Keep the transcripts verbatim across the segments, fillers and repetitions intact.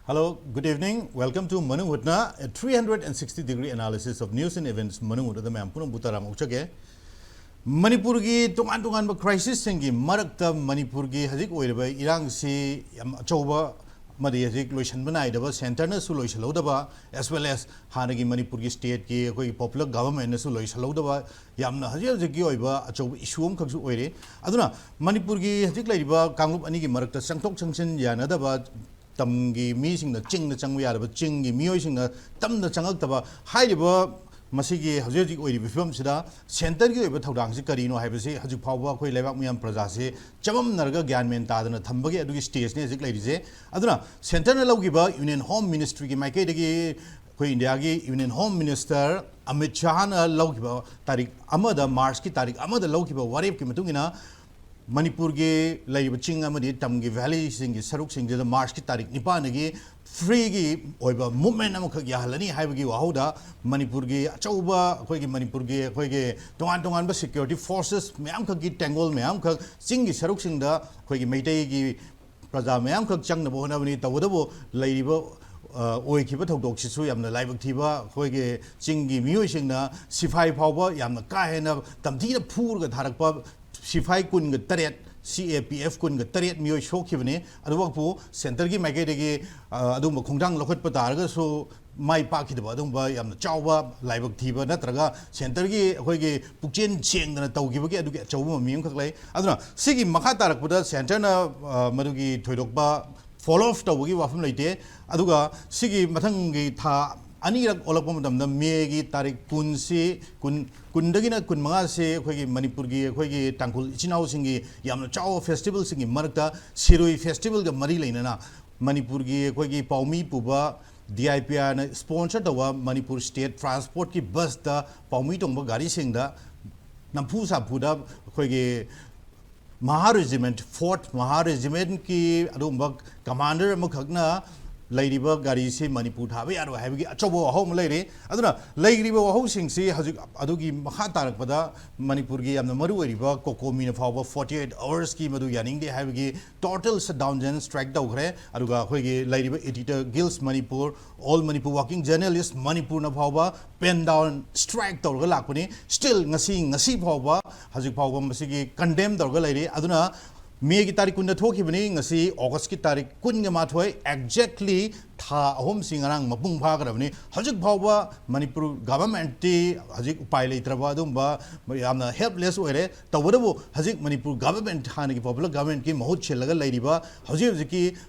Hello, good evening. Welcome to Manung Hutna, a three hundred sixty degree analysis of news and events. Manung Hutna ꯃꯌꯥꯝ ꯄꯨꯝꯅꯃꯛꯄꯨ ꯇꯔꯥꯝꯅ ꯑꯣꯛꯆꯒꯦ꯫ ꯃꯅꯤꯄꯨꯔꯒꯤ ꯇꯣꯉꯥꯟ ꯇꯣꯉꯥꯟꯕ crisis ꯁꯤꯡꯒꯤ ꯃꯔꯛꯇ ꯃꯅꯤꯄꯨꯔꯒꯤ ꯍꯧꯖꯤꯛ ꯑꯣꯏꯔꯤꯕ ꯏꯔꯥꯡꯁꯤ ꯌꯥꯝ ꯑꯆꯧꯕ ꯑꯃꯗꯤ ꯍꯧꯖꯤꯛ ꯂꯣꯏꯁꯤꯟꯕ ꯅꯥꯏꯗꯕ, centre ꯅꯁꯨ ꯂꯣꯏꯁꯤꯜꯍꯧꯗꯕ, as well as ꯍꯥꯟꯅꯒꯤ ꯃꯅꯤꯄꯨꯔꯒꯤ state ꯀꯤ ꯑꯩꯈꯣꯏꯒꯤ popular government ꯅꯁꯨ ꯂꯣꯏꯁꯤꯜꯍꯧꯗꯕ, ꯌꯥꯝꯅ ꯍꯧꯖꯤꯛ ꯍꯧꯖꯤꯛꯀꯤ ꯑꯣꯏꯕ ꯑꯆꯧꯕ issue ꯑꯃꯈꯛꯁꯨ ꯑꯣꯏꯔꯤ꯫ ꯑꯗꯨꯅ ꯃꯅꯤꯄꯨꯔꯒꯤ ꯍꯧꯖꯤꯛ ꯂꯩꯔꯤꯕ ꯀꯥꯡꯂꯨꯞ ꯑꯅꯤꯒꯤ ꯃꯔꯛꯇ ꯆꯪꯊꯣꯛ ꯆꯪꯁꯤꯟ ꯌꯥꯅꯗꯕ, ꯇꯝꯒꯤ ꯃꯤꯁꯤꯡꯅ ꯆꯤꯡꯗ ꯆꯪꯕ ꯌꯥꯗꯕ, ꯆꯤꯡꯒꯤ ꯃꯤꯑꯣꯏꯁꯤꯡꯅ ꯇꯝꯗ ꯆꯪꯉꯛꯇꯕ, ꯍꯥꯏꯔꯤꯕ ꯃꯁꯤꯒꯤ ꯍꯧꯖꯤꯛ ꯍꯧꯖꯤꯛ ꯑꯣꯏꯔꯤꯕ ꯐꯤꯕꯝꯁꯤꯗ centre ꯒꯤ ꯑꯣꯏꯕ ꯊꯧꯗꯥꯡꯁꯤ ꯀꯔꯤꯅꯣ ꯍꯥꯏꯕꯁꯤ ꯍꯧꯖꯤꯛ ꯐꯥꯎꯕ ꯑꯩꯈꯣꯏ ꯂꯩꯕꯥꯛ ꯃꯤꯌꯥꯝ ꯄ꯭ꯔꯖꯥꯁꯤ ꯆꯃꯝꯅꯔꯒ ꯒ꯭ꯌꯥꯟ ꯃꯦꯟ ꯇꯥꯗꯅ ꯊꯝꯕꯒꯤ ꯑꯗꯨꯒꯤ stage ꯅꯤ ꯍꯧꯖꯤꯛ ꯂꯩꯔꯤꯁꯦ꯫ ꯑꯗꯨꯅ centre ꯅ ꯂꯧꯈꯤꯕ Union Home Ministry ꯒꯤ ꯃꯥꯏꯀꯩꯗꯒꯤ ꯑꯩꯈꯣꯏ ꯏꯟꯗꯤꯌꯥꯒꯤ Union Home Minister ꯑꯃꯤꯠ ꯁꯥꯍꯅ ꯂꯧꯈꯤꯕ ꯇꯥꯔꯤꯛ ꯑꯃꯗ, March ꯀꯤ ꯇꯥꯔꯤꯛ ꯑꯃꯗ ꯂꯧꯈꯤꯕ ꯋꯥꯔꯦꯞꯀꯤ ꯃꯇꯨꯡ ꯏꯟꯅ ꯃꯅꯤꯄꯨꯔꯒꯤ ꯂꯩꯔꯤꯕ ꯆꯤꯡ ꯑꯃꯗꯤ ꯇꯝꯒꯤ valley ꯁꯤꯡꯒꯤ ꯁꯔꯨꯛꯁꯤꯡꯁꯤꯗ March ꯀꯤ ꯇꯥꯔꯤꯛ ꯅꯤꯄꯥꯟꯗꯒꯤ free ꯒꯤ ꯑꯣꯏꯕ movement ꯑꯃꯈꯛ ꯌꯥꯍꯜꯂꯅꯤ ꯍꯥꯏꯕꯒꯤ ꯋꯥꯍꯧꯗ ꯃꯅꯤꯄꯨꯔꯒꯤ ꯑꯆꯧꯕ ꯑꯩꯈꯣꯏꯒꯤ ꯃꯅꯤꯄꯨꯔꯒꯤ ꯑꯩꯈꯣꯏꯒꯤ ꯇꯣꯉꯥꯟ ꯇꯣꯉꯥꯟꯕ security forces ꯃꯌꯥꯝꯈꯛꯀꯤ ꯇꯦꯡꯒꯣꯜ ꯃꯌꯥꯝꯈꯛ ꯆꯤꯡꯒꯤ ꯁꯔꯨꯛꯁꯤꯡꯗ ꯑꯩꯈꯣꯏꯒꯤ ꯃꯩꯇꯩꯒꯤ ꯄ꯭ꯔꯖꯥ ꯃꯌꯥꯝꯈꯛ ꯆꯪꯅꯕ ꯍꯣꯠꯅꯕꯅꯤ꯫ ꯇꯧꯕꯇꯕꯨ ꯂꯩꯔꯤꯕ, ꯑ, ꯑꯣꯏꯈꯤꯕ ꯊꯧꯗꯣꯛꯁꯤꯁꯨ ꯌꯥꯝꯅ ꯂꯥꯏꯕꯛ ꯊꯤꯕ, ꯑꯩꯈꯣꯏꯒꯤ ꯆꯤꯡꯒꯤ ꯃꯤꯑꯣꯏꯁꯤꯡꯅ ꯁꯤꯐꯥꯏ ꯐꯥꯎꯕ ꯌꯥꯝꯅ ꯀꯥ ꯍꯦꯟꯅ ꯇꯝꯊꯤꯅ ꯐꯨꯔꯒ ꯊꯥꯔꯛꯄ, ꯁꯤꯐꯥꯏ ꯀꯨꯟꯒ ꯇꯔꯦꯠ, C A P F ꯀꯨꯟꯒ ꯇꯔꯦꯠ ꯃꯤꯑꯣꯏ ꯁꯣꯛꯈꯤꯕꯅꯤ꯫ ꯑꯗꯨꯃꯛꯄꯨ centre ꯒꯤ ꯃꯥꯏꯀꯩꯗꯒꯤ, ꯑ, ꯑꯗꯨꯒꯨꯝꯕ ꯈꯣꯡꯊꯥꯡ ꯂꯧꯈꯠꯄ ꯇꯥꯔꯒꯁꯨ ꯃꯥꯏ ꯄꯥꯛꯈꯤꯗꯕ ꯑꯗꯨꯒꯨꯝꯕ ꯌꯥꯝꯅ ꯆꯥꯎꯕ ꯂꯥꯏꯕꯛ ꯊꯤꯕ ꯅꯠꯇ꯭ꯔꯒ centre ꯒꯤ ꯑꯩꯈꯣꯏꯒꯤ ꯄꯨꯛꯆꯦꯜ ꯁꯦꯡꯗꯅ ꯇꯧꯈꯤꯕꯒꯤ ꯑꯗꯨꯒꯤ ꯑꯆꯧꯕ ꯃꯃꯤ ꯑꯃꯈꯛ ꯂꯩ꯫ ꯑꯗꯨꯅ ꯁꯤꯒꯤ ꯃꯈꯥ ꯇꯥꯔꯛꯄꯗ centre ꯅ, ꯑ, ꯃꯗꯨꯒꯤ ꯊꯣꯏꯗꯣꯛꯄ follow up ꯇꯧꯕꯒꯤ ꯋꯥꯐꯝ ꯂꯩꯇꯦ꯫ ꯑꯗꯨꯒ ꯁꯤꯒꯤ ꯃꯊꯪꯒꯤ ꯊꯥ ꯑꯅꯤꯔꯛ ꯑꯣꯜꯂꯛꯄ ꯃꯇꯝꯗ May ꯒꯤ ꯇꯥꯔꯤꯛ ꯀꯨꯟꯁꯤ, ꯀꯨꯟ, ꯀꯨꯟꯗꯒꯤꯅ ꯀꯨꯟꯃꯉꯥꯁꯤ ꯑꯩꯈꯣꯏꯒꯤ ꯃꯅꯤꯄꯨꯔꯒꯤ ꯑꯩꯈꯣꯏꯒꯤ ꯇꯥꯡꯈꯨꯜ ꯏꯆꯤꯟ ꯏꯅꯥꯎꯁꯤꯡꯒꯤ ꯌꯥꯝꯅ ꯆꯥꯎꯕ festival ꯁꯤꯡꯒꯤ ꯃꯔꯛꯇ ꯁꯤꯔꯨꯏ festival ꯒ ꯃꯔꯤ ꯂꯩꯅꯅ ꯃꯅꯤꯄꯨꯔꯒꯤ ꯑꯩꯈꯣꯏꯒꯤ ꯄꯥꯎꯃꯤ ꯄꯨꯕ D I P R ꯅ sponsor ꯇꯧꯕ ꯃꯅꯤꯄꯨꯔ state transport ꯀꯤ bus ꯇ ꯄꯥꯎꯃꯤ ꯇꯣꯡꯕ ꯒꯥꯔꯤꯁꯤꯡꯗ ꯅꯝꯐꯨ ꯁꯥꯐꯨꯗ ꯑꯩꯈꯣꯏꯒꯤ ꯃꯍꯥ regiment, fourth ꯃꯍꯥ regiment ꯀꯤ ꯑꯗꯨꯒꯨꯝꯕ commander ꯑꯃꯈꯛꯅ ꯂꯩꯔꯤꯕ ꯒꯥꯔꯤꯁꯤ ꯃꯅꯤꯄꯨꯔ ꯊꯥꯕ ꯌꯥꯔꯣꯏ ꯍꯥꯏꯕꯒꯤ ꯑꯆꯧꯕ ꯋꯥꯍꯧ ꯑꯃ ꯂꯩꯔꯦ꯫ ꯑꯗꯨꯅ ꯂꯩꯔꯤꯕ ꯋꯥꯍꯧꯁꯤꯡꯁꯤ ꯍꯧꯖꯤꯛ ꯑꯗꯨꯒꯤ ꯃꯈꯥ ꯇꯥꯔꯛꯄꯗ ꯃꯅꯤꯄꯨꯔꯒꯤ ꯌꯥꯝꯅ ꯃꯔꯨ ꯑꯣꯏꯔꯤꯕ ꯀꯣꯀꯣꯃꯤꯅ ꯐꯥꯎꯕ forty eight hours ꯀꯤ ꯃꯗꯨ ꯌꯥꯅꯤꯡꯗꯦ ꯍꯥꯏꯕꯒꯤ total shutdown general strike ꯇꯧꯈ꯭ꯔꯦ꯫ ꯑꯗꯨꯒ ꯑꯩꯈꯣꯏꯒꯤ ꯂꯩꯔꯤꯕ editor guilds Manipur, All Manipur Working Journalist ꯃꯅꯤꯄꯨꯔꯅ ꯐꯥꯎꯕ pen down strike ꯇꯧꯔꯒ ꯂꯥꯛꯄꯅꯤ꯫ Still ꯉꯁꯤ, ꯉꯁꯤ ꯐꯥꯎꯕ, ꯍꯧꯖꯤꯛ ꯐꯥꯎꯕ ꯃꯁꯤꯒꯤ condemn ꯇꯧꯔꯒ ꯂꯩꯔꯤ꯫ ꯑꯗꯨꯅ ꯃꯦꯒꯤ ꯇꯥꯔꯤꯛ ꯀꯨꯟꯗ ꯊꯣꯛꯈꯤꯕꯅꯤ, ꯉꯁꯤ ꯑꯣꯒꯁꯀꯤ ꯇꯥꯔꯤꯛ ꯀꯨꯟꯒ ꯃꯥꯊꯣꯏ, exactly ꯊꯥ ꯑꯍꯨꯝꯁꯤ ꯉꯔꯥꯡ ꯃꯄꯨꯡ ꯐꯥꯈ꯭ꯔꯕꯅꯤ꯫ ꯍꯧꯖꯤꯛ ꯐꯥꯎꯕ ꯃꯅꯤꯄꯨꯔ government ꯇꯤ ꯍꯧꯖꯤꯛ ꯎꯄꯥꯏ ꯂꯩꯇ꯭ꯔꯕ, ꯑꯗꯨꯒꯨꯝꯕ ꯌꯥꯝꯅ helpless ꯑꯣꯏꯔꯦ꯫ ꯇꯧꯕꯇꯕꯨ ꯍꯧꯖꯤꯛ ꯃꯅꯤꯄꯨꯔ government, ꯍꯥꯟꯅꯒꯤ popular government ꯀꯤ ꯃꯍꯨꯠ ꯁꯤꯜꯂꯒ ꯂꯩꯔꯤꯕ ꯍꯧꯖꯤꯛ ꯍꯧꯖꯤꯛꯀꯤ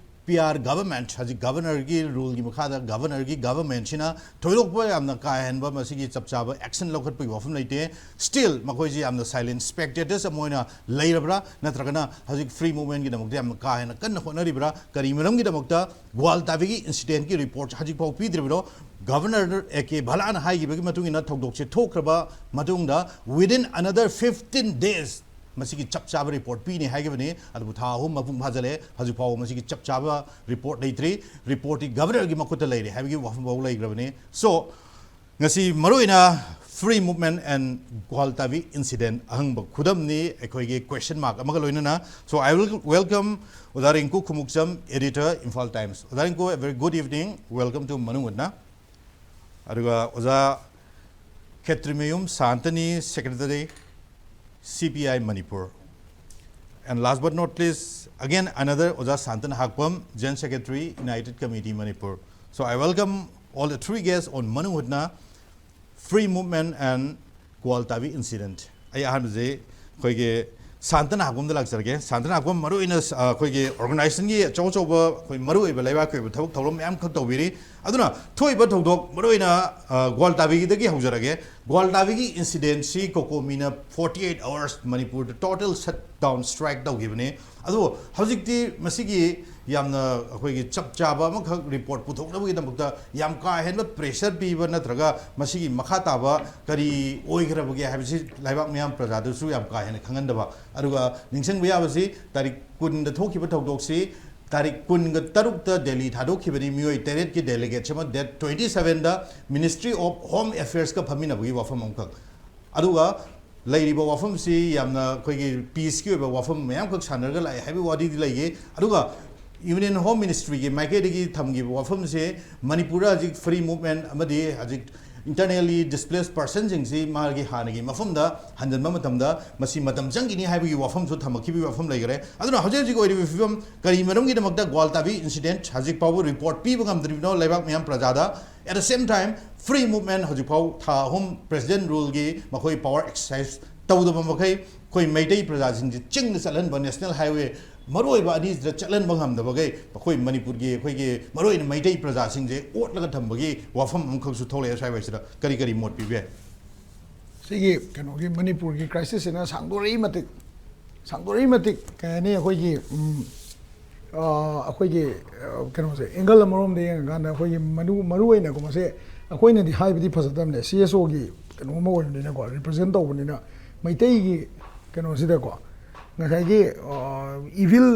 P R government, ꯍꯧꯖꯤꯛ governor ꯒꯤ rule ꯒꯤ ꯃꯈꯥꯗ governor ꯒꯤ government ꯁꯤꯅ ꯊꯣꯏꯗꯣꯛꯄ ꯌꯥꯝꯅ ꯀꯥ ꯍꯦꯟꯕ ꯃꯁꯤꯒꯤ ꯆꯞ ꯆꯥꯕ action ꯂꯧꯈꯠꯄꯒꯤ ꯋꯥꯐꯝ ꯂꯩꯇꯦ꯫ Still ꯃꯈꯣꯏꯁꯤ ꯌꯥꯝꯅ silent spectators ꯑꯃ ꯑꯣꯏꯅ ꯂꯩꯔꯕ꯭ꯔꯥ, ꯅꯠꯇ꯭ꯔꯒꯅ ꯍꯧꯖꯤꯛ free movement ꯒꯤꯗꯃꯛꯇ ꯌꯥꯝꯅ ꯀꯥ ꯍꯦꯟꯅ ꯀꯟꯅ ꯍꯣꯠꯅꯔꯤꯕ꯭ꯔꯥ? ꯀꯔꯤ ꯃꯔꯝꯒꯤꯗꯃꯛꯇ ꯒ꯭ꯋꯥꯜꯇꯥꯕꯤꯒꯤ incident ꯀꯤ report ꯍꯧꯖꯤꯛꯐꯥꯎ ꯄꯤꯗ꯭ꯔꯤꯕꯅꯣ? Governor A K ꯚꯥꯂꯥꯅ ꯍꯥꯏꯈꯤꯕꯒꯤ ꯃꯇꯨꯡ ꯏꯟꯅ ꯊꯧꯗꯣꯛꯁꯦ ꯊꯣꯛꯈ꯭ꯔꯕ ꯃꯇꯨꯡꯗ within another fifteen days ꯃꯁꯤꯒꯤ ꯆꯞ ꯆꯥꯕ report ꯄꯤꯅꯤ ꯍꯥꯏꯈꯤꯕꯅꯤ꯫ ꯑꯗꯨꯕꯨ ꯊꯥ ꯑꯍꯨꯝ ꯃꯄꯨꯡ ꯐꯥꯖꯜꯂꯦ, ꯍꯧꯖꯤꯛ ꯐꯥꯎꯕ ꯃꯁꯤꯒꯤ ꯆꯞ ꯆꯥꯕ report ꯂꯩꯇ꯭ꯔꯤ꯫ Report ꯇꯤ governor ꯒꯤ ꯃꯈꯨꯠꯇ ꯂꯩꯔꯦ ꯍꯥꯏꯕꯒꯤ ꯋꯥꯐꯝ ꯐꯥꯎ ꯂꯩꯈ꯭ꯔꯕꯅꯤ꯫ So ꯉꯁꯤ ꯃꯔꯨꯑꯣꯏꯅ free movement and ꯒ꯭ꯋꯥꯜꯇꯥꯕꯤ incident ꯑꯍꯪꯕ ꯈꯨꯗꯝꯅꯤ ꯑꯩꯈꯣꯏꯒꯤ question mark ꯑꯃꯒ ꯂꯣꯏꯅꯅ꯫ So I will welcome ꯑꯣꯖꯥ ꯔꯤꯡꯀꯨ ꯈꯨꯃꯨꯛꯆꯝ, editor, Imphal Times. ꯑꯣꯖꯥ ꯔꯤꯡꯀꯨ, a very good evening, welcome to ꯃꯅꯨꯡ ꯍꯨꯠꯅ꯫ ꯑꯗꯨꯒ ꯑꯣꯖꯥ ꯈꯦꯇ꯭ꯔꯤꯃꯌꯨꯝ ꯁꯥꯟꯇꯅꯤ, secretary, C P I Manipur. And last but not least, again another ꯑꯣꯖꯥ ꯁꯥꯟꯇꯅ ꯍꯥꯛꯄꯝ, General Secretary, United Committee Manipur. So I welcome all the three guests on ꯃꯅꯨꯡ ꯍꯨꯠꯅ, free movement and ꯒ꯭ꯋꯥꯜꯇꯥꯕꯤ incident. ꯑꯩ ꯑꯍꯥꯟꯕꯁꯦ ꯑꯩꯈꯣꯏꯒꯤ ꯁꯥꯟꯇꯅ ꯍꯥꯛꯄꯝꯗ ꯂꯥꯛꯆꯔꯒꯦ꯫ ꯁꯥꯟꯇꯅ ꯍꯥꯛꯄꯝ, ꯃꯔꯨꯑꯣꯏꯅ, ꯑ, ꯑꯩꯈꯣꯏꯒꯤ organization ꯒꯤ ꯑꯆꯧ ꯑꯆꯧꯕ, ꯑꯩꯈꯣꯏ ꯃꯔꯨꯑꯣꯏꯕ ꯂꯩꯕꯥꯛꯀꯤ ꯑꯣꯏꯕ ꯊꯕꯛ ꯊꯧꯔꯝ ꯃꯌꯥꯝ ꯈꯛ ꯇꯧꯕꯤꯔꯤ꯫ ꯑꯗꯨꯅ ꯊꯣꯛꯏꯕ ꯊꯧꯗꯣꯛ, ꯃꯔꯨꯑꯣꯏꯅ, ꯑ, ꯒ꯭ꯋꯥꯜꯇꯥꯕꯤꯒꯤꯗꯒꯤ ꯍꯧꯖꯔꯒꯦ꯫ ꯒ꯭ꯋꯥꯜꯇꯥꯕꯤꯒꯤ incident ꯁꯤ ꯀꯣꯀꯣꯃꯤꯅ forty eight hours ꯃꯅꯤꯄꯨꯔꯗ total shutdown strike ꯇꯧꯈꯤꯕꯅꯤ꯫ ꯑꯗꯨꯕꯨ ꯍꯧꯖꯤꯛꯇꯤ ꯃꯁꯤꯒꯤ ꯌꯥꯝꯅ ꯑꯩꯈꯣꯏꯒꯤ ꯆꯞ ꯆꯥꯕ ꯑꯃꯈꯛ report ꯄꯨꯊꯣꯛꯅꯕꯒꯤꯗꯃꯛꯇ ꯌꯥꯝ ꯀꯥ ꯍꯦꯟꯕ pressure ꯄꯤꯕ ꯅꯠꯇ꯭ꯔꯒ ꯃꯁꯤꯒꯤ ꯃꯈꯥ ꯇꯥꯕ ꯀꯔꯤ ꯑꯣꯏꯈ꯭ꯔꯕꯒꯦ ꯍꯥꯏꯕꯁꯤ ꯂꯩꯕꯥꯛ ꯃꯤꯌꯥꯝ ꯄ꯭ꯔꯖꯥꯗꯁꯨ ꯌꯥꯝ ꯀꯥ ꯍꯦꯟꯅ ꯈꯪꯍꯟꯗꯕ꯫ ꯑꯗꯨꯒ ꯅꯤꯡꯁꯤꯡꯕ ꯌꯥꯕꯁꯤ ꯇꯥꯔꯤꯛ ꯀꯨꯟꯗ ꯊꯣꯛꯈꯤꯕ ꯊꯧꯗꯣꯛꯁꯤ ꯇꯥꯔꯤꯛ ꯀꯨꯟꯒ ꯇꯔꯨꯛꯇ ꯗꯦꯜꯂꯤ ꯊꯥꯗꯣꯛꯈꯤꯕꯅꯤ, ꯃꯤꯑꯣꯏ ꯇꯔꯦꯠꯀꯤ ꯗꯦꯂꯤꯒꯦꯠꯁ ꯑꯃ ꯗꯦꯠ ꯇ꯭ꯋꯦꯟꯇꯤ ꯁꯚꯦꯟꯗ ꯃꯤꯅꯤꯁꯇ꯭ꯔꯤ ꯑꯣꯐ ꯍꯣꯝ ꯑꯦꯐꯤꯌꯔꯁꯀ ꯐꯝꯃꯤꯟꯅꯕꯒꯤ ꯋꯥꯐꯝ ꯑꯃꯈꯛ꯫ ꯑꯗꯨꯒ ꯂꯩꯔꯤꯕ ꯋꯥꯐꯝꯁꯤ ꯌꯥꯝꯅ ꯑꯩꯈꯣꯏꯒꯤ ꯄꯤꯁꯀꯤ ꯑꯣꯏꯕ ꯋꯥꯐꯝ ꯃꯌꯥꯝꯈꯛ ꯁꯥꯟꯅꯔꯒ ꯂꯥꯛꯑꯦ ꯍꯥꯏꯕꯒꯤ ꯋꯥꯔꯤꯗꯤ ꯂꯩꯌꯦ꯫ ꯑꯗꯨꯒ ꯌꯨꯅꯤꯌꯟ ꯍꯣꯝ ꯃꯤꯅꯤꯁꯇ꯭ꯔꯤꯒꯤ ꯃꯥꯏꯀꯩꯗꯒꯤ ꯊꯝꯈꯤꯕ ꯋꯥꯐꯝꯁꯦ ꯃꯅꯤꯄꯨꯔꯗ ꯍꯧꯖꯤꯛ ꯐ꯭ꯔꯤ ꯃꯨꯚꯃꯦꯟ ꯑꯃꯗꯤ ꯍꯧꯖꯤꯛ ꯏꯟꯇꯔꯅꯦꯜꯂꯤ ꯗꯤꯁꯄ꯭ꯂꯦꯁ ꯄꯔꯁꯟꯁꯤꯡꯁꯤ ꯃꯥꯒꯤ ꯍꯥꯟꯅꯒꯤ ꯃꯐꯝꯗ ꯍꯟꯖꯤꯟꯕ ꯃꯇꯝꯗ ꯃꯁꯤ ꯃꯇꯝ ꯆꯪꯈꯤꯅꯤ ꯍꯥꯏꯕꯒꯤ ꯋꯥꯐꯝꯁꯨ ꯊꯝꯃꯛꯈꯤꯕꯒꯤ ꯋꯥꯐꯝ ꯂꯩꯈꯔꯦ꯫ ꯑꯗꯨꯅ ꯍꯧꯖꯤꯛ ꯍꯧꯖꯤꯛ ꯑꯣꯏꯔꯤꯕ ꯐꯤꯕꯝ ꯀꯔꯤ ꯃꯔꯝꯒꯤꯗꯃꯛꯇ ꯒ꯭ꯋꯥꯜꯇꯥꯕꯤ ꯏꯟꯁꯤꯗꯦꯟꯠ ꯍꯧꯖꯤꯛ ꯐꯥꯎꯕ ꯔꯤꯄꯣꯔꯠ ꯄꯤꯕ ꯉꯝꯗ꯭ꯔꯤꯕꯅꯣ ꯂꯩꯕꯥꯛ ꯃꯤꯌꯥꯝ ꯄ꯭ꯔꯖꯥꯗ? At the same time, free movement ꯍꯧꯖꯤꯛꯐꯥꯎ ꯊꯥ ꯑꯍꯨꯝ ꯄ꯭ꯔꯦꯁꯤꯗꯦꯟꯠ ꯔꯨꯜꯒꯤ ꯃꯈꯣꯏ ꯄꯋꯥꯔ ꯑꯦꯛꯁꯔꯁꯥꯏꯁ ꯇꯧꯗꯕ ꯃꯈꯩ ꯑꯩꯈꯣꯏ ꯃꯩꯇꯩ ꯄ꯭ꯔꯖꯥꯁꯤꯡꯁꯦ ꯆꯤꯡꯗ ꯆꯠꯍꯟꯕ, ꯅꯦꯁꯅꯦꯜ ꯍꯥꯏꯋꯦ ꯃꯔꯨꯑꯣꯏꯕ ꯑꯅꯤꯁꯤꯗ ꯆꯠꯍꯟꯕ ꯉꯝꯗꯕꯈꯩ ꯑꯩꯈꯣꯏ ꯃꯅꯤꯄꯨꯔꯒꯤ, ꯑꯩꯈꯣꯏꯒꯤ ꯃꯔꯨꯑꯣꯏꯅ ꯃꯩꯇꯩ ꯄ꯭ꯔꯖꯥꯁꯤꯡꯁꯦ ꯑꯣꯠꯂꯒ ꯊꯝꯕꯒꯤ ꯋꯥꯐꯝ ꯑꯃꯈꯛꯁꯨ ꯊꯣꯛꯂꯛꯑꯦ꯫ ꯁ꯭ꯋꯥꯏꯋꯥꯏꯁꯤꯗ ꯀꯔꯤ ꯀꯔꯤ ꯃꯣꯠ ꯄꯤꯕ ꯌꯥꯏ? ꯁꯤꯒꯤ ꯀꯩꯅꯣꯒꯤ ꯃꯅꯤꯄꯨꯔꯒꯤ ꯀ꯭ꯔꯥꯏꯁꯤꯁꯁꯤꯅ ꯁꯥꯡꯗꯣꯔꯛꯏ ꯃꯇꯤꯛ, ꯁꯥꯡꯗꯣꯔꯛꯏ ꯃꯇꯤꯛ ꯀꯩ ꯍꯥꯏꯅꯤ, ꯑꯩꯈꯣꯏꯒꯤ, ꯎꯝ, ꯑ, ꯑꯩꯈꯣꯏꯒꯤ, ꯑ, ꯀꯩꯅꯣꯁꯦ, ꯑꯦꯡꯒꯜ ꯑꯃꯔꯣꯝꯗ ꯌꯦꯡꯉꯀꯥꯟꯗ ꯑꯩꯈꯣꯏꯒꯤ ꯃꯔꯨ ꯃꯔꯨ ꯑꯣꯏꯅꯀꯣ, ꯃꯁꯦ ꯑꯩꯈꯣꯏꯅꯗꯤ ꯍꯥꯏꯕꯗꯤ ꯐꯖꯗꯕꯅꯦ, ꯁꯤ ꯑꯦꯁ ꯑꯣꯒꯤ ꯀꯩꯅꯣ ꯑꯃ ꯑꯣꯏꯕꯅꯤꯅꯀꯣ, ꯔꯤꯄ꯭ꯔꯖꯦꯟ ꯇꯧꯕꯅꯤꯅ, ꯃꯩꯇꯩꯒꯤ ꯀꯩꯅꯣꯁꯤꯗꯀꯣ, ꯉꯁꯥꯏꯒꯤ ꯏꯚꯤꯜ,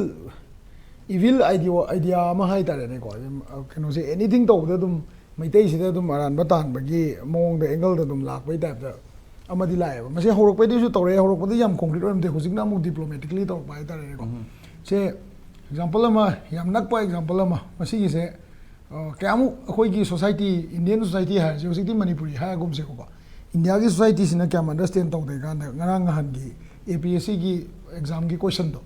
ꯏꯚꯤꯜ ꯑꯥꯏꯗꯤꯌꯥ ꯑꯃ ꯍꯥꯏ ꯇꯥꯔꯦꯅꯦꯀꯣ, ꯀꯩꯅꯣꯁꯦ, ꯑꯦꯅꯤꯊꯤꯡ ꯇꯧꯕꯗ ꯑꯗꯨꯝ ꯃꯩꯇꯩꯁꯤꯗ ꯑꯗꯨꯝ ꯑꯔꯥꯟꯕ ꯇꯥꯍꯟꯕꯒꯤ ꯃꯑꯣꯡꯗ, ꯑꯦꯡꯒꯜꯗ ꯑꯗꯨꯝ ꯂꯥꯛꯄꯒꯤ ꯇꯥꯏꯞꯇ ꯑꯃꯗꯤ ꯂꯥꯛꯑꯦꯕ꯫ ꯃꯁꯤ ꯍꯧꯔꯛꯄꯩꯗꯁꯨ ꯇꯧꯔꯛꯑꯦ, ꯍꯧꯔꯛꯄꯗ ꯌꯥꯝ ꯀꯣꯡꯀ꯭ꯔꯤꯠ ꯑꯣꯏꯔꯝꯗꯦ, ꯍꯧꯖꯤꯛꯅ ꯑꯃꯨꯛ ꯗꯤꯄ꯭ꯂꯣꯃꯦꯇꯤꯛꯂꯤ ꯇꯧꯔꯛꯄ ꯍꯥꯏ ꯇꯥꯔꯦꯅꯦꯀꯣ꯫ ꯁꯦ, ꯑꯦꯛꯖꯥꯝꯄꯜ ꯑꯃ, ꯌꯥꯝ ꯅꯛꯄ ꯑꯦꯛꯖꯥꯝꯄꯜ ꯑꯃ, ꯃꯁꯤꯒꯤꯁꯦ, ꯑ, ꯀꯌꯥꯃꯨꯛ ꯑꯩꯈꯣꯏꯒꯤ ꯁꯣꯁꯥꯏꯇꯤ, ꯏꯟꯗꯤꯌꯟ ꯁꯣꯁꯥꯏꯇꯤ ꯍꯥꯏꯔꯁꯦ, ꯍꯧꯖꯤꯛꯇꯤ ꯃꯅꯤꯄꯨꯔꯤ ꯍꯥꯏꯔꯒꯨꯝꯁꯦꯀꯣ, ꯏꯟꯗꯤꯌꯥꯒꯤ ꯁꯣꯁꯥꯏꯇꯤꯁꯤꯅ ꯀꯌꯥꯝ ꯑꯟꯗꯔꯁꯇꯦꯟ ꯇꯧꯗꯦ ꯀꯥꯟꯗ, ꯉꯔꯥꯡ ꯅꯍꯥꯟꯒꯤ ꯑꯦ ꯄꯤ ꯑꯦꯁ ꯁꯤꯒꯤ ꯑꯦꯛꯖꯥꯝꯒꯤ ꯀꯣꯏꯁꯟꯗꯣ,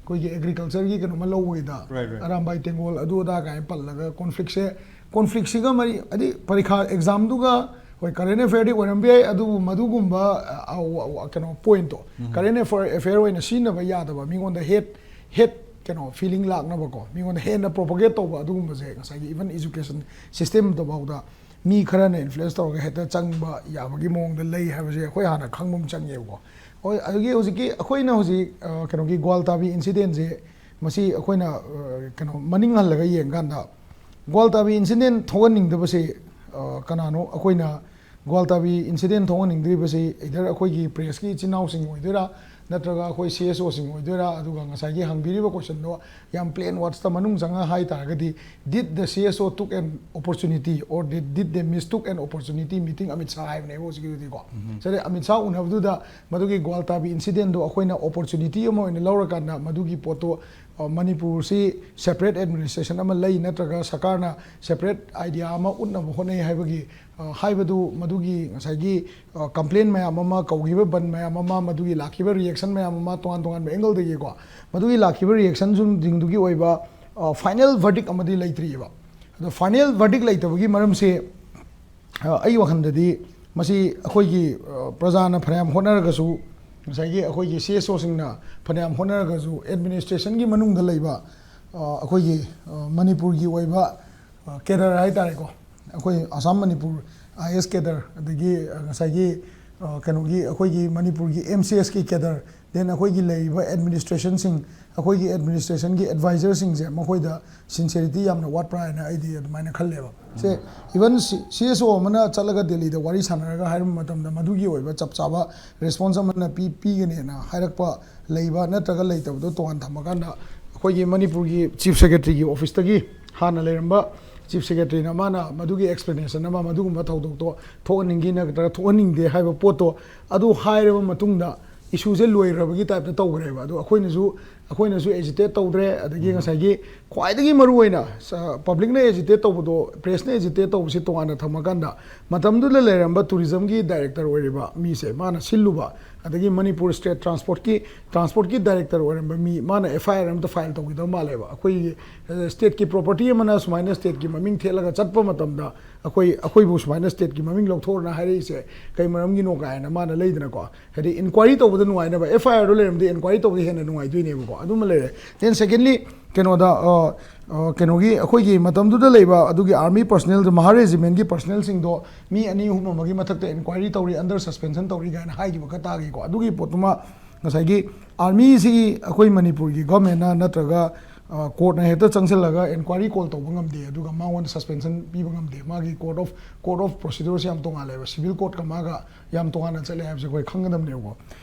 ꯑꯩꯈꯣꯏꯒꯤ ꯑꯦꯒ꯭ꯔꯤꯀꯜꯆꯔꯒꯤ ꯀꯩꯅꯣꯃ ꯂꯧꯕꯒꯤꯗ, Right, right. ꯑꯔꯥꯝꯕꯥꯏ ꯇꯦꯡꯒꯣꯜ ꯑꯗꯨ ꯑꯗꯥ ꯀꯥꯏꯅ ꯄꯜꯂꯒ, ꯀꯣꯟꯐ꯭ꯂꯤꯛꯁꯦ, ꯀꯣꯟꯐ꯭ꯂꯤꯛꯁꯤꯒ ꯃꯔꯤ, ꯍꯥꯏꯗꯤ ꯄꯔꯤꯈꯥ ꯑꯦꯛꯖꯥꯝꯗꯨꯒ, ꯍꯣꯏ, ꯀꯔꯦꯟ ꯑꯦꯐꯤꯌꯔꯗꯤ ꯑꯣꯏꯔꯝꯕ ꯌꯥꯏ, ꯑꯗꯨꯕꯨ ꯃꯗꯨꯒꯨꯝꯕ, ꯑ, ꯑ, ꯀꯩꯅꯣ, ꯄꯣꯏꯟꯠꯇꯣ, ꯀꯔꯦꯟ ꯑꯦꯐꯤꯌꯔ, ꯑꯦꯐꯤꯌꯔ ꯑꯣꯏꯅ ꯁꯤꯖꯤꯟꯅꯕ ꯌꯥꯗꯕ, ꯃꯤꯉꯣꯟꯗ ꯍꯦꯠ, ꯍꯦꯠ, ꯀꯩꯅꯣ, ꯐꯤꯂꯤꯡ ꯂꯥꯛꯅꯕꯀꯣ, ꯃꯤꯉꯣꯟꯗ ꯍꯦꯟꯅ ꯄ꯭ꯔꯣꯄꯒꯦꯠ ꯇꯧꯕ, ꯑꯗꯨꯒꯨꯝꯕꯁꯦ ꯉꯁꯥꯏꯒꯤ ꯏꯚꯟ ꯏꯖꯨꯀꯦꯁꯟ ꯁꯤꯁꯇꯦꯝꯗꯐꯥꯎꯗ ꯃꯤ ꯈꯔꯅ ꯏꯟꯐ꯭ꯂꯨꯌꯦꯟꯁ ꯇꯧꯔꯒ ꯍꯦꯛꯇ ꯆꯪꯕ ꯌꯥꯕꯒꯤ ꯃꯑꯣꯡꯗ ꯂꯩ ꯍꯥꯏꯕꯁꯦ ꯑꯩꯈꯣꯏ ꯍꯥꯟꯅ ꯈꯪꯕ ꯑꯃ ꯆꯪꯉꯦꯕꯀꯣ꯫ ꯍꯣꯏ, ꯑꯗꯨꯒꯤ ꯍꯧꯖꯤꯛꯀꯤ ꯑꯩꯈꯣꯏꯅ ꯍꯧꯖꯤꯛ, ꯑ, ꯀꯩꯅꯣꯒꯤ ꯒ꯭ꯋꯥꯜꯇꯥꯕꯤ ꯏꯟꯁꯤꯗꯦꯟꯁꯦ, ꯃꯁꯤ ꯑꯩꯈꯣꯏꯅ, ꯑ, ꯀꯩꯅꯣ, ꯃꯅꯤꯡ ꯍꯜꯂꯒ ꯌꯦꯡꯀꯥꯟꯗ, ꯒ꯭ꯋꯥꯜꯇꯥꯕꯤ ꯏꯟꯁꯤꯗꯦꯟ ꯊꯣꯛꯍꯟꯅꯤꯡꯗꯕꯁꯦ, ꯑ, ꯀꯅꯥꯅꯣ? ꯑꯩꯈꯣꯏꯅ ꯒ꯭ꯋꯥꯜꯇꯥꯕꯤ ꯏꯟꯁꯤꯗꯦꯟ ꯊꯣꯛꯍꯟꯅꯤꯡꯗ꯭ꯔꯤꯕꯁꯤ either ꯑꯩꯈꯣꯏꯒꯤ ꯄ꯭ꯔꯦꯁꯀꯤ ꯏꯆꯤꯟ ꯏꯅꯥꯎꯁꯤꯡ ꯑꯣꯏꯗꯣꯏꯔꯥ, ꯅꯠꯇ꯭ꯔꯒ ꯑꯩꯈꯣꯏ ꯁꯤ ꯑꯦꯁ ꯑꯣꯁꯤꯡ ꯑꯣꯏꯗꯣꯏꯔꯥ? ꯑꯗꯨꯒ ꯉꯁꯥꯏꯒꯤ ꯍꯪꯕꯤꯔꯤꯕ ꯀꯣꯏꯁꯟꯗꯣ ꯌꯥꯝ ꯄ꯭ꯂꯦꯟ ꯋꯥꯔꯗꯁꯇ ꯃꯅꯨꯡ ꯆꯪꯉ ꯍꯥꯏ ꯇꯥꯔꯒꯗꯤ, did the C S O took an opportunity or did, did they mistook an opportunity meeting Amit Shah ꯍꯥꯏꯕꯅꯦꯕ ꯍꯧꯖꯤꯛꯀꯤꯗꯨꯗꯤꯀꯣ꯫ ꯁꯤꯗ ꯑꯃꯤꯠ ꯁꯥꯍ ꯎꯅꯕꯗꯨꯗ ꯃꯗꯨꯒꯤ ꯒ꯭ꯋꯥꯜꯇꯥꯕꯤ ꯏꯟꯁꯤꯗꯦꯟꯗꯣ ꯑꯩꯈꯣꯏꯅ ꯑꯣꯄꯣꯔꯆꯨꯅꯤꯇꯤ ꯑꯃ ꯑꯣꯏꯅ ꯂꯧꯔꯀꯥꯟꯗ ꯃꯗꯨꯒꯤ ꯄꯣꯠꯇꯣ, ꯑ, ꯃꯅꯤꯄꯨꯔꯁꯤ ꯁꯦꯄꯔꯦꯠ ꯑꯦꯗꯃꯤꯅꯤꯁꯇ꯭ꯔꯦꯁꯟ ꯑꯃ ꯂꯩ ꯅꯠꯇ꯭ꯔꯒ ꯁꯔꯀꯥꯔꯅ ꯁꯦꯄꯔꯦꯠ ꯑꯥꯏꯗꯤꯌꯥ ꯑꯃ ꯎꯠꯅꯕ ꯍꯣꯠꯅꯩ ꯍꯥꯏꯕꯒꯤ, ꯑ, ꯍꯥꯏꯕꯗꯨ ꯃꯗꯨꯒꯤ ꯉꯁꯥꯏꯒꯤ, ꯑ, ꯀꯝꯄ꯭ꯂꯦꯟ ꯃꯌꯥꯝ ꯑꯃ, ꯀꯧꯈꯤꯕ ꯕꯟ ꯃꯌꯥꯝ ꯑꯃ, ꯃꯗꯨꯒꯤ ꯂꯥꯛꯈꯤꯕ ꯔꯤꯌꯦꯛꯁꯟ ꯃꯌꯥꯝ ꯑꯃ, ꯇꯣꯉꯥꯟ ꯇꯣꯉꯥꯟꯕ ꯑꯦꯡꯒꯜꯗꯒꯤꯀꯣ, ꯃꯗꯨꯒꯤ ꯂꯥꯛꯈꯤꯕ ꯔꯤꯌꯦꯛꯁꯟꯁꯤꯡꯗꯨꯒꯤ ꯑꯣꯏꯕ, ꯑ, ꯐꯥꯏꯅꯦꯜ ꯚꯔꯗꯤꯛ ꯑꯃꯗꯤ ꯂꯩꯇ꯭ꯔꯤꯑꯕ꯫ ꯑꯗꯣ ꯐꯥꯏꯅꯦꯜ ꯚꯔꯗꯤꯛ ꯂꯩꯇꯕꯒꯤ ꯃꯔꯝꯁꯦ, ꯑ, ꯑꯩ ꯋꯥꯈꯜꯗꯗꯤ ꯃꯁꯤ ꯑꯩꯈꯣꯏꯒꯤ, ꯑ, ꯄ꯭ꯔꯖꯥꯅ ꯐꯅꯌꯥꯝ ꯍꯣꯠꯅꯔꯒꯁꯨ, ꯉꯁꯥꯏꯒꯤ ꯑꯩꯈꯣꯏꯒꯤ ꯁꯤ ꯑꯦꯁ ꯑꯣꯁꯤꯡꯅ ꯐꯅꯌꯥꯝ ꯍꯣꯠꯅꯔꯒꯁꯨ, ꯑꯦꯗꯃꯤꯅꯤꯁꯇ꯭ꯔꯦꯁꯟꯒꯤ ꯃꯅꯨꯡꯗ ꯂꯩꯕ, ꯑ, ꯑꯩꯈꯣꯏꯒꯤ, ꯑ, ꯃꯅꯤꯄꯨꯔꯒꯤ ꯑꯣꯏꯕ, ꯑ, ꯀꯦꯗꯔ ꯍꯥꯏꯇꯥꯔꯦꯀꯣ, ꯑꯩꯈꯣꯏ ꯑꯁꯥꯝ ꯃꯅꯤꯄꯨꯔ ꯑꯥꯏ ꯑꯦꯁ ꯀꯦꯗꯔ, ꯑꯗꯒꯤ, ꯑ, ꯉꯁꯥꯏꯒꯤ, ꯑ, ꯀꯩꯅꯣꯒꯤ ꯑꯩꯈꯣꯏꯒꯤ ꯃꯅꯤꯄꯨꯔꯒꯤ ꯑꯦꯝ ꯁꯤ ꯑꯦꯁꯀꯤ ꯀꯦꯗꯔ, ꯗꯦꯟ ꯑꯩꯈꯣꯏꯒꯤ ꯂꯩꯔꯤꯕ ꯑꯦꯗꯃꯤꯅꯤꯁꯇ꯭ꯔꯦꯁꯟꯁꯤꯡ, ꯑꯩꯈꯣꯏꯒꯤ ꯑꯦꯗꯃꯤꯅꯤꯁꯇ꯭ꯔꯦꯁꯟꯒꯤ ꯑꯦꯗꯚꯥꯏꯖꯔꯁꯤꯡꯁꯦ, ꯃꯈꯣꯏꯗ ꯁꯤꯟꯁꯦꯔꯤꯇꯤ ꯌꯥꯝꯅ ꯋꯥꯠꯄ꯭ꯔꯥ ꯍꯥꯏꯅ ꯑꯩꯗꯤ ꯑꯗꯨꯃꯥꯏꯅ ꯈꯜꯂꯦꯕ꯫ ꯁꯦ, ꯏꯚꯟ ꯁꯤ ꯑꯦꯁ ꯑꯣ ꯑꯃꯅ ꯆꯠꯂꯒ ꯗꯦꯜꯂꯤꯗ ꯋꯥꯔꯤ ꯁꯥꯟꯅꯔꯒ ꯍꯥꯏꯔꯝꯕ ꯃꯇꯝꯗ, ꯃꯗꯨꯒꯤ ꯑꯣꯏꯕ ꯆꯞ ꯆꯥꯕ ꯔꯦꯁꯄꯣꯟꯁ ꯑꯃꯅ ꯄꯤ-, ꯄꯤꯒꯅꯦꯅ ꯍꯥꯏꯔꯛꯄ ꯂꯩꯕ ꯅꯠꯇ꯭ꯔꯒ ꯂꯩꯇꯕꯗꯣ ꯇꯣꯉꯥꯟ ꯊꯝꯃꯀꯥꯟꯗ, ꯑꯩꯈꯣꯏꯒꯤ ꯃꯅꯤꯄꯨꯔꯒꯤ ꯆꯤꯐ ꯁꯦꯀ꯭ꯔꯦꯇꯔꯤꯒꯤ ꯑꯣꯐꯤꯁꯇꯒꯤ ꯍꯥꯟꯅ ꯂꯩꯔꯝꯕ ꯆꯤꯐ ꯁꯦꯀ꯭ꯔꯦꯇꯔꯤꯅ ꯃꯥꯅ ꯃꯗꯨꯒꯤ ꯑꯦꯛꯁꯄ꯭ꯂꯦꯅꯦꯁꯟ ꯑꯃ, ꯃꯗꯨꯒꯨꯝꯕ ꯊꯧꯗꯣꯛꯇꯣ ꯊꯣꯛꯍꯟꯅꯤꯡꯈꯤ ꯅꯠꯇ꯭ꯔꯒ ꯊꯣꯛꯍꯟꯅꯤꯡꯗꯦ ꯍꯥꯏꯕ ꯄꯣꯠꯇꯣ, ꯑꯗꯨ ꯍꯥꯏꯔꯕ ꯃꯇꯨꯡꯗ ꯏꯁꯨꯁꯦ ꯂꯣꯏꯈ꯭ꯔꯕꯒꯤ ꯇꯥꯏꯞꯇ ꯇꯧꯈ꯭ꯔꯦꯕ꯫ ꯑꯗꯣ ꯑꯩꯈꯣꯏꯅꯁꯨ, ꯑꯩꯈꯣꯏꯅꯁꯨ ꯑꯦꯖꯤꯇꯦꯠ ꯇꯧꯗ꯭ꯔꯦ, ꯑꯗꯒꯤ ꯉꯁꯥꯏꯒꯤ ꯈ꯭ꯋꯥꯏꯗꯒꯤ ꯃꯔꯨꯑꯣꯏꯅ, ꯁ-, ꯄꯕ꯭ꯂꯤꯛꯅ ꯑꯦꯖꯤꯇꯦꯠ ꯇꯧꯕꯗꯣ, ꯄ꯭ꯔꯦꯁꯅ ꯑꯦꯖꯤꯇꯦꯠ ꯇꯧꯕꯁꯤ ꯇꯣꯉꯥꯟꯅ ꯊꯝꯃꯀꯥꯟꯗ, ꯃꯇꯝꯗꯨꯗ ꯂꯩꯔꯝꯕ ꯇꯨꯔꯤꯖꯝꯒꯤ ꯗꯥꯏꯔꯦꯛꯇꯔ ꯑꯣꯏꯔꯤꯕ ꯃꯤꯁꯦ, ꯃꯥꯅ ꯁꯤꯜꯂꯨꯕ, ꯑꯗꯒꯤ ꯃꯅꯤꯄꯨꯔ ꯁ꯭ꯇꯦꯠ ꯇ꯭ꯔꯥꯟꯁꯄꯣꯔꯠꯀꯤ, ꯇ꯭ꯔꯥꯟꯁꯄꯣꯔꯠꯀꯤ ꯗꯥꯏꯔꯦꯛꯇꯔ ꯑꯣꯏꯔꯝꯕ ꯃꯤ, ꯃꯥꯅ ꯑꯦꯐ ꯑꯥꯏ ꯑꯥꯔ ꯑꯃꯇ ꯐꯥꯏꯜ ꯇꯧꯈꯤꯗꯕ ꯃꯥꯜꯂꯦꯕ꯫ ꯑꯩꯈꯣꯏꯒꯤ, ꯑ, ꯁ꯭ꯇꯦꯠꯀꯤ ꯄ꯭ꯔꯣꯄꯔꯇꯤ ꯑꯃꯅ ꯁꯨꯃꯥꯏꯅ ꯁ꯭ꯇꯦꯠꯀꯤ ꯃꯃꯤꯡ ꯊꯦꯠꯂꯒ ꯆꯠꯄ ꯃꯇꯝꯗ, ꯑꯩꯈꯣꯏ, ꯑꯩꯈꯣꯏꯕꯨ ꯁꯨꯃꯥꯏꯅ ꯁ꯭ꯇꯦꯠꯀꯤ ꯃꯃꯤꯡ ꯂꯧꯊꯣꯛꯑꯣꯅ ꯍꯥꯏꯔꯛꯏꯁꯦ ꯀꯩ ꯃꯔꯝꯒꯤꯅꯣ ꯀꯥꯏꯅ ꯃꯥꯅ ꯂꯩꯗꯅꯀꯣ꯫ ꯍꯥꯏꯗꯤ ꯏꯟꯀ꯭ꯋꯥꯏꯔꯤ ꯇꯧꯕꯗ ꯅꯨꯡꯉꯥꯏꯅꯕ, ꯑꯦꯐ ꯑꯥꯏ ꯑꯥꯔꯗꯣ ꯂꯩꯔꯝꯗꯤ ꯏꯟꯀ꯭ꯋꯥꯏꯔꯤ ꯇꯧꯕꯗ ꯍꯦꯟꯅ ꯅꯨꯡꯉꯥꯏꯗꯣꯏꯅꯦꯕꯀꯣ꯫ ꯑꯗꯨꯃ ꯂꯩꯔꯦ꯫ ꯗꯦꯟ ꯁꯦꯀꯦꯟꯂꯤ, ꯀꯩꯅꯣꯗ, ꯑ, ꯑ, ꯀꯩꯅꯣꯒꯤ, ꯑꯩꯈꯣꯏꯒꯤ ꯃꯇꯝꯗꯨꯗ ꯂꯩꯕ ꯑꯗꯨꯒꯤ ꯑꯥꯔꯃꯤ ꯄꯔꯁꯅꯦꯜ, ꯃꯍꯥ ꯔꯦꯖꯤꯃꯦꯟꯒꯤ ꯄꯔꯁꯅꯦꯜꯁꯤꯡꯗꯣ ꯃꯤ ꯑꯅꯤ ꯑꯍꯨꯝ ꯑꯃꯒꯤ ꯃꯊꯛꯇ ꯏꯟꯀ꯭ꯋꯥꯏꯔꯤ ꯇꯧꯔꯤ, ꯑꯟꯗꯔ ꯁꯁꯄꯦꯟꯁꯟ ꯇꯧꯔꯤ ꯀꯥꯏꯅ ꯍꯥꯏꯈꯤꯕ ꯈꯔ ꯇꯥꯈꯤꯀꯣ꯫ ꯑꯗꯨꯒꯤ ꯄꯣꯠꯇꯨꯃ ꯉꯁꯥꯏꯒꯤ ꯑꯥꯔꯃꯤꯁꯤ ꯑꯩꯈꯣꯏ ꯃꯅꯤꯄꯨꯔꯒꯤ ꯒꯣꯔꯃꯦꯟꯅ ꯅꯠꯇ꯭ꯔꯒ, ꯑ, ꯀꯣꯔꯠꯅ ꯍꯦꯛꯇ ꯆꯪꯁꯤꯜꯂꯒ ꯏꯟꯀ꯭ꯋꯥꯏꯔꯤ ꯀꯣꯜ ꯇꯧꯕ ꯉꯝꯗꯦ, ꯑꯗꯨꯒ ꯃꯉꯣꯟꯗ ꯁꯁꯄꯦꯟꯁꯟ ꯄꯤꯕ ꯉꯝꯗꯦ꯫ ꯃꯥꯒꯤ ꯀꯣꯔꯠ ꯑꯣꯐ, ꯀꯣꯔꯠ ꯑꯣꯐ ꯄ꯭ꯔꯣꯁꯤꯗ꯭ꯌꯨꯔꯁꯤ ꯌꯥꯝ ꯇꯣꯉꯥꯜꯂꯦꯕ, ꯁꯤꯚꯤꯜ ꯀꯣꯔꯠꯀ ꯃꯥꯒ ꯌꯥꯝ ꯇꯣꯉꯥꯟꯅ ꯆꯠꯂꯦ ꯍꯥꯏꯕꯁꯦ ꯑꯩꯈꯣꯏ ꯈꯪꯒꯗꯕꯅꯦꯕꯀꯣ꯫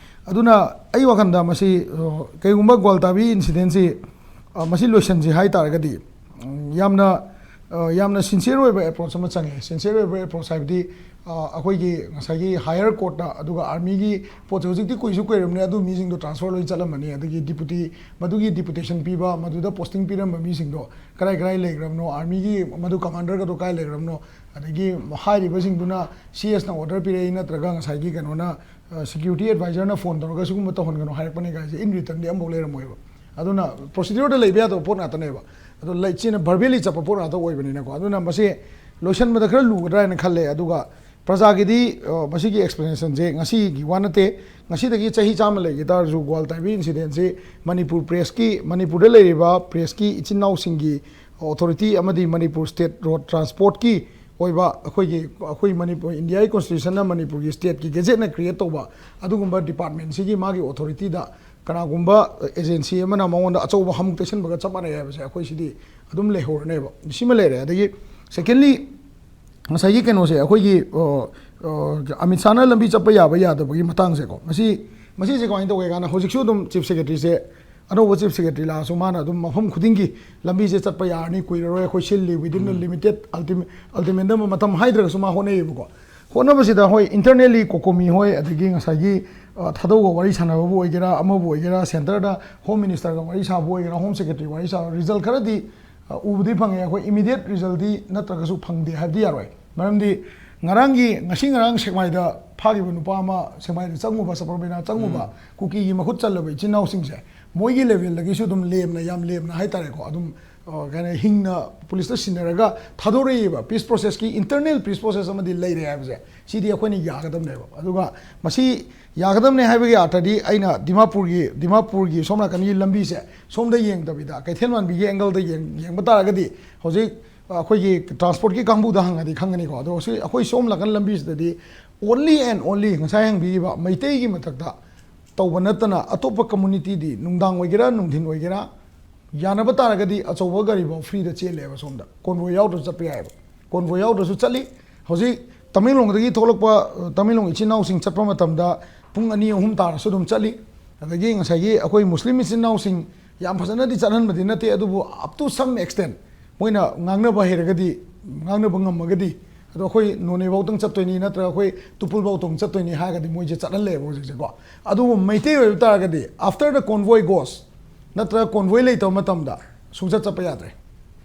ꯑꯗꯨꯅ ꯑꯩ ꯋꯥꯈꯜꯗ ꯃꯁꯤ, ꯑ, ꯀꯩꯒꯨꯝꯕ ꯒ꯭ꯋꯥꯜꯇꯥꯕꯤ ꯏꯟꯁꯤꯗꯦꯟꯁꯤ, ꯑ, ꯃꯁꯤ ꯂꯣꯏꯁꯤꯟꯁꯤ ꯍꯥꯏ ꯇꯥꯔꯒꯗꯤ, ꯎꯝ, ꯌꯥꯝꯅ, ꯑ, ꯌꯥꯝꯅ ꯁꯤꯟꯁꯤꯌꯔ ꯑꯣꯏꯕ ꯑꯦꯄ꯭ꯔꯣꯆ ꯑꯃ ꯆꯪꯉꯦ꯫ ꯁꯤꯟꯁꯤꯌꯔ ꯑꯣꯏꯕ ꯑꯦꯄ꯭ꯔꯣꯆ ꯍꯥꯏꯕꯗꯤ, ꯑ, ꯑꯩꯈꯣꯏꯒꯤ ꯉꯁꯥꯏꯒꯤ ꯍꯥꯌꯔ ꯀꯣꯔꯠꯇ, ꯑꯗꯨꯒ ꯑꯥꯔꯃꯤꯒꯤ ꯄꯣꯠꯁꯦ ꯍꯧꯖꯤꯛꯇꯤ ꯀꯨꯏꯁꯨ ꯀꯨꯏꯔꯕꯅꯤ, ꯑꯗꯨ ꯃꯤꯁꯤꯡꯗꯣ ꯇ꯭ꯔꯥꯟꯁꯐꯔ ꯂꯣꯏ ꯆꯠꯂꯝꯃꯅꯤ, ꯑꯗꯒꯤ ꯗꯤꯄꯨꯇꯤ, ꯃꯗꯨꯒꯤ ꯗꯤꯄꯨꯇꯦꯁꯟ ꯄꯤꯕ, ꯃꯗꯨꯗ ꯄꯣꯁꯇꯤꯡ ꯄꯤꯔꯝꯕ ꯃꯤꯁꯤꯡꯗꯣ ꯀꯗꯥꯏ ꯀꯗꯥꯏ ꯂꯩꯈ꯭ꯔꯕꯅꯣ, ꯑꯥꯔꯃꯤꯒꯤ ꯃꯗꯨ ꯀꯃꯥꯟꯗꯔꯒꯗꯣ ꯀꯗꯥꯏ ꯂꯩꯈ꯭ꯔꯕꯅꯣ, ꯑꯗꯒꯤ ꯍꯥꯏꯔꯤꯕꯁꯤꯡꯗꯨꯅ ꯁꯤ ꯑꯦꯁꯅ ꯑꯣꯔꯗꯔ ꯄꯤꯔꯛꯏ ꯅꯠꯇ꯭ꯔꯒ ꯉꯁꯥꯏꯒꯤ ꯀꯩꯅꯣꯅ, ꯑ, ꯁꯦꯀ꯭ꯌꯨꯔꯤꯇꯤ ꯑꯦꯗꯚꯥꯏꯖꯔꯅ ꯐꯣꯟ ꯇꯧꯔꯒ ꯁꯤꯒꯨꯝꯕ ꯇꯧꯍꯟꯒꯅꯣ ꯍꯥꯏꯔꯛꯄꯅꯤ ꯀꯥꯏꯁꯦ ꯏꯟ ꯔꯤꯇꯔꯟꯗꯤ ꯑꯃꯐꯥꯎ ꯂꯩꯔꯝꯃꯣꯏꯕ꯫ ꯑꯗꯨꯅ ꯄ꯭ꯔꯣꯁꯤꯗ꯭ꯌꯨꯔꯗ ꯂꯩꯕ ꯌꯥꯗꯕ ꯄꯣꯠ ꯉꯥꯛꯇꯅꯦꯕ꯫ ꯑꯗꯣ ꯂꯩ-, ꯁꯤꯅ ꯚꯔꯕꯦꯂꯤ ꯆꯠꯄ ꯄꯣꯠ ꯉꯥꯛꯇ ꯑꯣꯏꯕꯅꯤꯅꯀꯣ꯫ ꯑꯗꯨꯅ ꯃꯁꯤ ꯂꯣꯏꯁꯟꯕꯗ ꯈꯔ ꯂꯨꯒꯗ꯭ꯔꯥ ꯍꯥꯏꯅ ꯈꯜꯂꯦ꯫ ꯑꯗꯨꯒ ꯄ꯭ꯔꯖꯥꯒꯤꯗꯤ, ꯑ, ꯃꯁꯤꯒꯤ ꯑꯦꯛꯁꯄ꯭ꯂꯦꯅꯦꯁꯟꯁꯦ ꯉꯁꯤꯒꯤ ꯋꯥ ꯅꯠꯇꯦ꯫ ꯉꯁꯤꯗꯒꯤ ꯆꯍꯤ ꯆꯥꯝꯃ ꯂꯩꯈꯤ ꯇꯥꯔꯁꯨ ꯒ꯭ꯋꯥꯜꯇꯥꯏꯕꯤ ꯏꯟꯁꯤꯗꯦꯟꯁꯤ ꯃꯅꯤꯄꯨꯔ ꯄ꯭ꯔꯦꯁꯀꯤ, ꯃꯅꯤꯄꯨꯔꯗ ꯂꯩꯔꯤꯕ ꯄ꯭ꯔꯦꯁꯀꯤ ꯏꯆꯤꯟ ꯏꯅꯥꯎꯁꯤꯡꯒꯤ ꯑꯣꯊꯣꯔꯤꯇꯤ ꯑꯃꯗꯤ ꯃꯅꯤꯄꯨꯔ ꯁ꯭ꯇꯦꯠ ꯔꯣꯗ ꯇ꯭ꯔꯥꯟꯁꯄꯣꯔꯠꯀꯤ ꯑꯣꯏꯕ ꯑꯩꯈꯣꯏꯒꯤ, ꯑꯩꯈꯣꯏ ꯃꯅꯤꯄꯨꯔ, ꯏꯟꯗꯤꯌꯥꯒꯤ ꯀꯣꯟꯁꯇꯤꯇ꯭ꯌꯨꯁꯟꯅ ꯃꯅꯤꯄꯨꯔꯒꯤ ꯁ꯭ꯇꯦꯠꯀꯤ ꯒꯦꯖꯦꯠꯅ ꯀ꯭ꯔꯤꯌꯦꯠ ꯇꯧꯕ ꯑꯗꯨꯒꯨꯝꯕ ꯗꯤꯄꯥꯔꯠꯃꯦꯟꯁꯤꯒꯤ ꯃꯥꯒꯤ ꯑꯣꯊꯣꯔꯤꯇꯤꯗ ꯀꯅꯥꯒꯨꯝꯕ ꯑꯦꯖꯦꯟꯁꯤ ꯑꯃꯅ ꯃꯉꯣꯟꯗ ꯑꯆꯧꯕ ꯍꯝꯃꯨꯛ ꯇꯩꯁꯟꯕꯒ ꯆꯞ ꯃꯥꯟꯅꯩ ꯍꯥꯏꯕꯁꯦ ꯑꯩꯈꯣꯏ ꯁꯤꯗꯤ ꯑꯗꯨꯝ ꯂꯩꯍꯧꯔꯅꯦꯕ꯫ ꯁꯤꯃ ꯂꯩꯔꯦ꯫ ꯑꯗꯒꯤ ꯁꯦꯀꯦꯟꯂꯤ, ꯉꯁꯥꯏꯒꯤ ꯀꯩꯅꯣꯁꯦ, ꯑꯩꯈꯣꯏꯒꯤ, ꯑ, ꯑ, ꯑꯃꯤꯠ ꯁꯥꯍꯅ ꯂꯝꯕꯤ ꯆꯠꯄ ꯌꯥꯕ ꯌꯥꯗꯕꯒꯤ ꯃꯇꯥꯡꯁꯦꯀꯣ, ꯃꯁꯤ, ꯃꯁꯤꯁꯦ ꯀꯃꯥꯏꯅ ꯇꯧꯒꯦ ꯀꯥꯟꯗ, ꯍꯧꯖꯤꯛꯁꯨ ꯑꯗꯨꯝ ꯆꯤꯐ ꯁꯦꯀ꯭ꯔꯦꯇꯔꯤꯁꯦ, ꯑꯅꯧꯕ ꯆꯤꯐ ꯁꯦꯀ꯭ꯔꯦꯇꯔꯤ ꯂꯥꯛꯑꯁꯨ ꯃꯥꯅ ꯑꯗꯨꯝ ꯃꯐꯝ ꯈꯨꯗꯤꯡꯒꯤ ꯂꯝꯕꯤꯁꯦ ꯆꯠꯄ ꯌꯥꯔꯅꯤ, ꯀꯨꯏꯔꯔꯣꯏ, ꯑꯩꯈꯣꯏ ꯁꯤꯜꯂꯤ, within the limited ultim-, ultimatum ꯑꯃ ꯊꯝ ꯍꯥꯏꯗ꯭ꯔꯒꯁꯨ ꯃꯥ ꯍꯣꯠꯅꯩꯌꯦꯕꯀꯣ꯫ ꯍꯣꯠꯅꯕꯁꯤꯗ ꯍꯣꯏ, ꯏꯟꯇꯔꯅꯦꯜꯂꯤ ꯀꯣꯀꯣꯃꯤ ꯍꯣꯏ, ꯑꯗꯒꯤ ꯉꯁꯥꯏꯒꯤ, ꯑ, ꯊꯥꯗꯧꯒ ꯋꯥꯔꯤ ꯁꯥꯟꯅꯕꯕꯨ ꯑꯣꯏꯒꯦꯔꯥ, ꯑꯃꯕꯨ ꯑꯣꯏꯒꯦꯔꯥ, ꯁꯦꯟꯇꯔꯗ ꯍꯣꯝ ꯃꯤꯅꯤꯁꯇꯔꯒ ꯋꯥꯔꯤ ꯁꯥꯕꯕꯨ ꯑꯣꯏꯒꯦꯔꯥ, ꯍꯣꯝ ꯁꯦꯀ꯭ꯔꯦꯇꯔꯤ ꯋꯥꯔꯤ ꯁꯥꯕ, ꯔꯤꯖꯜ ꯈꯔꯗꯤ, ꯑ, ꯎꯕꯗꯤ ꯐꯪꯉꯦ꯫ ꯑꯩꯈꯣꯏ ꯏꯃꯤꯗꯤꯌꯦꯠ ꯔꯤꯖꯜꯗꯤ ꯅꯠꯇ꯭ꯔꯒꯁꯨ ꯐꯪꯗꯦ ꯍꯥꯏꯕꯗꯤ ꯌꯥꯔꯣꯏ꯫ ꯃꯔꯝꯗꯤ ꯉꯔꯥꯡꯒꯤ, ꯉꯁꯤ ꯉꯔꯥꯡ ꯁꯦꯛꯃꯥꯏꯗ ꯐꯥꯈꯤꯕ ꯅꯨꯄꯥ ꯑꯃ, ꯁꯦꯛꯃꯥꯏꯗ ꯆꯪꯉꯨꯕ, ꯁꯕꯔꯃꯦꯅꯥ ꯆꯪꯉꯨꯕ, ꯎꯝ꯫ ꯀꯨꯀꯤꯒꯤ ꯃꯈꯨꯠ ꯆꯜꯂꯕ ꯏꯆꯤꯟ ꯏꯅꯥꯎꯁꯤꯡꯁꯦ, ꯃꯣꯏꯒꯤ ꯂꯦꯚꯦꯜꯗꯒꯤꯁꯨ ꯑꯗꯨꯝ ꯂꯦꯝꯅ, ꯌꯥꯝ ꯂꯦꯝꯅ ꯍꯥꯏꯇꯥꯔꯦꯀꯣ, ꯑꯗꯨꯝ, ꯑ, ꯀꯩ ꯍꯥꯏꯅꯤ, ꯍꯤꯡꯅ ꯄꯨꯂꯤꯁꯇ ꯁꯤꯟꯅꯔꯒ ꯊꯥꯗꯣꯔꯛꯏꯕ꯫ ꯄꯤꯁ ꯄ꯭ꯔꯣꯁꯦꯁꯀꯤ, ꯏꯟꯇꯔꯅꯦꯜ ꯄꯤꯁ ꯄ꯭ꯔꯣꯁꯦꯁ ꯑꯃꯗꯤ ꯂꯩꯔꯦ ꯍꯥꯏꯕꯁꯦ, ꯁꯤꯗꯤ ꯑꯩꯈꯣꯏꯅ ꯌꯥꯒꯗꯕꯅꯦꯕ꯫ ꯑꯗꯨꯒ ꯃꯁꯤ ꯌꯥꯒꯗꯕꯅꯦ ꯍꯥꯏꯕꯒꯤ ꯑꯥꯔꯊꯗꯤ, ꯑꯩꯅ ꯗꯤꯃꯥꯄꯨꯔꯒꯤ, ꯗꯤꯃꯥꯄꯨꯔꯒꯤ ꯁꯣꯝ ꯅꯥꯀꯟꯒꯤ ꯂꯝꯕꯤꯁꯦ ꯁꯣꯝꯗ ꯌꯦꯡꯗꯕꯤꯗ, ꯀꯩꯊꯦꯜ ꯃꯥꯟꯕꯤꯒꯤ ꯑꯦꯡꯒꯜꯗ ꯌꯦꯡ-, ꯌꯦꯡꯕ ꯇꯥꯔꯒꯗꯤ, ꯍꯧꯖꯤꯛ ꯑꯩꯈꯣꯏꯒꯤ ꯇ꯭ꯔꯥꯟꯁꯄꯣꯔꯠꯀꯤ ꯀꯥꯡꯕꯨꯗ ꯍꯪꯉꯗꯤ ꯈꯪꯒꯅꯤꯀꯣ꯫ ꯑꯗꯣ ꯁꯤ ꯑꯩꯈꯣꯏ ꯁꯣꯝ ꯅꯥꯀꯟ ꯂꯝꯕꯤꯁꯤꯗꯗꯤ only and only ꯉꯁꯥꯏ ꯍꯪꯕꯤꯈꯤꯕ ꯃꯩꯇꯩꯒꯤ ꯃꯊꯛꯇ ꯇꯧꯕ ꯅꯠꯇꯅ, ꯑꯇꯣꯞꯄ ꯀꯝꯃꯨꯅꯤꯇꯤꯗꯤ ꯅꯨꯡꯗꯥꯡ ꯑꯣꯏꯒꯦꯔꯥ, ꯅꯨꯡꯊꯤꯟ ꯑꯣꯏꯒꯦꯔꯥ, ꯌꯥꯅꯕ ꯇꯥꯔꯒꯗꯤ ꯑꯆꯧꯕ ꯒꯥꯔꯤꯐꯥꯎ ꯐ꯭ꯔꯤꯗ ꯆꯦꯜꯂꯦꯕ ꯁꯣꯝꯗ, ꯀꯣꯟꯕꯣꯏ ꯌꯥꯎꯗ꯭ꯔꯁꯨ ꯆꯠꯄ ꯌꯥꯏꯑꯕ꯫ ꯀꯣꯟꯕꯣꯏ ꯌꯥꯎꯗ꯭ꯔꯁꯨ ꯆꯠꯂꯤ꯫ ꯍꯧꯖꯤꯛ ꯇꯃꯦꯡꯂꯣꯡꯗꯒꯤ ꯊꯣꯛꯂꯛꯄ, ꯑ, ꯇꯃꯦꯡꯂꯣꯡ ꯏꯆꯤꯟ ꯏꯅꯥꯎꯁꯤꯡ ꯆꯠꯄ ꯃꯇꯝꯗ ꯄꯨꯡ ꯑꯅꯤ ꯑꯍꯨꯝ ꯇꯥꯔꯁꯨ ꯑꯗꯨꯝ ꯆꯠꯂꯤ꯫ ꯑꯗꯒꯤ ꯉꯁꯥꯏꯒꯤ ꯑꯩꯈꯣꯏ ꯃꯨꯁꯂꯤꯝ ꯏꯆꯤꯟ ꯏꯅꯥꯎꯁꯤꯡ ꯌꯥꯝ ꯐꯖꯅꯗꯤ ꯆꯠꯍꯟꯕꯗꯤ ꯅꯠꯇꯦ, ꯑꯗꯨꯕꯨ up to some extent ꯃꯣꯏꯅ ꯉꯥꯡꯅꯕ ꯍꯩꯔꯒꯗꯤ, ꯉꯥꯡꯅꯕ ꯉꯝꯃꯒꯗꯤ, ꯑꯗꯣ ꯑꯩꯈꯣꯏ ꯅꯣꯅꯦꯐꯧꯗꯪ ꯆꯠꯇꯣꯏꯅꯤ ꯅꯠꯇ꯭ꯔꯒ ꯑꯩꯈꯣꯏ ꯇꯨꯄꯨꯜꯐꯧꯗꯪ ꯆꯠꯇꯣꯏꯅꯤ ꯍꯥꯏꯔꯒꯗꯤ ꯃꯣꯏꯁꯦ ꯆꯠꯍꯜꯂꯦꯕ ꯍꯧꯖꯤꯛꯁꯦꯀꯣ꯫ ꯑꯗꯨꯕꯨ ꯃꯩꯇꯩ ꯑꯣꯏꯕ ꯇꯥꯔꯒꯗꯤ, after the convoy goes, ꯅꯠꯇ꯭ꯔꯒ convoy ꯂꯩꯇꯕ ꯃꯇꯝꯗ ꯁꯨꯡꯆꯠ ꯆꯠꯄ ꯌꯥꯗ꯭ꯔꯦ꯫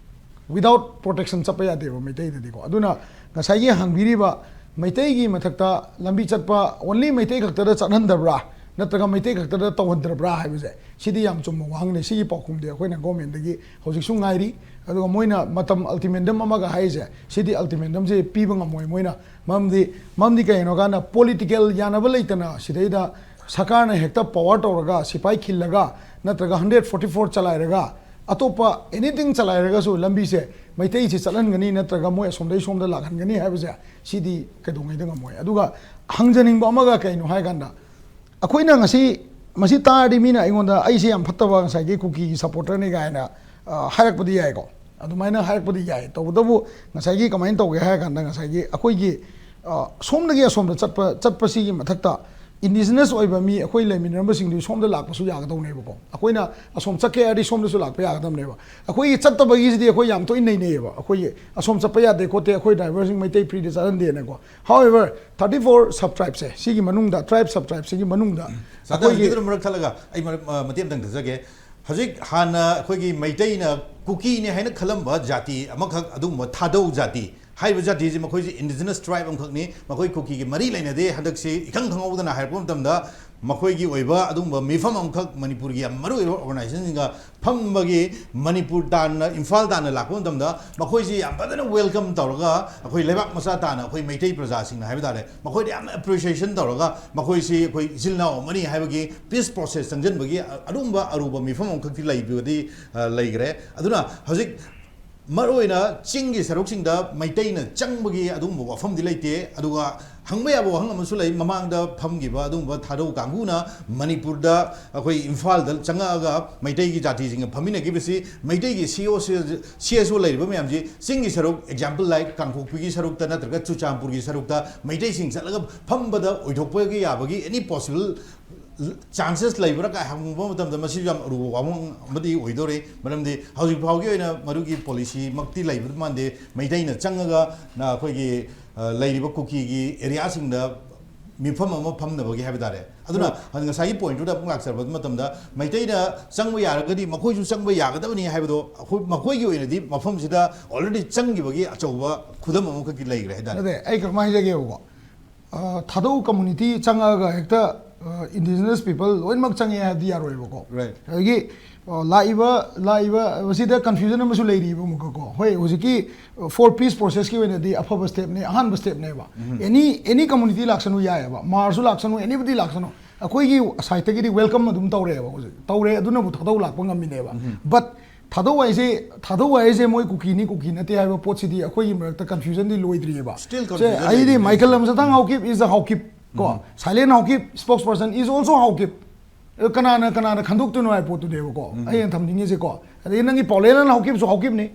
Without protection ꯆꯠꯄ ꯌꯥꯗꯦꯕ ꯃꯩꯇꯩꯗꯗꯤꯀꯣ꯫ ꯑꯗꯨꯅ ꯉꯁꯥꯏꯒꯤ ꯍꯪꯕꯤꯔꯤꯕ ꯃꯩꯇꯩꯒꯤ ꯃꯊꯛꯇ ꯂꯝꯕꯤ ꯆꯠꯄ only ꯃꯩꯇꯩ ꯈꯛꯇꯗ ꯆꯠꯍꯟꯗꯕ꯭ꯔꯥ, ꯅꯠꯇ꯭ꯔꯒ ꯃꯩꯇꯩ ꯈꯛꯇꯗ ꯇꯧꯍꯟꯗ꯭ꯔꯕ꯭ꯔꯥ ꯍꯥꯏꯕꯁꯦ, ꯁꯤꯗꯤ ꯌꯥꯝ ꯆꯨꯝꯕ ꯋꯥꯍꯪꯅꯤ꯫ ꯁꯤꯒꯤ ꯄꯥꯎꯈꯨꯝꯗꯤ ꯑꯩꯈꯣꯏꯅ ꯒꯣꯔꯃꯦꯟꯗꯒꯤ ꯍꯧꯖꯤꯛꯁꯨ ꯉꯥꯏꯔꯤ꯫ ꯑꯗꯨꯒ ꯃꯣꯏꯅ ꯃꯇꯝ ultimatum ꯑꯃꯒ ꯍꯥꯏꯔꯤꯁꯦ, ꯁꯤꯗꯤ ultimatumꯁꯦ ꯄꯤꯕ ꯉꯝꯃꯣꯏ ꯃꯣꯏꯅ꯫ ꯃꯔꯝꯗꯤ, ꯃꯔꯝꯗꯤ ꯀꯩꯒꯤꯅꯣ ꯀꯥꯟꯗ, political ꯌꯥꯅꯕ ꯂꯩꯇꯅ ꯁꯤꯗꯩꯗ ꯁꯔꯀꯥꯔꯅ ꯍꯦꯛꯇ power ꯇꯧꯔꯒ, ꯁꯤꯐꯥꯏ ꯈꯤꯜꯂꯒ, ꯅꯠꯇ꯭ꯔꯒ hundred forty four ꯆꯂꯥꯏꯔꯒ, ꯑꯇꯣꯞꯄ anything ꯆꯂꯥꯏꯔꯒꯁꯨ ꯂꯝꯕꯤꯁꯦ ꯃꯩꯇꯩꯁꯤ ꯆꯠꯍꯟꯒꯅꯤ ꯅꯠꯇ꯭ꯔꯒ ꯃꯣꯏ ꯑꯁꯣꯝꯗꯩ ꯁꯣꯝꯗ ꯂꯥꯛꯍꯟꯒꯅꯤ ꯍꯥꯏꯕꯁꯦ, ꯁꯤꯗꯤ ꯀꯩꯗꯧꯉꯩꯗ ꯉꯝꯃꯣꯏ꯫ ꯑꯗꯨꯒ ꯍꯪꯖꯅꯤꯡꯕ ꯑꯃꯒ ꯀꯩꯅꯣ ꯍꯥꯏ ꯀꯥꯟꯗ, ꯑꯩꯈꯣꯏꯅ ꯉꯁꯤ ꯃꯁꯤ ꯇꯥꯔꯗꯤ ꯃꯤꯅ ꯑꯩꯉꯣꯟꯗ "ꯑꯩꯁꯦ ꯌꯥꯝ ꯐꯠꯇꯕ ꯉꯁꯥꯏꯒꯤ ꯀꯨꯀꯤꯒꯤ supporterꯅꯤ" ꯀꯥꯏꯅ, ꯑ, ꯍꯥꯏꯔꯛꯄꯗꯤ ꯌꯥꯏꯀꯣ, ꯑꯗꯨꯃꯥꯏꯅ ꯍꯥꯏꯔꯛꯄꯗꯤ ꯌꯥꯏ꯫ ꯇꯧꯕꯇꯕꯨ ꯉꯁꯥꯏꯒꯤ ꯀꯃꯥꯏꯅ ꯇꯧꯒꯦ ꯍꯥꯏꯔ ꯀꯥꯟꯗ, ꯉꯁꯥꯏꯒꯤ ꯑꯩꯈꯣꯏꯒꯤ, ꯑ, ꯁꯣꯝꯗꯒꯤ ꯑꯁꯣꯝꯗ ꯆꯠꯄ, ꯆꯠꯄꯁꯤꯒꯤ ꯃꯊꯛꯇ indigenous ꯑꯣꯏꯕ ꯃꯤ ꯑꯩꯈꯣꯏ ꯂꯩꯃꯤꯟꯅꯔꯝꯕꯁꯤꯡꯗꯨ ꯁꯣꯝꯗ ꯂꯥꯛꯄꯁꯨ ꯌꯥꯒꯗꯧꯅꯦꯕꯀꯣ꯫ ꯑꯩꯈꯣꯏꯅ ꯑꯁꯣꯝ ꯆꯠꯀꯦ ꯍꯥꯏꯔꯗꯤ ꯁꯣꯝꯗꯁꯨ ꯂꯥꯛꯄ ꯌꯥꯒꯗꯕꯅꯦꯕ꯫ ꯑꯩꯈꯣꯏꯒꯤ ꯆꯠꯇꯕꯒꯤꯁꯤꯗꯤ ꯑꯩꯈꯣꯏ ꯌꯥꯝ ꯇꯣꯏꯅ ꯅꯩꯅꯩꯌꯦꯕ, ꯑꯩꯈꯣꯏꯒꯤ ꯑꯁꯣꯝ ꯆꯠꯄ ꯌꯥꯗꯦ ꯈꯣꯠꯇꯦ, ꯑꯩꯈꯣꯏ driverꯁꯤꯡ Meitei freeꯗ ꯆꯠꯍꯟꯗꯦꯅꯀꯣ꯫ However, thirty four sub tribeꯁꯦ, ꯁꯤꯒꯤ ꯃꯅꯨꯡꯗ, tribe sub tribeꯁꯤꯒꯤ ꯃꯅꯨꯡꯗ ꯁꯥꯔꯗ, ꯑꯩꯈꯣꯏꯒꯤ ꯍꯧꯖꯤꯛꯀꯤꯗꯨꯗ ꯃꯔꯛ ꯊꯠꯂꯒ ꯑꯩ ꯃꯔꯛ, ꯑ, ꯃꯇꯦꯛ ꯑꯃꯇꯪ ꯊꯠꯆꯒꯦ꯫ ꯍꯧꯖꯤꯛ ꯍꯥꯟꯅ ꯑꯩꯈꯣꯏꯒꯤ ꯃꯩꯇꯩꯅ ꯀꯨꯀꯤꯅꯦ ꯍꯥꯏꯅ ꯈꯜꯂꯝꯕ ꯖꯥꯇꯤ ꯑꯃꯈꯛ, ꯑꯗꯨꯒꯨꯝꯕ ꯊꯥꯗꯧ ꯖꯥꯇꯤ ꯍꯥꯏꯔꯤꯕ ꯖꯥꯇꯤꯁꯤ ꯃꯈꯣꯏꯁꯤ indigenous tribe ꯑꯃꯈꯛꯅꯤ, ꯃꯈꯣꯏ ꯀꯨꯀꯤꯒꯤ ꯃꯔꯤ ꯂꯩꯅꯗꯦ꯫ ꯍꯟꯗꯛꯁꯤ ꯏꯈꯪ ꯈꯪꯍꯧꯗꯅ ꯍꯥꯏꯔꯛꯄ ꯃꯇꯝꯗ ꯃꯈꯣꯏꯒꯤ ꯑꯣꯏꯕ ꯑꯗꯨꯒꯨꯝꯕ ꯃꯤꯐꯝ ꯑꯃꯈꯛ ꯃꯅꯤꯄꯨꯔꯒꯤ ꯌꯥꯝ ꯃꯔꯨꯑꯣꯏꯕ organizationꯁꯤꯡꯒ ꯐꯝꯕꯒꯤ ꯃꯅꯤꯄꯨꯔ ꯇꯥꯟꯅ, ꯏꯝꯐꯥꯜ ꯇꯥꯟꯅ ꯂꯥꯛꯄ ꯃꯇꯝꯗ ꯃꯈꯣꯏꯁꯤ ꯌꯥꯝ ꯐꯖꯅ welcome ꯇꯧꯔꯒ, ꯑꯩꯈꯣꯏ ꯂꯩꯕꯥꯛ ꯃꯆꯥ ꯇꯥꯟꯅ ꯑꯩꯈꯣꯏ ꯃꯩꯇꯩ ꯄ꯭ꯔꯖꯥꯁꯤꯡꯅ ꯍꯥꯏꯕ ꯇꯥꯔꯦ, ꯃꯈꯣꯏꯗ ꯌꯥꯝꯅ appreciation ꯇꯧꯔꯒ ꯃꯈꯣꯏꯁꯤ ꯑꯩꯈꯣꯏ ꯏꯆꯤꯜ ꯏꯅꯥꯎ ꯑꯃꯅꯤ ꯍꯥꯏꯕꯒꯤ peace process ꯆꯪꯁꯤꯟꯕꯒꯤ ꯑꯗꯨꯒꯨꯝꯕ ꯑꯔꯨꯕ ꯃꯤꯐꯝ ꯑꯃꯈꯛꯇꯤ ꯂꯩꯕꯗꯤ, ꯑ, ꯂꯩꯈ꯭ꯔꯦ꯫ ꯑꯗꯨꯅ ꯍꯧꯖꯤꯛ ꯃꯔꯨꯑꯣꯏꯅ ꯆꯤꯡꯒꯤ ꯁꯔꯨꯛꯁꯤꯡꯗ ꯃꯩꯇꯩꯅ ꯆꯪꯕꯒꯤ ꯑꯗꯨꯒꯨꯝꯕ ꯋꯥꯐꯝꯗꯤ ꯂꯩꯇꯦ꯫ ꯑꯗꯨꯒ ꯍꯪꯕ ꯌꯥꯕ ꯋꯥꯍꯪ ꯑꯃꯁꯨ ꯂꯩ꯫ ꯃꯃꯥꯡꯗ ꯐꯝꯈꯤꯕ ꯑꯗꯨꯒꯨꯝꯕ ꯊꯥꯗꯧ ꯀꯥꯡꯕꯨꯅ ꯃꯅꯤꯄꯨꯔꯗ ꯑꯩꯈꯣꯏ ꯏꯝꯐꯥꯜꯗ ꯆꯪꯉꯛꯑꯒ ꯃꯩꯇꯩꯒꯤ ꯖꯥꯇꯤꯁꯤꯡꯒ ꯐꯝꯃꯤꯟꯅꯈꯤꯕꯁꯤ, ꯃꯩꯇꯩꯒꯤ ꯁꯤ ꯑꯣ ꯁꯤ, ꯁꯤ ꯑꯦꯁ ꯑꯣ ꯂꯩꯔꯤꯕ ꯃꯌꯥꯝꯁꯤ ꯆꯤꯡꯒꯤ ꯁꯔꯨꯛ, ꯑꯦꯛꯖꯥꯝꯄꯜ ꯂꯥꯏꯛ ꯀꯥꯡꯄꯣꯛꯄꯤꯒꯤ ꯁꯔꯨꯛꯇ ꯅꯠꯇ꯭ꯔꯒ ꯆꯨꯔꯆꯥꯟꯄꯨꯔꯒꯤ ꯁꯔꯨꯛꯇ ꯃꯩꯇꯩꯁꯤꯡ ꯆꯠꯂꯒ ꯐꯝꯕꯗ ꯑꯣꯏꯊꯣꯛꯄꯒꯤ ꯌꯥꯕꯒꯤ ꯑꯦꯅꯤ ꯄꯣꯁꯤꯕꯜ ꯆꯥꯟꯁꯦꯁ ꯂꯩꯕ꯭ꯔꯥ ꯀꯥꯏ ꯍꯪꯕ ꯃꯇꯝꯗ, ꯃꯁꯤꯁꯨ ꯌꯥꯝ ꯑꯔꯨꯕ ꯋꯥꯐꯝ ꯑꯃꯗꯤ ꯑꯣꯏꯗꯣꯔꯤ꯫ ꯃꯔꯝꯗꯤ ꯍꯧꯖꯤꯛ ꯐꯥꯎꯒꯤ ꯑꯣꯏꯅ ꯃꯗꯨꯒꯤ ꯄꯣꯂꯤꯁꯤꯃꯛꯇꯤ ꯂꯩꯕ ꯃꯥꯟꯗꯦ꯫ ꯃꯩꯇꯩꯅ ꯆꯪꯉꯒ ꯅ ꯑꯩꯈꯣꯏꯒꯤ, ꯑ, ꯂꯩꯔꯤꯕ ꯀꯨꯀꯤꯒꯤ ꯑꯦꯔꯤꯌꯥꯁꯤꯡꯗ ꯃꯤꯐꯝ ꯑꯃ ꯐꯝꯅꯕꯒꯤ ꯍꯥꯏꯕ ꯇꯥꯔꯦ꯫ ꯑꯗꯨꯅ ꯉꯁꯥꯏꯒꯤ ꯄꯣꯏꯟꯠꯇꯨꯗ ꯑꯃꯨꯛ ꯂꯥꯛꯆꯔꯕ ꯃꯇꯝꯗ, ꯃꯩꯇꯩꯅ ꯆꯪꯕ ꯌꯥꯔꯒꯗꯤ ꯃꯈꯣꯏꯁꯨ ꯆꯪꯕ ꯌꯥꯒꯗꯕꯅꯤ ꯍꯥꯏꯕꯗꯣ ꯑꯩꯈꯣꯏ, ꯃꯈꯣꯏꯒꯤ ꯑꯣꯏꯅꯗꯤ ꯃꯐꯝꯁꯤꯗ ꯑꯣꯜꯔꯦꯗꯤ ꯆꯪꯈꯤꯕꯒꯤ ꯑꯆꯧꯕ ꯈꯨꯗꯝ ꯑꯃꯈꯛꯇꯤ ꯂꯩꯈ꯭ꯔꯦ ꯍꯥꯏꯇꯥꯔꯦ꯫ ꯑꯗꯩ ꯑꯩ ꯀꯃꯥꯏꯅ ꯍꯥꯏꯖꯒꯦꯕꯀꯣ, ꯑ, ꯊꯥꯗꯧ ꯀꯝꯃꯨꯅꯤꯇꯤ ꯆꯪꯉꯛꯑꯒ ꯍꯦꯛꯇ ꯏꯟꯗꯤꯖꯤꯅꯁ ꯄꯤꯄꯜ ꯂꯣꯏꯅꯃꯛ ꯆꯪꯉꯦ ꯍꯥꯏꯕꯗꯤ ꯌꯥꯔꯣꯏꯕꯀꯣ꯫ Right. ꯑꯗꯒꯤ, ꯑ, ꯂꯥꯛꯏꯕ, ꯂꯥꯛꯏꯕ ꯁꯤꯗ ꯀꯟꯐ꯭ꯌꯨꯖꯟ ꯑꯃꯁꯨ ꯂꯩꯔꯤꯕ ꯑꯃꯨꯛꯀꯀꯣ꯫ ꯍꯣꯏ, ꯍꯧꯖꯤꯛꯀꯤ, ꯑ, ꯐꯣꯔ ꯄꯤꯁ ꯄ꯭ꯔꯣꯁꯦꯁꯀꯤ ꯑꯣꯏꯅꯗꯤ ꯑꯐꯕ ꯁ꯭ꯇꯦꯞꯅꯤ, ꯑꯍꯥꯟꯕ ꯁ꯭ꯇꯦꯞꯅꯦꯕ꯫ ꯑꯦꯅꯤ, ꯑꯦꯅꯤ ꯀꯝꯃꯨꯅꯤꯇꯤ ꯂꯥꯛꯁꯅꯨ ꯌꯥꯏꯑꯕ, ꯃꯥꯔꯁꯨ ꯂꯥꯛꯁꯅꯨ, ꯑꯦꯅꯤꯕꯗꯤ ꯂꯥꯛꯁꯅꯨ, ꯑꯩꯈꯣꯏꯒꯤ ꯁꯥꯏꯠꯇꯒꯤꯗꯤ ꯋꯦꯜꯀꯝ ꯑꯗꯨꯝ ꯇꯧꯔꯛꯑꯦꯕ ꯍꯧꯖꯤꯛ, ꯇꯧꯔꯦ, ꯑꯗꯨꯅꯕꯨ ꯊꯥꯗꯧ ꯂꯥꯛꯄ ꯉꯝꯃꯤꯅꯦꯕ꯫ ꯕꯠ ꯊꯥꯗꯧ ꯍꯥꯏꯁꯦ, ꯊꯥꯗꯧ ꯍꯥꯏꯁꯦ ꯃꯣꯏ ꯀꯨꯀꯤꯅꯤ ꯀꯨꯀꯤ ꯅꯠꯇꯦ ꯍꯥꯏꯕ ꯄꯣꯠꯁꯤꯗꯤ ꯑꯩꯈꯣꯏꯒꯤ ꯃꯔꯛꯇ ꯀꯟꯐ꯭ꯌꯨꯖꯟꯗꯤ ꯂꯣꯏꯗ꯭ꯔꯤꯑꯕ꯫ Still ꯁꯦ, confusion ꯑꯩꯗꯤ ꯂꯩꯔꯤ, ꯃꯥꯏꯀꯦꯜ ꯂꯩꯔꯤ꯫ ꯑꯃꯁꯨꯡ ꯊꯥꯡ ꯍꯥꯎꯀꯤꯞ is the ꯍꯥꯎꯀꯤꯞ ꯀꯣ, silent Haokip spokesperson is also Haokip. ꯑꯗꯣ ꯀꯅꯥꯅ, ꯀꯅꯥꯅ ꯈꯟꯗꯣꯛꯇꯣꯏꯅꯣ ꯍꯥꯏꯕ ꯄꯣꯠꯇꯨꯅꯦꯕꯀꯣ ꯑꯩꯅ ꯊꯝꯅꯤꯡꯉꯤꯁꯦꯀꯣ꯫ ꯑꯗꯩ ꯅꯪꯒꯤ ꯄꯥꯎꯂꯦꯅ ꯍꯥꯎꯀꯤꯞꯁꯨ ꯍꯥꯎꯀꯤꯞꯅꯤ꯫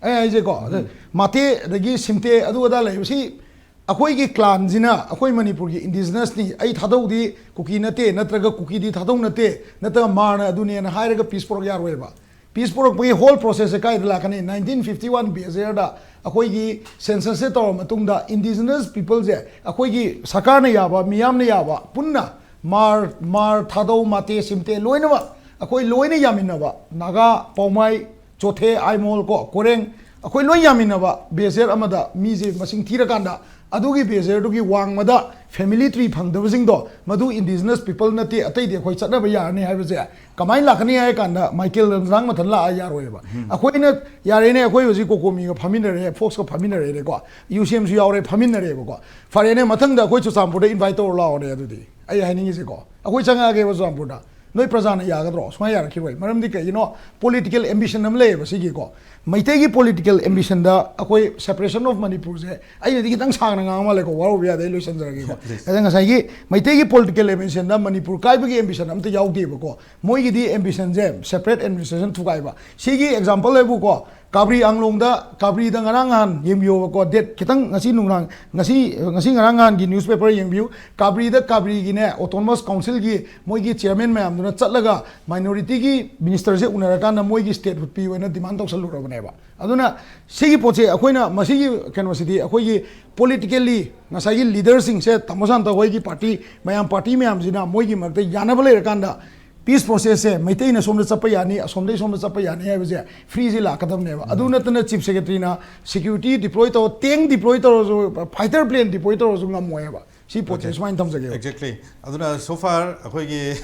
ꯑꯩ ꯍꯥꯏꯁꯦꯀꯣ, ꯑꯗ ꯃꯥꯇꯦ ꯑꯗꯒꯤ ꯁꯤꯝꯇꯦ ꯑꯗꯨ ꯑꯗꯥ ꯂꯩꯕꯁꯤ ꯑꯩꯈꯣꯏꯒꯤ ꯀ꯭ꯂꯥꯟꯁꯤꯅ, ꯑꯩꯈꯣꯏ ꯃꯅꯤꯄꯨꯔꯒꯤ ꯏꯟꯗꯤꯖꯤꯅꯁꯅꯤ, ꯑꯩ ꯊꯥꯗꯧꯗꯤ ꯀꯨꯀꯤ ꯅꯠꯇꯦ, ꯅꯠꯇ꯭ꯔꯒ ꯀꯨꯀꯤꯗꯤ ꯊꯥꯗꯧ ꯅꯠꯇꯦ, ꯅꯠꯇ꯭ꯔꯒ ꯃꯥꯔꯅ ꯑꯗꯨꯅꯦꯅ ꯍꯥꯏꯔꯒ ꯄꯤꯁ ꯄꯨꯔꯛ ꯌꯥꯔꯣꯏꯕ꯫ ꯄꯤꯁ ꯄꯨꯔꯛꯄꯒꯤ ꯍꯣꯜ ꯄ꯭ꯔꯣꯁꯦꯁꯁꯦ ꯀꯥꯏꯗ ꯂꯥꯛꯀꯅꯤ? ꯅꯥꯏꯟꯇꯤꯟ ꯐꯤꯐꯇꯤ ꯋꯥꯟ ꯕꯦꯖꯔꯗ ꯑꯩꯈꯣꯏꯒꯤ ꯁꯦꯟꯁꯁꯁꯦ ꯇꯧꯔꯕ ꯃꯇꯨꯡꯗ ꯏꯟꯗꯤꯖꯤꯅꯁ ꯄꯤꯄꯜꯁꯦ, ꯑꯩꯈꯣꯏꯒꯤ ꯁꯔꯀꯥꯔꯅ ꯌꯥꯕ, ꯃꯤꯌꯥꯝꯅ ꯌꯥꯕ, ꯄꯨꯟꯅ ꯃꯥꯔ, ꯃꯥꯔ, ꯊꯥꯗꯧ, ꯃꯥꯇꯦ, ꯁꯤꯝꯇꯦ ꯂꯣꯏꯅꯃꯛ ꯑꯩꯈꯣꯏ ꯂꯣꯏꯅ ꯌꯥꯃꯤꯟꯅꯕ, ꯅꯥꯒꯥ, ꯄꯥꯎꯃꯥꯏ, ꯆꯣꯊꯦ, ꯑꯥꯏꯃꯣꯜ ꯀꯣ, ꯀꯣꯔꯦꯡ, ꯑꯩꯈꯣꯏ ꯂꯣꯏ ꯌꯥꯃꯤꯟꯅꯕ ꯕꯦꯖꯔ ꯑꯃꯗ ꯃꯤꯁꯦ ꯃꯁꯤꯡ ꯊꯤꯔꯀꯥꯟꯗ ꯑꯗꯨꯒꯤ ꯕꯦꯖꯔꯗꯨꯒꯤ ꯋꯥꯡꯃꯗ ꯐꯦꯃꯤꯂꯤ ꯇ꯭ꯔꯤ ꯐꯪꯗꯕꯁꯤꯡꯗꯣ ꯃꯗꯨ ꯏꯟꯗꯤꯖꯤꯅꯁ ꯄꯤꯄꯜ ꯅꯠꯇꯦ, ꯑꯇꯩꯗꯤ ꯑꯩꯈꯣꯏ ꯆꯠꯅꯕ ꯌꯥꯔꯅꯤ ꯍꯥꯏꯕꯁꯦ ꯀꯃꯥꯏꯅ ꯂꯥꯛꯀꯅꯤ ꯍꯥꯏ ꯀꯥꯟꯗ ꯃꯥꯏꯀꯦꯜ ꯔꯟꯖꯥꯡ ꯃꯊꯟ ꯂꯥꯛꯑ ꯌꯥꯔꯣꯏꯕ꯫ ꯑꯩꯈꯣꯏꯅ ꯌꯥꯔꯦꯅꯦ, ꯑꯩꯈꯣꯏ ꯍꯧꯖꯤꯛ ꯀꯣꯀꯣꯃꯤꯒ ꯐꯝꯃꯤꯟꯅꯔꯦ, ꯐꯣꯛꯁꯀ ꯐꯝꯃꯤꯟꯅꯔꯦꯅꯦꯀꯣ, ꯌꯨ ꯁꯤ ꯑꯦꯝꯁꯨ ꯌꯥꯎꯔꯦ, ꯐꯝꯃꯤꯟꯅꯔꯦꯕꯀꯣ꯫ ꯐꯔꯦꯅꯦ, ꯃꯊꯪꯗ ꯑꯩꯈꯣꯏ ꯆꯨꯔꯆꯥꯟꯄꯨꯔꯗ ꯏꯟꯚꯥꯏꯠ ꯇꯧꯔ ꯂꯥꯛꯑꯣꯅꯦ꯫ ꯑꯗꯨꯗꯤ ꯑꯩ ꯍꯥꯏꯅꯤꯡꯉꯤꯁꯦꯀꯣ, ꯑꯩꯈꯣꯏ ꯆꯪꯉꯛꯑꯒꯦꯕ ꯆꯨꯔꯆꯥꯟꯄꯨꯔꯗ, ꯅꯣꯏ ꯄ꯭ꯔꯖꯥꯅ ꯌꯥꯒꯗ꯭ꯔꯣ? ꯁꯨꯡꯌꯥ ꯌꯥꯔꯛꯈꯤꯔꯣꯏ꯫ ꯃꯔꯝꯗꯤ ꯀꯩꯒꯤꯅꯣ? ꯄꯣꯂꯤꯇꯤꯀꯦꯜ ꯑꯦꯝꯕꯤꯁꯟ ꯑꯃ ꯂꯩꯌꯦꯕ ꯁꯤꯒꯤꯀꯣ꯫ ꯃꯩꯇꯩꯒꯤ ꯄꯣꯂꯤꯇꯤꯀꯦꯜ ꯑꯦꯝꯕꯤꯁꯟꯗ ꯑꯩꯈꯣꯏ ꯁꯦꯄꯔꯦꯁꯟ ꯑꯣꯐ ꯃꯅꯤꯄꯨꯔꯁꯦ, ꯑꯩꯅꯗꯤ ꯈꯤꯇꯪ ꯁꯥꯡꯅ ꯉꯥꯡꯉ ꯃꯥꯜꯂꯦꯀꯣ, ꯋꯥꯔꯧꯕ ꯌꯥꯗꯦ, ꯑꯩ ꯂꯣꯏꯁꯤꯟꯖꯔꯒꯦꯀꯣ꯫ ꯑꯗ ꯉꯁꯥꯏꯒꯤ ꯃꯩꯇꯩꯒꯤ ꯄꯣꯂꯤꯇꯤꯀꯦꯜ ꯑꯦꯝꯕꯤꯁꯟꯗ ꯃꯅꯤꯄꯨꯔ ꯀꯥꯏꯕꯒꯤ ꯑꯦꯝꯕꯤꯁꯟ ꯑꯝꯇ ꯌꯥꯎꯗꯦꯕꯀꯣ꯫ ꯃꯣꯏꯒꯤꯗꯤ ꯑꯦꯝꯕꯤꯁꯟꯁꯦ ꯁꯦꯄꯔꯦꯠ ꯑꯦꯗꯃꯤꯅꯤꯁꯇ꯭ꯔꯦꯁꯟ ꯊꯨꯒꯥꯏꯕ꯫ ꯁꯤꯒꯤ ꯑꯦꯛꯖꯥꯝꯄꯜ ꯍꯥꯏꯕꯨꯀꯣ, ꯀꯥꯕ꯭ꯔꯤ ꯑꯪꯂꯣꯡꯗ, ꯀꯥꯕ꯭ꯔꯤꯗ ꯉꯔꯥꯡ ꯅꯍꯥꯟ ꯌꯦꯡꯕꯤꯌꯣꯕꯀꯣ, ꯗꯦꯠ ꯈꯤꯇꯪ ꯉꯁꯤ ꯅꯨꯡꯗꯥꯡ, ꯉꯁꯤ, ꯉꯁꯤ ꯉꯔꯥꯡ ꯅꯍꯥꯟꯒꯤ ꯅ꯭ꯌꯨꯁꯄꯦꯄꯔ ꯌꯦꯡꯕꯤꯌꯨ꯫ ꯀꯥꯕ꯭ꯔꯤꯗ ꯀꯥꯕ꯭ꯔꯤꯒꯤꯅꯦ, ꯑꯣꯇꯣꯅꯣꯃꯁ ꯀꯥꯎꯟꯁꯤꯜꯒꯤ ꯃꯣꯏꯒꯤ ꯆꯤꯌꯔꯃꯦꯟ ꯃꯌꯥꯝꯗꯨꯅ ꯆꯠꯂꯒ ꯃꯥꯏꯅꯣꯔꯤꯇꯤꯒꯤ ꯃꯤꯅꯤꯁꯇꯔꯁꯦ ꯎꯅꯔꯀꯥꯟꯗ ꯃꯣꯏꯒꯤ ꯁ꯭ꯇꯦꯠꯍꯨꯗ ꯄꯤꯌꯨ ꯍꯥꯏꯅ ꯗꯤꯃꯥꯟ ꯇꯧꯁꯜꯂꯨꯔꯕꯅꯦꯕ꯫ ꯑꯗꯨꯅ ꯁꯤꯒꯤ ꯄꯣꯠꯁꯦ ꯑꯩꯈꯣꯏꯅ, ꯃꯁꯤꯒꯤ ꯀꯩꯅꯣꯁꯤꯗꯤ ꯑꯩꯈꯣꯏꯒꯤ ꯄꯣꯂꯤꯇꯤꯀꯦꯜꯂꯤ ꯉꯁꯥꯏꯒꯤ ꯂꯤꯗꯔꯁꯤꯡꯁꯦ, ꯇꯥꯃꯣ ꯁꯥꯟꯇ ꯍꯣꯏꯒꯤ ꯄꯥꯔꯇꯤ ꯃꯌꯥꯝ, ꯄꯥꯔꯇꯤ ꯃꯌꯥꯝꯁꯤꯅ ꯃꯣꯏꯒꯤ ꯃꯔꯛꯇ ꯌꯥꯅꯕ ꯂꯩꯔꯀꯥꯟꯗ ꯄꯤꯁ ꯄ꯭ꯔꯣꯁꯦꯁꯁꯦ ꯃꯩꯇꯩꯅ ꯁꯣꯝꯗ ꯆꯠꯄ ꯌꯥꯅꯤ, ꯑꯁꯣꯝꯗꯒꯤ ꯁꯣꯝꯗ ꯆꯠꯄ ꯌꯥꯅꯤ ꯍꯥꯏꯕꯁꯦ ꯐ꯭ꯔꯤꯁꯤ ꯂꯥꯛꯀꯗꯕꯅꯦꯕ꯫ ꯑꯗꯨ ꯅꯠꯇꯅ ꯆꯤꯐ ꯁꯦꯀ꯭ꯔꯦꯇꯔꯤꯅ ꯁꯦꯀ꯭ꯌꯨꯔꯤꯇꯤ ꯗꯤꯄ꯭ꯂꯣꯏ ꯇꯧꯔ, ꯇꯦꯡ ꯗꯤꯄ꯭ꯂꯣꯏ ꯇꯧꯔꯁꯨ, ꯐꯥꯏꯇꯔ ꯄ꯭ꯂꯦꯟ ꯗꯤꯄ꯭ꯂꯣꯏ ꯇꯧꯔꯁꯨ ꯉꯝꯃꯣꯏ ꯍꯥꯏꯕ꯫ ꯁꯤ ꯄꯣꯠꯁꯦ Okay. ꯁꯨꯃꯥꯏꯅ ꯊꯝꯖꯒꯦꯕ꯫ Exactly. ꯑꯗꯨꯅ so far ꯑꯩꯈꯣꯏꯒꯤ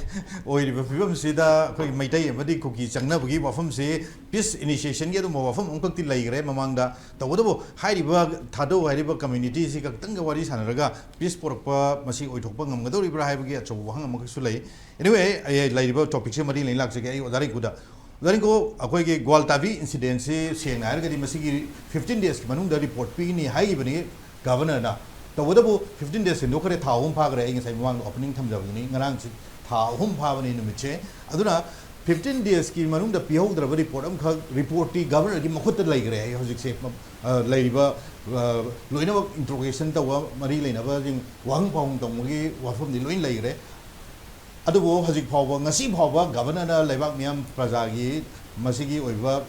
ꯑꯣꯏꯔꯤꯕ ꯐꯤꯕꯝꯁꯤꯗ ꯑꯩꯈꯣꯏꯒꯤ ꯃꯩꯇꯩ ꯑꯃꯗꯤ ꯀꯨꯀꯤ ꯆꯪꯅꯕꯒꯤ ꯋꯥꯐꯝꯁꯤ, ꯄꯤꯁ ꯏꯅꯤꯁꯤꯌꯦꯁꯟꯒꯤ ꯑꯗꯨꯝꯕ ꯋꯥꯐꯝ ꯑꯃꯈꯛꯇꯤ ꯂꯩꯈ꯭ꯔꯦ ꯃꯃꯥꯡꯗ꯫ ꯇꯧꯕꯇꯕꯨ ꯍꯥꯏꯔꯤꯕ ꯊꯥꯗꯧ ꯍꯥꯏꯔꯤꯕ ꯀꯝꯃ꯭ꯌꯨꯅꯤꯇꯤꯁꯤ ꯈꯛꯇꯪꯒ ꯋꯥꯔꯤ ꯁꯥꯟꯅꯔꯒ ꯄꯤꯁ ꯄꯨꯔꯛꯄ ꯃꯁꯤ ꯑꯣꯏꯊꯣꯛꯄ ꯉꯝꯒꯗꯧꯔꯤꯕ꯭ꯔꯥ ꯍꯥꯏꯕꯒꯤ ꯑꯆꯧꯕ ꯋꯥꯍꯪ ꯑꯃꯈꯛꯁꯨ ꯂꯩ꯫ Anyway, ꯑꯩ ꯂꯩꯔꯤꯕ ꯇꯣꯄꯤꯛꯁꯦ ꯃꯔꯤ ꯂꯩꯅ ꯂꯥꯛꯆꯒꯦ꯫ ꯑꯩ ꯑꯣꯖꯥ ꯔꯤꯡꯀꯨꯗ, ꯑꯣꯖꯥ ꯔꯤꯡꯀꯨ, ꯑꯩꯈꯣꯏꯒꯤ ꯒ꯭ꯋꯥꯜꯇꯥꯕꯤ ꯏꯟꯁꯤꯗꯦꯟꯁꯤ ꯁꯦꯡꯅ ꯍꯥꯏꯔꯒꯗꯤ ꯃꯁꯤꯒꯤ ꯐꯤꯐꯇꯤꯟ ꯗꯦꯖꯀꯤ ꯃꯅꯨꯡꯗ ꯔꯤꯄꯣꯔꯠ ꯄꯤꯒꯅꯤ ꯍꯥꯏꯈꯤꯕꯅꯤ ꯒꯚꯔꯅꯔꯅ꯫ ꯇꯧꯕꯇꯕꯨ ꯐꯤꯐꯇꯤꯟ ꯗꯦꯖ ꯍꯦꯟꯗꯣꯛꯈ꯭ꯔꯦ, ꯊꯥ ꯑꯍꯨꯝ ꯐꯥꯈ꯭ꯔꯦ꯫ ꯑꯩ ꯉꯁꯥꯏ ꯃꯃꯥꯡꯗ ꯑꯣꯄꯅꯤꯡ ꯊꯝꯖꯕꯗꯨꯅꯤ, ꯉꯔꯥꯡꯁꯤ ꯊꯥ ꯑꯍꯨꯝ ꯐꯥꯕꯅꯤ ꯅꯨꯃꯤꯠꯁꯦ꯫ ꯑꯗꯨꯅ ꯐꯤꯐꯇꯤꯟ ꯗꯦꯖꯀꯤ ꯃꯅꯨꯡꯗ ꯄꯤꯍꯧꯗ꯭ꯔꯕ ꯔꯤꯄꯣꯔꯠ ꯑꯃꯈꯛ, ꯔꯤꯄꯣꯔꯠꯇꯤ ꯒꯚꯔꯅꯔꯒꯤ ꯃꯈꯨꯠꯇ ꯂꯩꯈ꯭ꯔꯦ꯫ ꯑꯩ ꯍꯧꯖꯤꯛꯁꯦ, ꯑ, ꯂꯩꯔꯤꯕ, ꯑ, ꯂꯣꯏꯅꯃꯛ ꯏꯟꯇ꯭ꯔꯣꯒꯦꯁꯟ ꯇꯧꯕ, ꯃꯔꯤ ꯂꯩꯅꯕꯁꯤꯡ ꯋꯥꯍꯪ ꯄꯥꯎꯍꯪ ꯇꯧꯕꯒꯤ ꯋꯥꯐꯝꯗꯤ ꯂꯣꯏ ꯂꯩꯈ꯭ꯔꯦ꯫ ꯑꯗꯨꯕꯨ ꯍꯧꯖꯤꯛ ꯐꯥꯎꯕ, ꯉꯁꯤ ꯐꯥꯎꯕ ꯒꯚꯔꯅꯔꯅ ꯂꯩꯕꯥꯛ ꯃꯤꯌꯥꯝ ꯄ꯭ꯔꯖꯥꯒꯤ ꯃꯁꯤꯒꯤ ꯑꯣꯏꯕ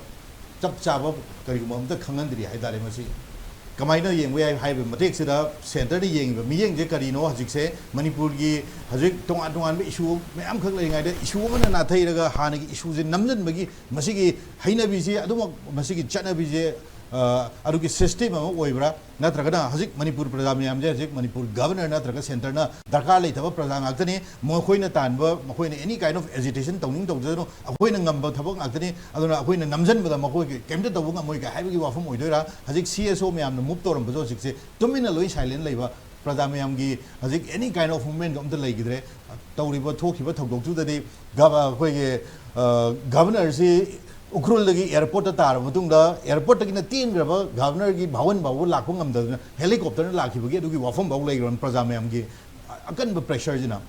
ꯆꯞ ꯆꯥꯕ ꯀꯔꯤꯒꯨꯝꯕ ꯑꯝꯇ ꯈꯪꯍꯟꯗ꯭ꯔꯤ ꯍꯥꯏꯇꯥꯔꯦ꯫ ꯃꯁꯤ ꯀꯃꯥꯏꯅ ꯌꯦꯡꯕ ꯌꯥꯏ ꯍꯥꯏꯕ ꯃꯇꯦꯛꯁꯤꯗ, ꯁꯦꯟꯇꯔꯗ ꯌꯦꯡꯉꯤꯕ ꯃꯤꯠꯌꯦꯡꯁꯦ ꯀꯔꯤꯅꯣ? ꯍꯧꯖꯤꯛꯁꯦ ꯃꯅꯤꯄꯨꯔꯒꯤ ꯍꯧꯖꯤꯛ ꯇꯣꯉꯥꯟ ꯇꯣꯉꯥꯟꯕ ꯏꯁꯨ ꯃꯌꯥꯝꯈꯛ ꯂꯩꯔꯤꯉꯩꯗ, ꯏꯁꯨ ꯑꯃꯅ ꯅꯥꯊꯩꯔꯒ ꯍꯥꯟꯅꯒꯤ ꯏꯁꯨꯁꯦ ꯅꯝꯁꯤꯟꯕꯒꯤ ꯃꯁꯤꯒꯤ ꯍꯩꯅꯕꯤꯁꯤ ꯑꯗꯨꯃꯛ, ꯃꯁꯤꯒꯤ ꯆꯠꯅꯕꯤꯁꯦ, ꯑ, ꯑꯗꯨꯒꯤ ꯁꯤꯁꯇꯦꯝ ꯑꯃ ꯑꯣꯏꯕ꯭ꯔꯥ? ꯅꯠꯇ꯭ꯔꯒꯅ ꯍꯧꯖꯤꯛ ꯃꯅꯤꯄꯨꯔ ꯄ꯭ꯔꯖꯥ ꯃꯌꯥꯝꯁꯦ, ꯍꯧꯖꯤꯛ ꯃꯅꯤꯄꯨꯔ ꯒꯚꯔꯅꯔ ꯅꯠꯇ꯭ꯔꯒ ꯁꯦꯟꯇꯔꯅ ꯗꯔꯀꯥꯔ ꯂꯩꯇꯕ ꯄ꯭ꯔꯖꯥ ꯉꯥꯛꯇꯅꯤ, ꯃꯈꯣꯏꯅ ꯇꯥꯟꯕ, ꯃꯈꯣꯏꯅ any kind of agitation ꯇꯧꯅꯤꯡ ꯇꯧꯖꯁꯅꯨ, ꯑꯩꯈꯣꯏꯅ ꯉꯝꯕ ꯊꯕꯛ ꯉꯥꯛꯇꯅꯤ, ꯑꯗꯨꯅ ꯑꯩꯈꯣꯏꯅ ꯅꯝꯁꯤꯟꯕꯗ ꯃꯈꯣꯏꯒꯤ ꯀꯩꯝꯇ ꯇꯧꯕ ꯉꯝꯃꯣꯏ ꯀꯥꯏ ꯍꯥꯏꯕꯒꯤ ꯋꯥꯐꯝ ꯑꯣꯏꯗꯣꯏꯔꯥ? ꯍꯧꯖꯤꯛ ꯁꯤ ꯑꯦꯁ ꯑꯣ ꯃꯌꯥꯝꯅ ꯃꯨꯚ ꯇꯧꯔꯝꯕꯗꯣ ꯍꯧꯖꯤꯛꯁꯦ ꯇꯨꯃꯤꯟꯅ ꯂꯣꯏ ꯁꯥꯏꯂꯦꯟ ꯂꯩꯕ, ꯄ꯭ꯔꯖꯥ ꯃꯌꯥꯝꯒꯤ ꯍꯧꯖꯤꯛ any kind of movement ꯑꯝꯇ ꯂꯩꯈꯤꯗ꯭ꯔꯦ꯫ ꯇꯧꯔꯤꯕ, ꯊꯣꯛꯈꯤꯕ ꯊꯧꯗꯣꯛꯇꯨꯗꯗꯤ ꯒꯚ-, ꯑꯩꯈꯣꯏꯒꯤ, ꯑ, ꯒꯚꯔꯅꯔꯁꯤ ꯎꯈ꯭ꯔꯨꯜꯗꯒꯤ ꯑꯦꯌꯔꯄꯣꯔꯠꯇ ꯇꯥꯔꯕ ꯃꯇꯨꯡꯗ, ꯑꯦꯌꯔꯄꯣꯔꯠꯇꯒꯤꯅ ꯇꯦꯟꯈ꯭ꯔꯕ ꯒꯚꯔꯅꯔꯒꯤ ꯚꯋꯟ ꯐꯥꯎꯕ ꯂꯥꯛꯄ ꯉꯝꯗꯗꯅ ꯍꯦꯂꯤꯀꯣꯞꯇꯔꯅ ꯂꯥꯛꯈꯤꯕꯒꯤ ꯑꯗꯨꯒꯤ ꯋꯥꯐꯝ ꯐꯥꯎ ꯂꯩꯈ꯭ꯔꯕꯅꯤ, ꯄ꯭ꯔꯖꯥ ꯃꯌꯥꯝꯒꯤ ꯑꯀꯟꯕ ꯄ꯭ꯔꯦꯁꯔꯁꯤꯅ꯫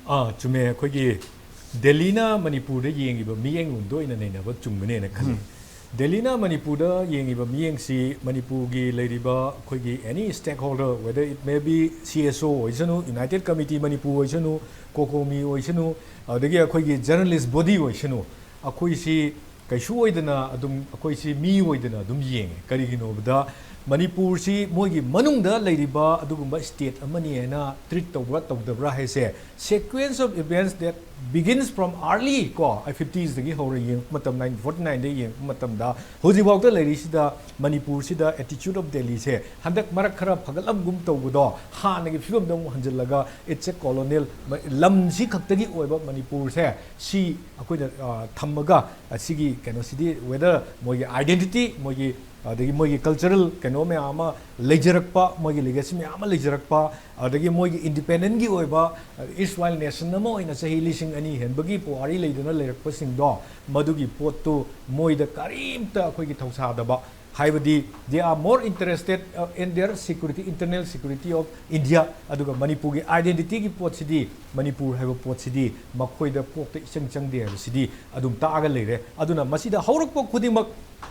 ꯑꯥ, ꯆꯨꯝꯃꯦ꯫ ꯑꯩꯈꯣꯏꯒꯤ ꯗꯦꯜꯂꯤꯅ ꯃꯅꯤꯄꯨꯔꯗ ꯌꯦꯡꯉꯤꯕ ꯃꯤꯠꯌꯦꯡꯂꯣꯝꯗ ꯑꯣꯏꯅ ꯅꯩꯅꯕ ꯆꯨꯝꯒꯅꯦꯅ ꯈꯜꯂꯤ꯫ ꯗꯦꯜꯂꯤꯅ ꯃꯅꯤꯄꯨꯔꯗ ꯌꯦꯡꯉꯤꯕ ꯃꯤꯠꯌꯦꯡꯁꯤ ꯃꯅꯤꯄꯨꯔꯒꯤ ꯂꯩꯔꯤꯕ ꯑꯩꯈꯣꯏꯒꯤ any stakeholder, whether it may be C S O ꯑꯣꯏꯁꯅꯨ, United Committee ꯃꯅꯤꯄꯨꯔ ꯑꯣꯏꯁꯅꯨ, ꯀꯣꯀꯣꯃꯤ ꯑꯣꯏꯁꯅꯨ, ꯑꯗꯒꯤ ꯑꯩꯈꯣꯏꯒꯤ journalist body ꯑꯣꯏꯁꯅꯨ, ꯑꯩꯈꯣꯏꯁꯤ ꯀꯩꯁꯨ ꯑꯣꯏꯗꯅ ꯑꯗꯨꯝ, ꯑꯩꯈꯣꯏꯁꯤ ꯃꯤ ꯑꯣꯏꯗꯅ ꯑꯗꯨꯝ ꯌꯦꯡꯉꯦ꯫ ꯀꯔꯤꯒꯤꯅꯣꯕꯗ ꯃꯅꯤꯄꯨꯔꯁꯤ ꯃꯣꯏꯒꯤ ꯃꯅꯨꯡꯗ ꯂꯩꯔꯤꯕ ꯑꯗꯨꯒꯨꯝꯕ state ꯑꯃꯅꯤ ꯍꯥꯏꯅ treat ꯇꯧꯕ꯭ꯔꯥ ꯇꯧꯗꯕ꯭ꯔꯥ ꯍꯥꯏꯁꯦ, sequence of events that begins from early ꯀꯣ, fiftiesꯗꯒꯤ ꯍꯧꯔ ꯌꯦꯡꯉꯛꯄ ꯃꯇꯝ, nineteen forty nineꯗꯒꯤ ꯌꯦꯡꯉꯛꯄ ꯃꯇꯝꯗ ꯍꯧꯖꯤꯛꯐꯥꯎꯗ ꯂꯩꯔꯤꯁꯤꯗ ꯃꯅꯤꯄꯨꯔꯁꯤꯗ attitude of Delhiꯁꯦ ꯍꯟꯗꯛ ꯃꯔꯛ ꯈꯔ ꯐꯒꯠꯂꯝꯒꯨꯝ ꯇꯧꯕꯗꯣ, ꯍꯥꯟꯅꯒꯤ ꯐꯤꯕꯝꯗ ꯑꯃꯨꯛ ꯍꯟꯖꯤꯜꯂꯒ it's a colonial, ꯂꯝꯁꯤ ꯈꯛꯇꯒꯤ ꯑꯣꯏꯕ ꯃꯅꯤꯄꯨꯔꯁꯦ, ꯁꯤ ꯑꯩꯈꯣꯏꯅ, ꯑ, ꯊꯝꯃꯒ, ꯑꯁꯤꯒꯤ ꯀꯩꯅꯣꯁꯤꯗꯤ, whether ꯃꯣꯏꯒꯤ identity, ꯃꯣꯏꯒꯤ, ꯑꯗꯒꯤ ꯃꯣꯏꯒꯤ cultural ꯀꯩꯅꯣ ꯃꯌꯥꯝ ꯑꯃ ꯂꯩꯖꯔꯛꯄ, ꯃꯣꯏꯒꯤ legacy ꯃꯌꯥꯝ ꯑꯃ ꯂꯩꯖꯔꯛꯄ, ꯑꯗꯒꯤ ꯃꯣꯏꯒꯤ independentꯒꯤ ꯑꯣꯏꯕ, ꯑ, erstwhile nation ꯑꯃ ꯑꯣꯏꯅ ꯆꯍꯤ ꯂꯤꯁꯤꯡ ꯑꯅꯤ ꯍꯦꯟꯕꯒꯤ ꯄꯨꯋꯥꯔꯤ ꯂꯩꯗꯨꯅ ꯂꯩꯔꯛꯄꯁꯤꯡꯗꯣ, ꯃꯗꯨꯒꯤ ꯄꯣꯠꯇꯨ ꯃꯣꯏꯗ ꯀꯔꯤꯝꯇ ꯑꯩꯈꯣꯏꯒꯤ ꯊꯧꯁꯥꯗꯕ, ꯍꯥꯏꯕꯗꯤ they are more interested, uh, in their security, internal security of India, ꯑꯗꯨꯒ ꯃꯅꯤꯄꯨꯔꯒꯤ identityꯒꯤ ꯄꯣꯠꯁꯤꯗꯤ, ꯃꯅꯤꯄꯨꯔ ꯍꯥꯏꯕ ꯄꯣꯠꯁꯤꯗꯤ ꯃꯈꯣꯏꯗ ꯀꯣꯛꯇ ꯏꯆꯪ ꯆꯪꯗꯦ ꯍꯥꯏꯕꯁꯤꯗꯤ ꯑꯗꯨꯝ ꯇꯥꯛꯑꯒ ꯂꯩꯔꯦ꯫ ꯑꯗꯨꯅ ꯃꯁꯤꯗ ꯍꯧꯔꯛꯄ ꯈꯨꯗꯤꯡꯃꯛ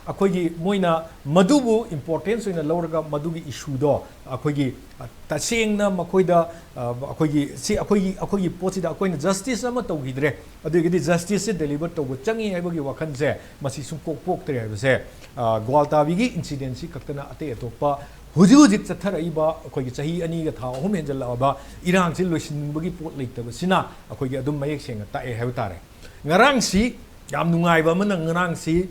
ꯑꯩꯈꯣꯏꯒꯤ ꯃꯣꯏꯅ ꯃꯗꯨꯕꯨ importance ꯑꯣꯏꯅ ꯂꯧꯔꯒ ꯃꯗꯨꯒꯤ issueꯗꯣ ꯑꯩꯈꯣꯏꯒꯤ, ꯑ, ꯇꯁꯦꯡꯅ ꯃꯈꯣꯏꯗ, ꯑ, ꯑꯩꯈꯣꯏꯒꯤ ꯁꯤ ꯑꯩꯈꯣꯏꯒꯤ, ꯑꯩꯈꯣꯏꯒꯤ ꯄꯣꯠꯁꯤꯗ ꯑꯩꯈꯣꯏꯅ justice ꯑꯃ ꯇꯧꯈꯤꯗ꯭ꯔꯦ, ꯑꯗꯨꯒꯤꯗꯤ justiceꯁꯦ deliver ꯇꯧꯕ ꯆꯪꯉꯤ ꯍꯥꯏꯕꯒꯤ ꯋꯥꯈꯜꯁꯦ ꯃꯁꯤ ꯁꯨꯝ ꯀꯣꯛ ꯄꯣꯛꯇ꯭ꯔꯦ ꯍꯥꯏꯕꯁꯦ, ꯑ, ꯒ꯭ꯋꯥꯜꯇꯥꯕꯤꯒꯤ incidentꯁꯤ ꯈꯛꯇꯅ ꯑꯇꯩ ꯑꯇꯣꯞꯄ ꯍꯧꯖꯤꯛ ꯍꯧꯖꯤꯛ ꯆꯠꯊꯔꯛꯏꯕ ꯑꯩꯈꯣꯏꯒꯤ ꯆꯍꯤ ꯑꯅꯤꯒ ꯊꯥ ꯑꯍꯨꯝ ꯍꯦꯟꯖꯜꯂꯛꯑꯕ ꯏꯔꯥꯡꯁꯤ ꯂꯣꯏꯁꯤꯟꯕꯒꯤ ꯄꯣꯠ ꯂꯩꯇꯕꯁꯤꯅ ꯑꯩꯈꯣꯏꯒꯤ ꯑꯗꯨꯝ ꯃꯌꯦꯛ ꯁꯦꯡꯅ ꯇꯥꯛꯑꯦ ꯍꯥꯏꯕ ꯇꯥꯔꯦ꯫ ꯉꯔꯥꯡꯁꯤ ꯌꯥꯝ ꯅꯨꯡꯉꯥꯏꯕ ꯑꯃꯅ, ꯉꯔꯥꯡꯁꯤ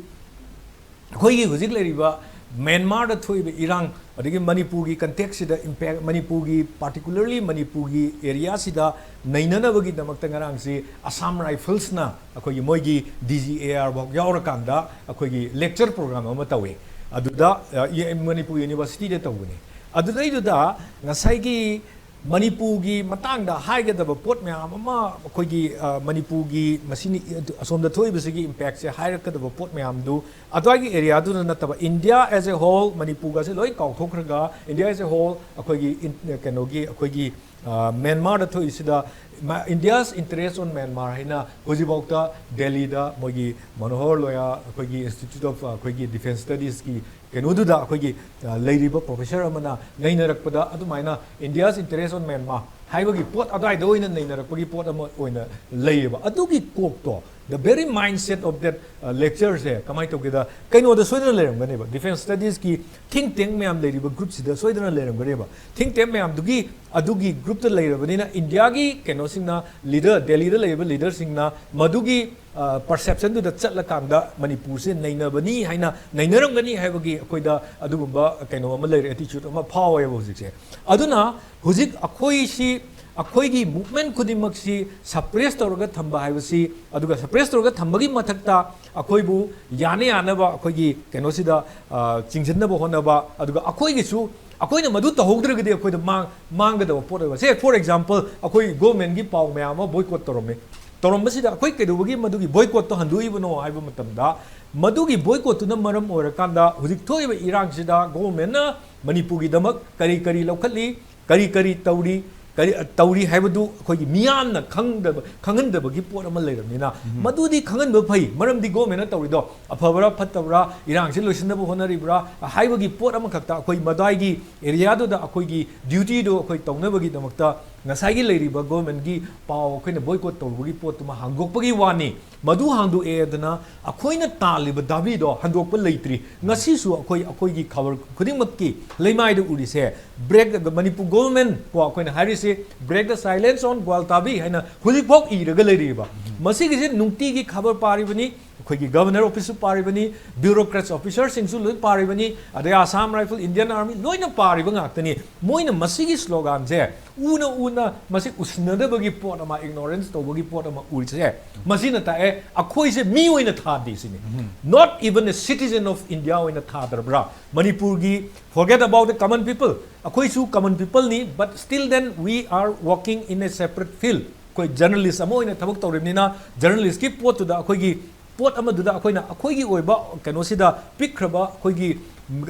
ꯑꯩꯈꯣꯏꯒꯤ ꯍꯧꯖꯤꯛ ꯂꯩꯔꯤꯕ ꯃ꯭ꯌꯥꯟꯃꯥꯔꯗ ꯊꯣꯛꯏꯕ ꯏꯔꯥꯡ, ꯑꯗꯒꯤ ꯃꯅꯤꯄꯨꯔꯒꯤ contextꯁꯤꯗ impact, ꯃꯅꯤꯄꯨꯔꯒꯤ, particularly ꯃꯅꯤꯄꯨꯔꯒꯤ areaꯁꯤꯗ ꯅꯩꯅꯅꯕꯒꯤꯗꯃꯛꯇ ꯉꯔꯥꯡꯁꯤ Assam Riflesꯅ ꯑꯩꯈꯣꯏꯒꯤ ꯃꯣꯏꯒꯤ D G A R ꯐꯥꯎ ꯌꯥꯎꯔꯀꯥꯟꯗ ꯑꯩꯈꯣꯏꯒꯤ lecture program ꯑꯃ ꯇꯧꯏ꯫ ꯑꯗꯨꯗ, ꯑ, ꯏ-, ꯃꯅꯤꯄꯨꯔ universityꯗ ꯇꯧꯕꯅꯤ꯫ ꯑꯗꯨꯗꯩꯗꯨꯗ ꯉꯁꯥꯏꯒꯤ ꯃꯅꯤꯄꯨꯔꯒꯤ ꯃꯇꯥꯡꯗ ꯍꯥꯏꯒꯗꯕ ꯄꯣꯠ ꯃꯌꯥꯝ ꯑꯃ, ꯑꯩꯈꯣꯏꯒꯤ, ꯑ, ꯃꯅꯤꯄꯨꯔꯒꯤ ꯃꯁꯤꯅꯤ, ꯑꯁꯣꯝꯗ ꯊꯣꯛꯏꯕꯁꯤꯒꯤ impactꯁꯦ ꯍꯥꯏꯔꯛꯀꯗꯕ ꯄꯣꯠ ꯃꯌꯥꯝꯗꯨ ꯑꯗ꯭ꯋꯥꯏꯒꯤ areaꯗꯨꯗ ꯅꯠꯇꯕ, India as a whole, ꯃꯅꯤꯄꯨꯔꯒꯁꯦ ꯂꯣꯏ ꯀꯥꯎꯊꯣꯛꯈ꯭ꯔꯒ, India as a whole, ꯑꯩꯈꯣꯏꯒꯤ ꯏꯟ-, ꯀꯩꯅꯣꯒꯤ, ꯑꯩꯈꯣꯏꯒꯤ, ꯑ, ꯃ꯭ꯌꯥꯟꯃꯥꯔꯗ ꯊꯣꯛꯏꯁꯤꯗ, ꯃ-, India's interest on Myanmar ꯍꯥꯏꯅ ꯍꯧꯖꯤꯛꯐꯥꯎꯗ ꯗꯦꯜꯂꯤꯗ ꯃꯣꯏꯒꯤ ꯃꯅꯣꯍꯔ ꯂꯣꯌꯥ, ꯑꯩꯈꯣꯏꯒꯤ Institute of, ꯑꯩꯈꯣꯏꯒꯤ Defence Studiesꯀꯤ ꯀꯩꯅꯣꯗꯨꯗ ꯑꯩꯈꯣꯏꯒꯤ, ꯑ, ꯂꯩꯔꯤꯕ professor ꯑꯃꯅ ꯅꯩꯅꯔꯛꯄꯗ, ꯑꯗꯨꯃꯥꯏꯅ India's interest on Myanmar ꯍꯥꯏꯕꯒꯤ ꯄꯣꯠ ꯑꯗꯨꯋꯥꯏꯗ ꯑꯣꯏꯅ ꯅꯩꯅꯔꯛꯄꯒꯤ ꯄꯣꯠ ꯑꯃ ꯑꯣꯏꯅ ꯂꯩꯌꯦꯕ꯫ ꯑꯗꯨꯒꯤ ꯀꯣꯛꯇꯣ, the very mindset of that, ꯑ, lectureꯁꯦ ꯀꯃꯥꯏꯅ ꯇꯧꯒꯦꯗ, ꯀꯩꯅꯣꯗ ꯁꯣꯏꯗꯅ ꯂꯩꯔꯝꯒꯅꯦꯕ, Defence Studiesꯀꯤ think tank ꯃꯌꯥꯝ ꯂꯩꯔꯤꯕ groupꯁꯤꯗ ꯁꯣꯏꯗꯅ ꯂꯩꯔꯝꯒꯅꯦꯕ꯫ Think tank ꯃꯌꯥꯝꯗꯨꯒꯤ, ꯑꯗꯨꯒꯤ groupꯇ ꯂꯩꯔꯕꯅꯤꯅ, Indiaꯒꯤ ꯀꯩꯅꯣꯁꯤꯡꯅ, leader, ꯗꯦꯜꯂꯤꯗ ꯂꯩꯔꯤꯕ leaderꯁꯤꯡꯅ ꯃꯗꯨꯒꯤ, ꯑ, perceptionꯗꯨꯗ ꯆꯠꯂꯀꯥꯟꯗ ꯃꯅꯤꯄꯨꯔꯁꯦ ꯅꯩꯅꯕꯅꯤ ꯍꯥꯏꯅ, ꯅꯩꯅꯔꯝꯒꯅꯤ ꯍꯥꯏꯕꯒꯤ ꯑꯩꯈꯣꯏꯗ ꯑꯗꯨꯒꯨꯝꯕ ꯀꯩꯅꯣ ꯑꯃ ꯂꯩꯔꯦ, attitude ꯑꯃ ꯐꯥꯎꯋꯦꯕ ꯍꯧꯖꯤꯛꯁꯦ꯫ ꯑꯗꯨꯅ ꯍꯧꯖꯤꯛ ꯑꯩꯈꯣꯏꯁꯤ, ꯑꯩꯈꯣꯏꯒꯤ movement ꯈꯨꯗꯤꯡꯃꯛꯁꯤ suppress ꯇꯧꯔꯒ ꯊꯝꯕ ꯍꯥꯏꯕꯁꯤ, ꯑꯗꯨꯒ suppress ꯇꯧꯔꯒ ꯊꯝꯕꯒꯤ ꯃꯊꯛꯇ ꯑꯩꯈꯣꯏꯕꯨ ꯌꯥꯅ ꯌꯥꯅꯕ ꯑꯩꯈꯣꯏꯒꯤ ꯀꯩꯅꯣꯁꯤꯗ, ꯑ, ꯆꯤꯡꯁꯤꯟꯅꯕ ꯍꯣꯠꯅꯕ, ꯑꯗꯨꯒ ꯑꯩꯈꯣꯏꯒꯤꯁꯨ, ꯑꯩꯈꯣꯏꯅ ꯃꯗꯨ ꯇꯧꯍꯧꯗ꯭ꯔꯒꯗꯤ ꯑꯩꯈꯣꯏꯗ ꯃꯥꯡ-, ꯃꯥꯡꯒꯗꯕ ꯄꯣꯠ ꯑꯣꯏꯕ꯫ Say, for example, ꯑꯩꯈꯣꯏ governmentꯀꯤ ꯄꯥꯎ ꯃꯌꯥꯝ ꯑꯃ boycott ꯇꯧꯔꯝꯃꯤ꯫ ꯇꯧꯔꯝꯕꯁꯤꯗ ꯑꯩꯈꯣꯏ ꯀꯩꯗꯧꯕꯒꯤ ꯃꯗꯨꯒꯤ boycottꯇꯣ ꯍꯟꯗꯣꯛꯏꯕꯅꯣ ꯍꯥꯏꯕ ꯃꯇꯝꯗ, ꯃꯗꯨꯒꯤ boycottꯇꯨꯅ ꯃꯔꯝ ꯑꯣꯏꯔꯀꯥꯟꯗ ꯍꯧꯖꯤꯛ ꯊꯣꯛꯏꯕ ꯏꯔꯥꯡꯁꯤꯗ governmentꯅ ꯃꯅꯤꯄꯨꯔꯒꯤꯗꯃꯛ ꯀꯔꯤ ꯀꯔꯤ ꯂꯧꯈꯠꯂꯤ, ꯀꯔꯤ ꯀꯔꯤ ꯇꯧꯔꯤ, ꯀꯔꯤ, ꯑ, ꯇꯧꯔꯤ ꯍꯥꯏꯕꯗꯨ ꯑꯩꯈꯣꯏꯒꯤ ꯃꯤꯌꯥꯝꯅ ꯈꯪꯗꯕ, ꯈꯪꯍꯟꯗꯕꯒꯤ ꯄꯣꯠ ꯑꯃ ꯂꯩꯔꯕꯅꯤꯅ, ꯎꯝ꯫ ꯃꯗꯨꯗꯤ ꯈꯪꯍꯟꯕ ꯐꯩ꯫ ꯃꯔꯝꯗꯤ governmentꯅ ꯇꯧꯔꯤꯗꯣ ꯑꯐꯕ꯭ꯔꯥ ꯐꯠꯇꯕ꯭ꯔꯥ, ꯏꯔꯥꯡꯁꯤ ꯂꯣꯏꯁꯤꯟꯅꯕ ꯍꯣꯠꯅꯔꯤꯕ꯭ꯔꯥ ꯍꯥꯏꯕꯒꯤ ꯄꯣꯠ ꯑꯃꯈꯛꯇ, ꯑꯩꯈꯣꯏ ꯃꯗꯥꯏꯒꯤ areaꯗꯨꯗ ꯑꯩꯈꯣꯏꯒꯤ dutyꯗꯨ ꯑꯩꯈꯣꯏ ꯇꯧꯅꯕꯒꯤꯗꯃꯛꯇ ꯉꯁꯥꯏꯒꯤ ꯂꯩꯔꯤꯕ governmentꯀꯤ ꯄꯥꯎ ꯑꯩꯈꯣꯏꯅ boycott ꯇꯧꯕꯒꯤ ꯄꯣꯠꯇꯨꯃ ꯍꯥꯡꯗꯣꯛꯄꯒꯤ ꯋꯥꯅꯤ꯫ ꯃꯗꯨ ꯍꯥꯡꯗꯣꯛꯑꯦꯗꯅ ꯑꯩꯈꯣꯏꯅ ꯇꯥꯜꯂꯤꯕ ꯗꯥꯕꯤꯗꯣ ꯍꯟꯗꯣꯛꯄ ꯂꯩꯇ꯭ꯔꯤ꯫ ꯉꯁꯤꯁꯨ ꯑꯩꯈꯣꯏ, ꯑꯩꯈꯣꯏꯒꯤ ꯈꯕꯔ ꯈꯨꯗꯤꯡꯃꯛꯀꯤ ꯂꯩꯃꯥꯏꯗ ꯎꯔꯤꯁꯦ, break, ꯃꯅꯤꯄꯨꯔ government ꯀꯣ ꯑꯩꯈꯣꯏꯅ ꯍꯥꯏꯔꯤꯁꯦ, "Break the silence on ꯒ꯭ꯋꯥꯜꯇꯥꯕꯤ" ꯍꯥꯏꯅ ꯍꯧꯖꯤꯛꯐꯥꯎ ꯏꯔꯒ ꯂꯩꯔꯤꯕ꯫ ꯃꯁꯤꯒꯤꯁꯦ ꯅꯨꯡꯇꯤꯒꯤ ꯈꯕꯔ ꯄꯥꯔꯤꯕꯅꯤ, ꯑꯩꯈꯣꯏꯒꯤ ꯒꯕꯔꯅꯔ ꯑꯣꯐꯤꯁꯁꯨ ꯄꯥꯔꯤꯕꯅꯤ, ꯕ꯭ꯌꯨꯔꯣꯀ꯭ꯔꯦꯠꯁ ꯑꯣꯐꯤꯁꯔꯁꯤꯡꯁꯨ ꯂꯣꯏ ꯄꯥꯔꯤꯕꯅꯤ, ꯑꯗꯩ ꯑꯁꯥꯝ ꯔꯥꯏꯐꯜ, ꯏꯟꯗꯤꯌꯟ ꯑꯥꯔꯃꯤ ꯂꯣꯏꯅ ꯄꯥꯔꯤꯕ ꯉꯥꯛꯇꯅꯤ꯫ ꯃꯣꯏꯅ ꯃꯁꯤꯒꯤ ꯁ꯭ꯂꯣꯒꯥꯟꯁꯦ ꯎꯅ ꯎꯅ ꯃꯁꯤ ꯎꯁꯤꯟꯅꯗꯕꯒꯤ ꯄꯣꯠ ꯑꯃ, ꯏꯒꯅꯣꯔꯦꯟꯁ ꯇꯧꯕꯒꯤ ꯄꯣꯠ ꯑꯃ ꯎꯔꯤꯁꯦ, ꯃꯁꯤꯅ ꯇꯥꯛꯑꯦ ꯑꯩꯈꯣꯏꯁꯦ ꯃꯤ ꯑꯣꯏꯅ ꯊꯥꯗꯦ ꯁꯤꯅꯤ꯫ Not even a citizen of India ꯑꯣꯏꯅ ꯊꯥꯗ꯭ꯔꯕ꯭ꯔꯥ? ꯃꯅꯤꯄꯨꯔꯒꯤ, forget about the common people, ꯑꯩꯈꯣꯏꯁꯨ common peopleꯅꯤ, but still then we are working in a separate field. ꯑꯩꯈꯣꯏ ꯖꯔꯅꯦꯂꯤꯁ ꯑꯃ ꯑꯣꯏꯅ ꯊꯕꯛ ꯇꯧꯔꯤꯕꯅꯤꯅ, ꯖꯔꯅꯦꯂꯤꯁꯀꯤ ꯄꯣꯠꯇꯨꯗ ꯑꯩꯈꯣꯏꯒꯤ ꯄꯣꯠ ꯑꯃꯗꯨꯗ ꯑꯩꯈꯣꯏꯅ ꯑꯩꯈꯣꯏꯒꯤ ꯑꯣꯏꯕ ꯀꯩꯅꯣꯁꯤꯗ ꯄꯤꯛꯈ꯭ꯔꯕ ꯑꯩꯈꯣꯏꯒꯤ,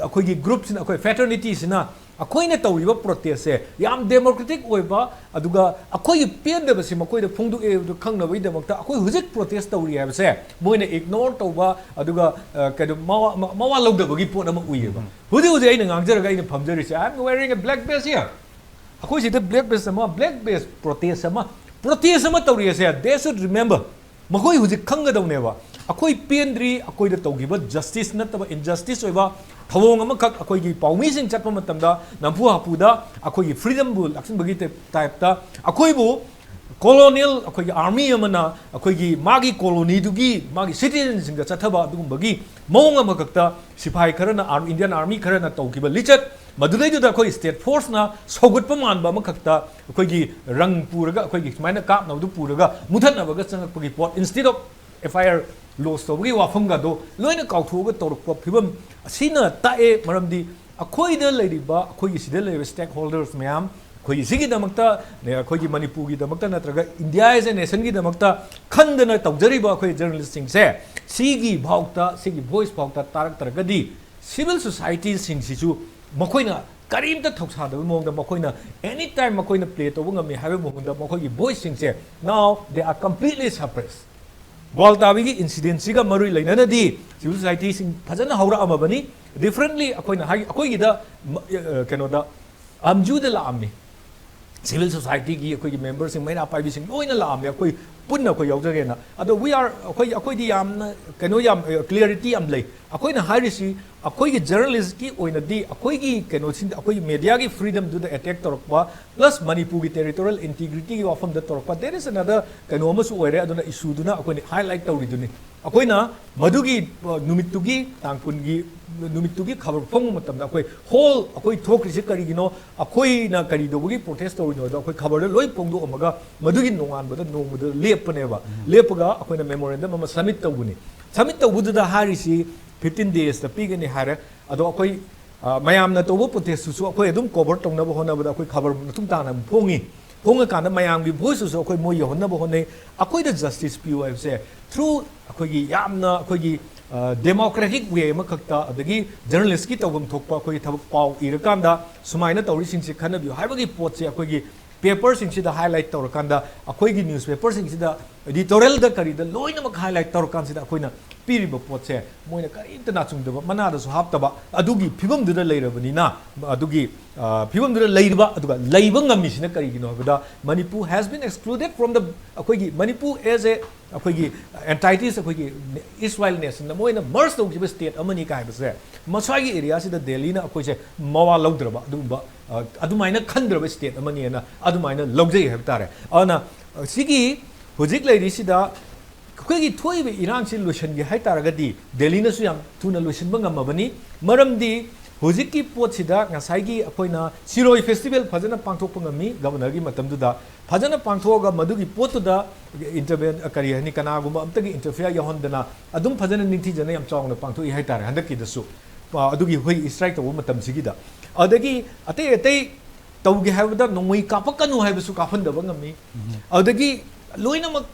ꯑꯩꯈꯣꯏꯒꯤ ꯒ꯭ꯔꯨꯞꯁꯤꯅ, ꯑꯩꯈꯣꯏ ꯐ꯭ꯔꯦꯇꯔꯅꯤꯇꯤꯁꯤꯅ ꯑꯩꯈꯣꯏꯅ ꯇꯧꯔꯤꯕ ꯄ꯭ꯔꯣꯇꯦꯁꯁꯦ ꯌꯥꯝ ꯗꯦꯃꯣꯀ꯭ꯔꯦꯇꯤꯛ ꯑꯣꯏꯕ, ꯑꯗꯨꯒ ꯑꯩꯈꯣꯏꯒꯤ ꯄꯦꯟꯗꯕꯁꯤ ꯃꯈꯣꯏꯗ ꯐꯣꯡꯗꯣꯛꯑꯦ ꯍꯥꯏꯕꯗꯨ ꯈꯪꯅꯕꯒꯤꯗꯃꯛꯇ ꯑꯩꯈꯣꯏ ꯍꯧꯖꯤꯛ ꯄ꯭ꯔꯣꯇꯦꯁ ꯇꯧꯔꯤ ꯍꯥꯏꯕꯁꯦ ꯃꯣꯏꯅ ꯏꯒꯅꯣꯔ ꯇꯧꯕ, ꯑꯗꯨꯒ, ꯑ, ꯀꯩꯅꯣ, ꯃꯋꯥ, ꯃ-, ꯃꯋꯥ ꯂꯧꯗꯕꯒꯤ ꯄꯣꯠ ꯑꯃ ꯎꯏꯌꯦꯕ꯫ ꯍꯧꯖꯤꯛ ꯍꯧꯖꯤꯛ ꯑꯩꯅ ꯉꯥꯡꯖꯔꯒ ꯑꯩꯅ ꯐꯝꯖꯔꯤꯁꯦ, I am wearing a black vest here. ꯑꯩꯈꯣꯏ ꯁꯤꯗ ꯕ꯭ꯂꯦꯛ ꯕꯦꯁ ꯑꯃ, ꯕ꯭ꯂꯦꯛ ꯕꯦꯁ ꯄ꯭ꯔꯣꯇꯦꯁ ꯑꯃ, ꯄ꯭ꯔꯣꯇꯦꯁ ꯑꯃ ꯇꯧꯔꯤ ꯑꯁꯦ, they should remember. ꯃꯈꯣꯏ ꯍꯧꯖꯤꯛ ꯈꯪꯒꯗꯧꯅꯦꯕ꯫ ꯑꯩꯈꯣꯏ ꯄꯦꯟꯗ꯭ꯔꯤ, ꯑꯩꯈꯣꯏꯗ ꯇꯧꯈꯤꯕ ꯖꯁꯇꯤꯁ ꯅꯠꯇꯕ ꯏꯟꯖꯁꯇꯤꯁ ꯑꯣꯏꯕ ꯊꯧꯑꯣꯡ ꯑꯃꯈꯛ꯫ ꯑꯩꯈꯣꯏꯒꯤ ꯄꯥꯎꯃꯤꯁꯤꯡ ꯆꯠꯄ ꯃꯇꯝꯗ ꯅꯝꯐꯨ ꯍꯥꯐꯨꯗ ꯑꯩꯈꯣꯏꯒꯤ ꯐ꯭ꯔꯤꯗꯝꯕꯨ ꯂꯥꯛꯁꯤꯟꯕꯒꯤ ꯇꯥꯏꯞ-, ꯇꯥꯏꯞꯇ ꯑꯩꯈꯣꯏꯕꯨ ꯀꯣꯂꯣꯅꯤꯌꯦꯜ, ꯑꯩꯈꯣꯏꯒꯤ ꯑꯥꯔꯃꯤ ꯑꯃꯅ ꯑꯩꯈꯣꯏꯒꯤ ꯃꯥꯒꯤ ꯀꯣꯂꯣꯅꯤꯗꯨꯒꯤ ꯃꯥꯒꯤ ꯁꯤꯇꯤꯖꯟꯁꯤꯡꯗ ꯆꯠꯊꯕ ꯑꯗꯨꯒꯨꯝꯕꯒꯤ ꯃꯑꯣꯡ ꯑꯃꯈꯛꯇ ꯁꯤꯐꯥꯏ ꯈꯔꯅ, ꯑꯥꯔ-, ꯏꯟꯗꯤꯌꯟ ꯑꯥꯔꯃꯤ ꯈꯔꯅ ꯇꯧꯈꯤꯕ ꯂꯤꯆꯠ, ꯃꯗꯨꯗꯩꯗꯨꯗ ꯑꯩꯈꯣꯏ ꯁ꯭ꯇꯦꯠ ꯐꯣꯔꯁꯅ ꯁꯧꯒꯠꯄ ꯃꯥꯟꯕ ꯑꯃꯈꯛꯇ ꯑꯩꯈꯣꯏꯒꯤ ꯔꯪ ꯄꯨꯔꯒ, ꯑꯩꯈꯣꯏꯒꯤ ꯁꯨꯃꯥꯏꯅ ꯀꯥꯞꯅꯕꯗꯨ ꯄꯨꯔꯒ ꯃꯨꯊꯠꯅꯕꯒ ꯆꯪꯉꯛꯄꯒꯤ ꯄꯣꯠ, instead of F I R lodge ꯇꯧꯕꯒꯤ ꯋꯥꯐꯝꯒꯗꯣ ꯂꯣꯏꯅ ꯀꯥꯎꯊꯣꯛꯑꯒ ꯇꯧꯔꯛꯄ ꯐꯤꯕꯝ ꯑꯁꯤꯅ ꯇꯥꯛꯑꯦ꯫ ꯃꯔꯝꯗꯤ ꯑꯩꯈꯣꯏꯗ ꯂꯩꯔꯤꯕ, ꯑꯩꯈꯣꯏꯒꯤ ꯁꯤꯗ ꯂꯩꯔꯤꯕ ꯁ꯭ꯇꯦꯛ ꯍꯣꯜꯗꯔꯁ ꯃꯌꯥꯝ, ꯑꯩꯈꯣꯏꯒꯤ ꯁꯤꯒꯤꯗꯃꯛꯇ, ꯑꯩꯈꯣꯏꯒꯤ ꯃꯅꯤꯄꯨꯔꯒꯤꯗꯃꯛꯇ ꯅꯠꯇ꯭ꯔꯒ ꯏꯟꯗꯤꯌꯥ as a nationꯒꯤꯗꯃꯛꯇ ꯈꯟꯗꯅ ꯇꯧꯖꯔꯤꯕ ꯑꯩꯈꯣꯏ ꯖꯔꯅꯦꯂꯤꯁꯁꯤꯡꯁꯦ ꯁꯤꯒꯤ ꯐꯥꯎꯇ, ꯁꯤꯒꯤ ꯚꯣꯏꯁ ꯐꯥꯎꯇ ꯇꯥꯔꯛꯇ꯭ꯔꯒꯗꯤ ꯁꯤꯚꯤꯜ ꯁꯣꯁꯥꯏꯇꯤꯁꯤꯡꯁꯤꯁꯨ ꯃꯈꯣꯏꯅ ꯀꯔꯤꯝꯇ ꯊꯧꯁꯥꯗꯕ ꯃꯑꯣꯡꯗ ꯃꯈꯣꯏꯅ ꯑꯦꯅꯤ ꯇꯥꯏꯝ ꯃꯈꯣꯏꯅ ꯄ꯭ꯂꯦ ꯇꯧꯕ ꯉꯝꯃꯤ ꯍꯥꯏꯕ ꯃꯑꯣꯡꯗ ꯃꯈꯣꯏꯒꯤ ꯚꯣꯏꯁꯁꯤꯡꯁꯦ now they are completely suppressed꯫ ꯒ꯭ꯋꯥꯜꯇꯥꯕꯤꯒꯤ ꯏꯟꯁꯤꯗꯦꯟꯁꯤꯒ ꯃꯔꯤ ꯂꯩꯅꯅꯗꯤ ꯁꯤꯚꯤꯜ ꯁꯣꯁꯥꯏꯇꯤꯁꯤꯡ ꯐꯖꯅ ꯍꯧꯔꯛꯑꯝꯃꯕꯅꯤ꯫ ꯗꯤꯐ꯭ꯔꯦꯟꯂꯤ ꯑꯩꯈꯣꯏꯅ ꯍꯥꯏ-, ꯑꯩꯈꯣꯏꯒꯤꯗ ꯃ-, ꯑ, ꯀꯩꯅꯣꯗ ꯑꯝꯖꯨꯗ ꯂꯥꯛꯑꯝꯃꯤ꯫ ꯁꯤꯚꯤꯜ ꯁꯣꯁꯥꯏꯇꯤꯒꯤ ꯑꯩꯈꯣꯏꯒꯤ ꯃꯦꯝꯕꯔꯁꯤꯡ, ꯃꯩꯔꯥ ꯄꯥꯏꯕꯤꯁꯤꯡ ꯂꯣꯏꯅ ꯂꯥꯛꯑꯝꯃꯤ, ꯑꯩꯈꯣꯏ ꯄꯨꯟꯅ ꯑꯩꯈꯣꯏ ꯌꯥꯎꯖꯒꯦꯅ꯫ ꯑꯗꯣ we are, ꯑꯩꯈꯣꯏ, ꯑꯩꯈꯣꯏꯗꯤ ꯌꯥꯝꯅ ꯀꯩꯅꯣ ꯌꯥꯝ, ꯑ, ꯀ꯭ꯂꯤꯌꯥꯔꯤꯇꯤ ꯌꯥꯝ ꯂꯩ꯫ ꯑꯩꯈꯣꯏꯅ ꯍꯥꯏꯔꯤꯁꯤ ꯑꯩꯈꯣꯏꯒꯤ ꯖꯔꯅꯦꯂꯤꯁꯀꯤ ꯑꯣꯏꯅꯗꯤ ꯑꯩꯈꯣꯏꯒꯤ ꯀꯩꯅꯣꯁꯤꯡꯗ, ꯑꯩꯈꯣꯏꯒꯤ ꯃꯦꯗꯤꯌꯥꯒꯤ ꯐ꯭ꯔꯤꯗꯝꯗꯨꯗ ꯑꯦꯇꯦꯛ ꯇꯧꯔꯛꯄ, ꯄ꯭ꯂꯁ ꯃꯅꯤꯄꯨꯔꯒꯤ ꯇꯦꯔꯤꯇꯣꯔꯤꯌꯦꯜ ꯏꯟꯇꯤꯒ꯭ꯔꯤꯇꯤꯒꯤ ꯋꯥꯐꯝꯗ ꯇꯧꯔꯛꯄ, there is another ꯀꯩꯅꯣ ꯑꯃꯁꯨ ꯑꯣꯏꯔꯦ꯫ ꯑꯗꯨꯅ ꯏꯁꯨꯗꯨꯅ ꯑꯩꯈꯣꯏꯅ ꯍꯥꯏꯂꯥꯏꯠ ꯇꯧꯔꯤꯗꯨꯅꯤ꯫ ꯑꯩꯈꯣꯏꯅ ꯃꯗꯨꯒꯤ, ꯑ, ꯅꯨꯃꯤꯠꯇꯨꯒꯤ, ꯇꯥꯡ ꯀꯨꯟꯒꯤ ꯅꯨꯃꯤꯠꯇꯨꯒꯤ ꯈꯕꯔ ꯐꯣꯡꯕ ꯃꯇꯝꯗ ꯑꯩꯈꯣꯏ ꯍꯣꯜ ꯑꯩꯈꯣꯏ ꯊꯣꯛꯈ꯭ꯔꯤꯁꯦ ꯀꯔꯤꯒꯤꯅꯣ, ꯑꯩꯈꯣꯏꯅ ꯀꯔꯤꯗꯧꯕꯒꯤ ꯄ꯭ꯔꯣꯇꯦꯁ ꯇꯧꯔꯤꯅꯣ ꯍꯥꯏꯗꯣ ꯑꯩꯈꯣꯏ ꯈꯕꯔꯗ ꯂꯣꯏ ꯐꯣꯡꯗꯣꯛꯑꯝꯃꯒ ꯃꯗꯨꯒꯤ ꯅꯣꯡꯉꯥꯟꯕꯗ, ꯅꯣꯡꯃꯗ ꯂꯦꯞꯄꯅꯦꯕ꯫ ꯎꯝ꯫ ꯂꯦꯞꯄꯒ ꯑꯩꯈꯣꯏꯅ ꯃꯦꯃꯣꯔꯦꯟꯗꯝ ꯑꯃ ꯁꯕꯃꯤꯠ ꯇꯧꯕꯅꯤ꯫ ꯁꯕꯃꯤꯠ ꯇꯧꯕꯗꯨꯗ ꯍꯥꯏꯔꯤꯁꯤ ꯐꯤꯐꯇꯤꯟ ꯗꯦꯖꯇ ꯄꯤꯒꯅꯤ ꯍꯥꯏꯔꯦ꯫ ꯑꯗꯣ ꯑꯩꯈꯣꯏ, ꯑ, ꯃꯌꯥꯝꯅ ꯇꯧꯕ ꯄ꯭ꯔꯣꯇꯦꯁꯇꯨꯁꯨ ꯑꯩꯈꯣꯏ ꯑꯗꯨꯝ ꯀꯣꯚꯔ ꯇꯧꯅꯕ ꯍꯣꯠꯅꯕꯗ ꯑꯩꯈꯣꯏ ꯈꯕꯔ ꯃꯇꯨꯡ ꯇꯥꯅ ꯑꯃꯨꯛ ꯐꯣꯡꯉꯤ꯫ ꯐꯣꯡꯉꯀꯥꯟꯗ ꯃꯌꯥꯝꯒꯤ ꯚꯣꯏꯁꯇꯨꯁꯨ ꯑꯩꯈꯣꯏ ꯃꯣꯏ ꯌꯧꯍꯟꯅꯕ ꯍꯣꯠꯅꯩ꯫ ꯑꯩꯈꯣꯏꯗ ꯖꯁꯇꯤꯁ ꯄꯤꯌꯨ ꯍꯥꯏꯕꯁꯦ ꯊ꯭ꯔꯨ ꯑꯩꯈꯣꯏꯒꯤ ꯌꯥꯝꯅ ꯑꯩꯈꯣꯏꯒꯤ, ꯑ, ꯗꯦꯃꯣꯀ꯭ꯔꯦꯇꯤꯛ ꯋꯦ ꯑꯃꯈꯛꯇ, ꯑꯗꯒꯤ ꯖꯔꯅꯦꯂꯤꯁꯀꯤ ꯇꯧꯐꯝ ꯊꯣꯛꯄ ꯑꯩꯈꯣꯏꯒꯤ ꯊꯕꯛ ꯄꯥꯎ ꯏꯔꯀꯥꯟꯗ ꯁꯨꯃꯥꯏꯅ ꯇꯧꯔꯤꯁꯤꯡꯁꯦ ꯈꯟꯅꯕꯤꯌꯨ ꯍꯥꯏꯕꯒꯤ ꯄꯣꯠꯁꯦ ꯑꯩꯈꯣꯏꯒꯤ ꯄꯦꯄꯔꯁꯤꯡꯁꯤꯗ ꯍꯥꯏꯂꯥꯏꯠ ꯇꯧꯔꯀꯥꯟꯗ, ꯑꯩꯈꯣꯏꯒꯤ ꯅ꯭ꯌꯨꯁꯄꯦꯄꯔꯁꯤꯡꯁꯤꯗ, ꯏꯗꯤꯇꯣꯔꯤꯌꯦꯜꯗ ꯀꯔꯤꯗ ꯂꯣꯏꯅꯃꯛ ꯍꯥꯏꯂꯥꯏꯠ ꯇꯧꯔꯀꯥꯟꯁꯤꯗ ꯑꯩꯈꯣꯏꯅ ꯄꯤꯔꯤꯕ ꯄꯣꯠꯁꯦ ꯃꯣꯏꯅ ꯀꯔꯤꯝꯇ ꯅꯥꯆꯨꯡꯗꯕ, ꯃꯅꯥꯗꯁꯨ ꯍꯥꯞꯇꯕ, ꯑꯗꯨꯒꯤ ꯐꯤꯕꯝꯗꯨꯗ ꯂꯩꯔꯕꯅꯤꯅ, ꯑꯗꯨꯒꯤ, ꯑ, ꯐꯤꯕꯝꯗꯨꯗ ꯂꯩꯔꯤꯕ, ꯑꯗꯨꯒ ꯂꯩꯕ ꯉꯝꯃꯤꯁꯤꯅ ꯀꯔꯤꯒꯤꯅꯣ ꯍꯥꯏꯕꯗ, Manipur has been excluded from the, ꯑꯩꯈꯣꯏꯒꯤ ꯃꯅꯤꯄꯨꯔ as a, ꯑꯩꯈꯣꯏꯒꯤ ꯑꯦꯟꯇꯥꯏꯇꯤꯁ, ꯑꯩꯈꯣꯏꯒꯤ ꯏꯁ ꯔꯣꯌꯦꯜ ꯅꯦꯁꯟꯗ ꯃꯣꯏꯅ ꯃꯔꯖ ꯇꯧꯈꯤꯕ ꯁ꯭ꯇꯦꯠ ꯑꯃꯅꯤ ꯀꯥꯏ ꯍꯥꯏꯕꯁꯦ, ꯃꯁ꯭ꯋꯥꯏꯒꯤ ꯑꯦꯔꯤꯌꯥꯁꯤꯗ ꯗꯦꯜꯂꯤꯅ ꯑꯩꯈꯣꯏꯁꯦ ꯃꯋꯥ ꯂꯧꯗ꯭ꯔꯕ, ꯑꯗꯨꯒꯨꯝꯕ, ꯑ, ꯑꯗꯨꯃꯥꯏꯅ ꯈꯟꯗ꯭ꯔꯕ ꯁ꯭ꯇꯦꯠ ꯑꯃꯅꯤꯅ ꯑꯗꯨꯃꯥꯏꯅ ꯂꯧꯖꯩ ꯍꯥꯏꯕ ꯇꯥꯔꯦ꯫ ꯑꯗꯨꯅ, ꯑ, ꯁꯤꯒꯤ ꯍꯧꯖꯤꯛ ꯂꯩꯔꯤꯁꯤꯗ ꯑꯩꯈꯣꯏꯒꯤ ꯊꯣꯛꯏꯕ ꯏꯔꯥꯡꯁꯤ ꯂꯣꯏꯁꯤꯟꯒꯦ ꯍꯥꯏ ꯇꯥꯔꯒꯗꯤ ꯗꯦꯜꯂꯤꯅꯁꯨ ꯌꯥꯝ ꯊꯨꯅ ꯂꯣꯏꯁꯤꯟꯕ ꯉꯝꯃꯕꯅꯤ꯫ ꯃꯔꯝꯗꯤ ꯍꯧꯖꯤꯛꯀꯤ ꯄꯣꯠꯁꯤꯗ ꯉꯁꯥꯏꯒꯤ ꯑꯩꯈꯣꯏꯅ ꯁꯤꯔꯣꯏ ꯐꯦꯁꯇꯤꯚꯦꯜ ꯐꯖꯅ ꯄꯥꯡꯊꯣꯛꯄ ꯉꯝꯃꯤ ꯒꯕꯔꯅꯔꯒꯤ ꯃꯇꯝꯗꯨꯗ꯫ ꯐꯖꯅ ꯄꯥꯡꯊꯣꯛꯑꯒ ꯃꯗꯨꯒꯤ ꯄꯣꯠꯇꯨꯗ ꯏꯟꯇꯔꯚꯦꯟ, ꯀꯔꯤ ꯍꯥꯏꯅꯤ, ꯀꯅꯥꯒꯨꯝꯕ ꯑꯝꯇꯒꯤ ꯏꯟꯇꯔꯐꯤꯌꯔ ꯌꯥꯎꯍꯟꯗꯅ ꯑꯗꯨꯝ ꯐꯖꯅ ꯅꯤꯡꯊꯤꯖꯅ ꯌꯥꯝ ꯆꯥꯎꯅ ꯄꯥꯡꯊꯣꯛꯏ ꯍꯥꯏꯇꯥꯔꯦ ꯍꯟꯗꯛꯀꯤꯗꯁꯨ꯫ ꯑ, ꯑꯗꯨꯒꯤ ꯑꯩꯈꯣꯏ ꯁ꯭ꯇ꯭ꯔꯥꯏꯛ ꯇꯧꯕ ꯃꯇꯝꯁꯤꯒꯤꯗ꯫ ꯑꯗꯒꯤ ꯑꯇꯩ ꯑꯇꯩ ꯇꯧꯒꯦ ꯍꯥꯏꯕꯗ ꯅꯣꯡꯃꯩ ꯀꯥꯞꯄꯛꯀꯅꯨ ꯍꯥꯏꯕꯁꯨ ꯀꯥꯞꯍꯟꯗꯕ ꯉꯝꯃꯤ꯫ ꯎꯝ꯫ ꯑꯗꯒꯤ ꯂꯣꯏꯅꯃꯛ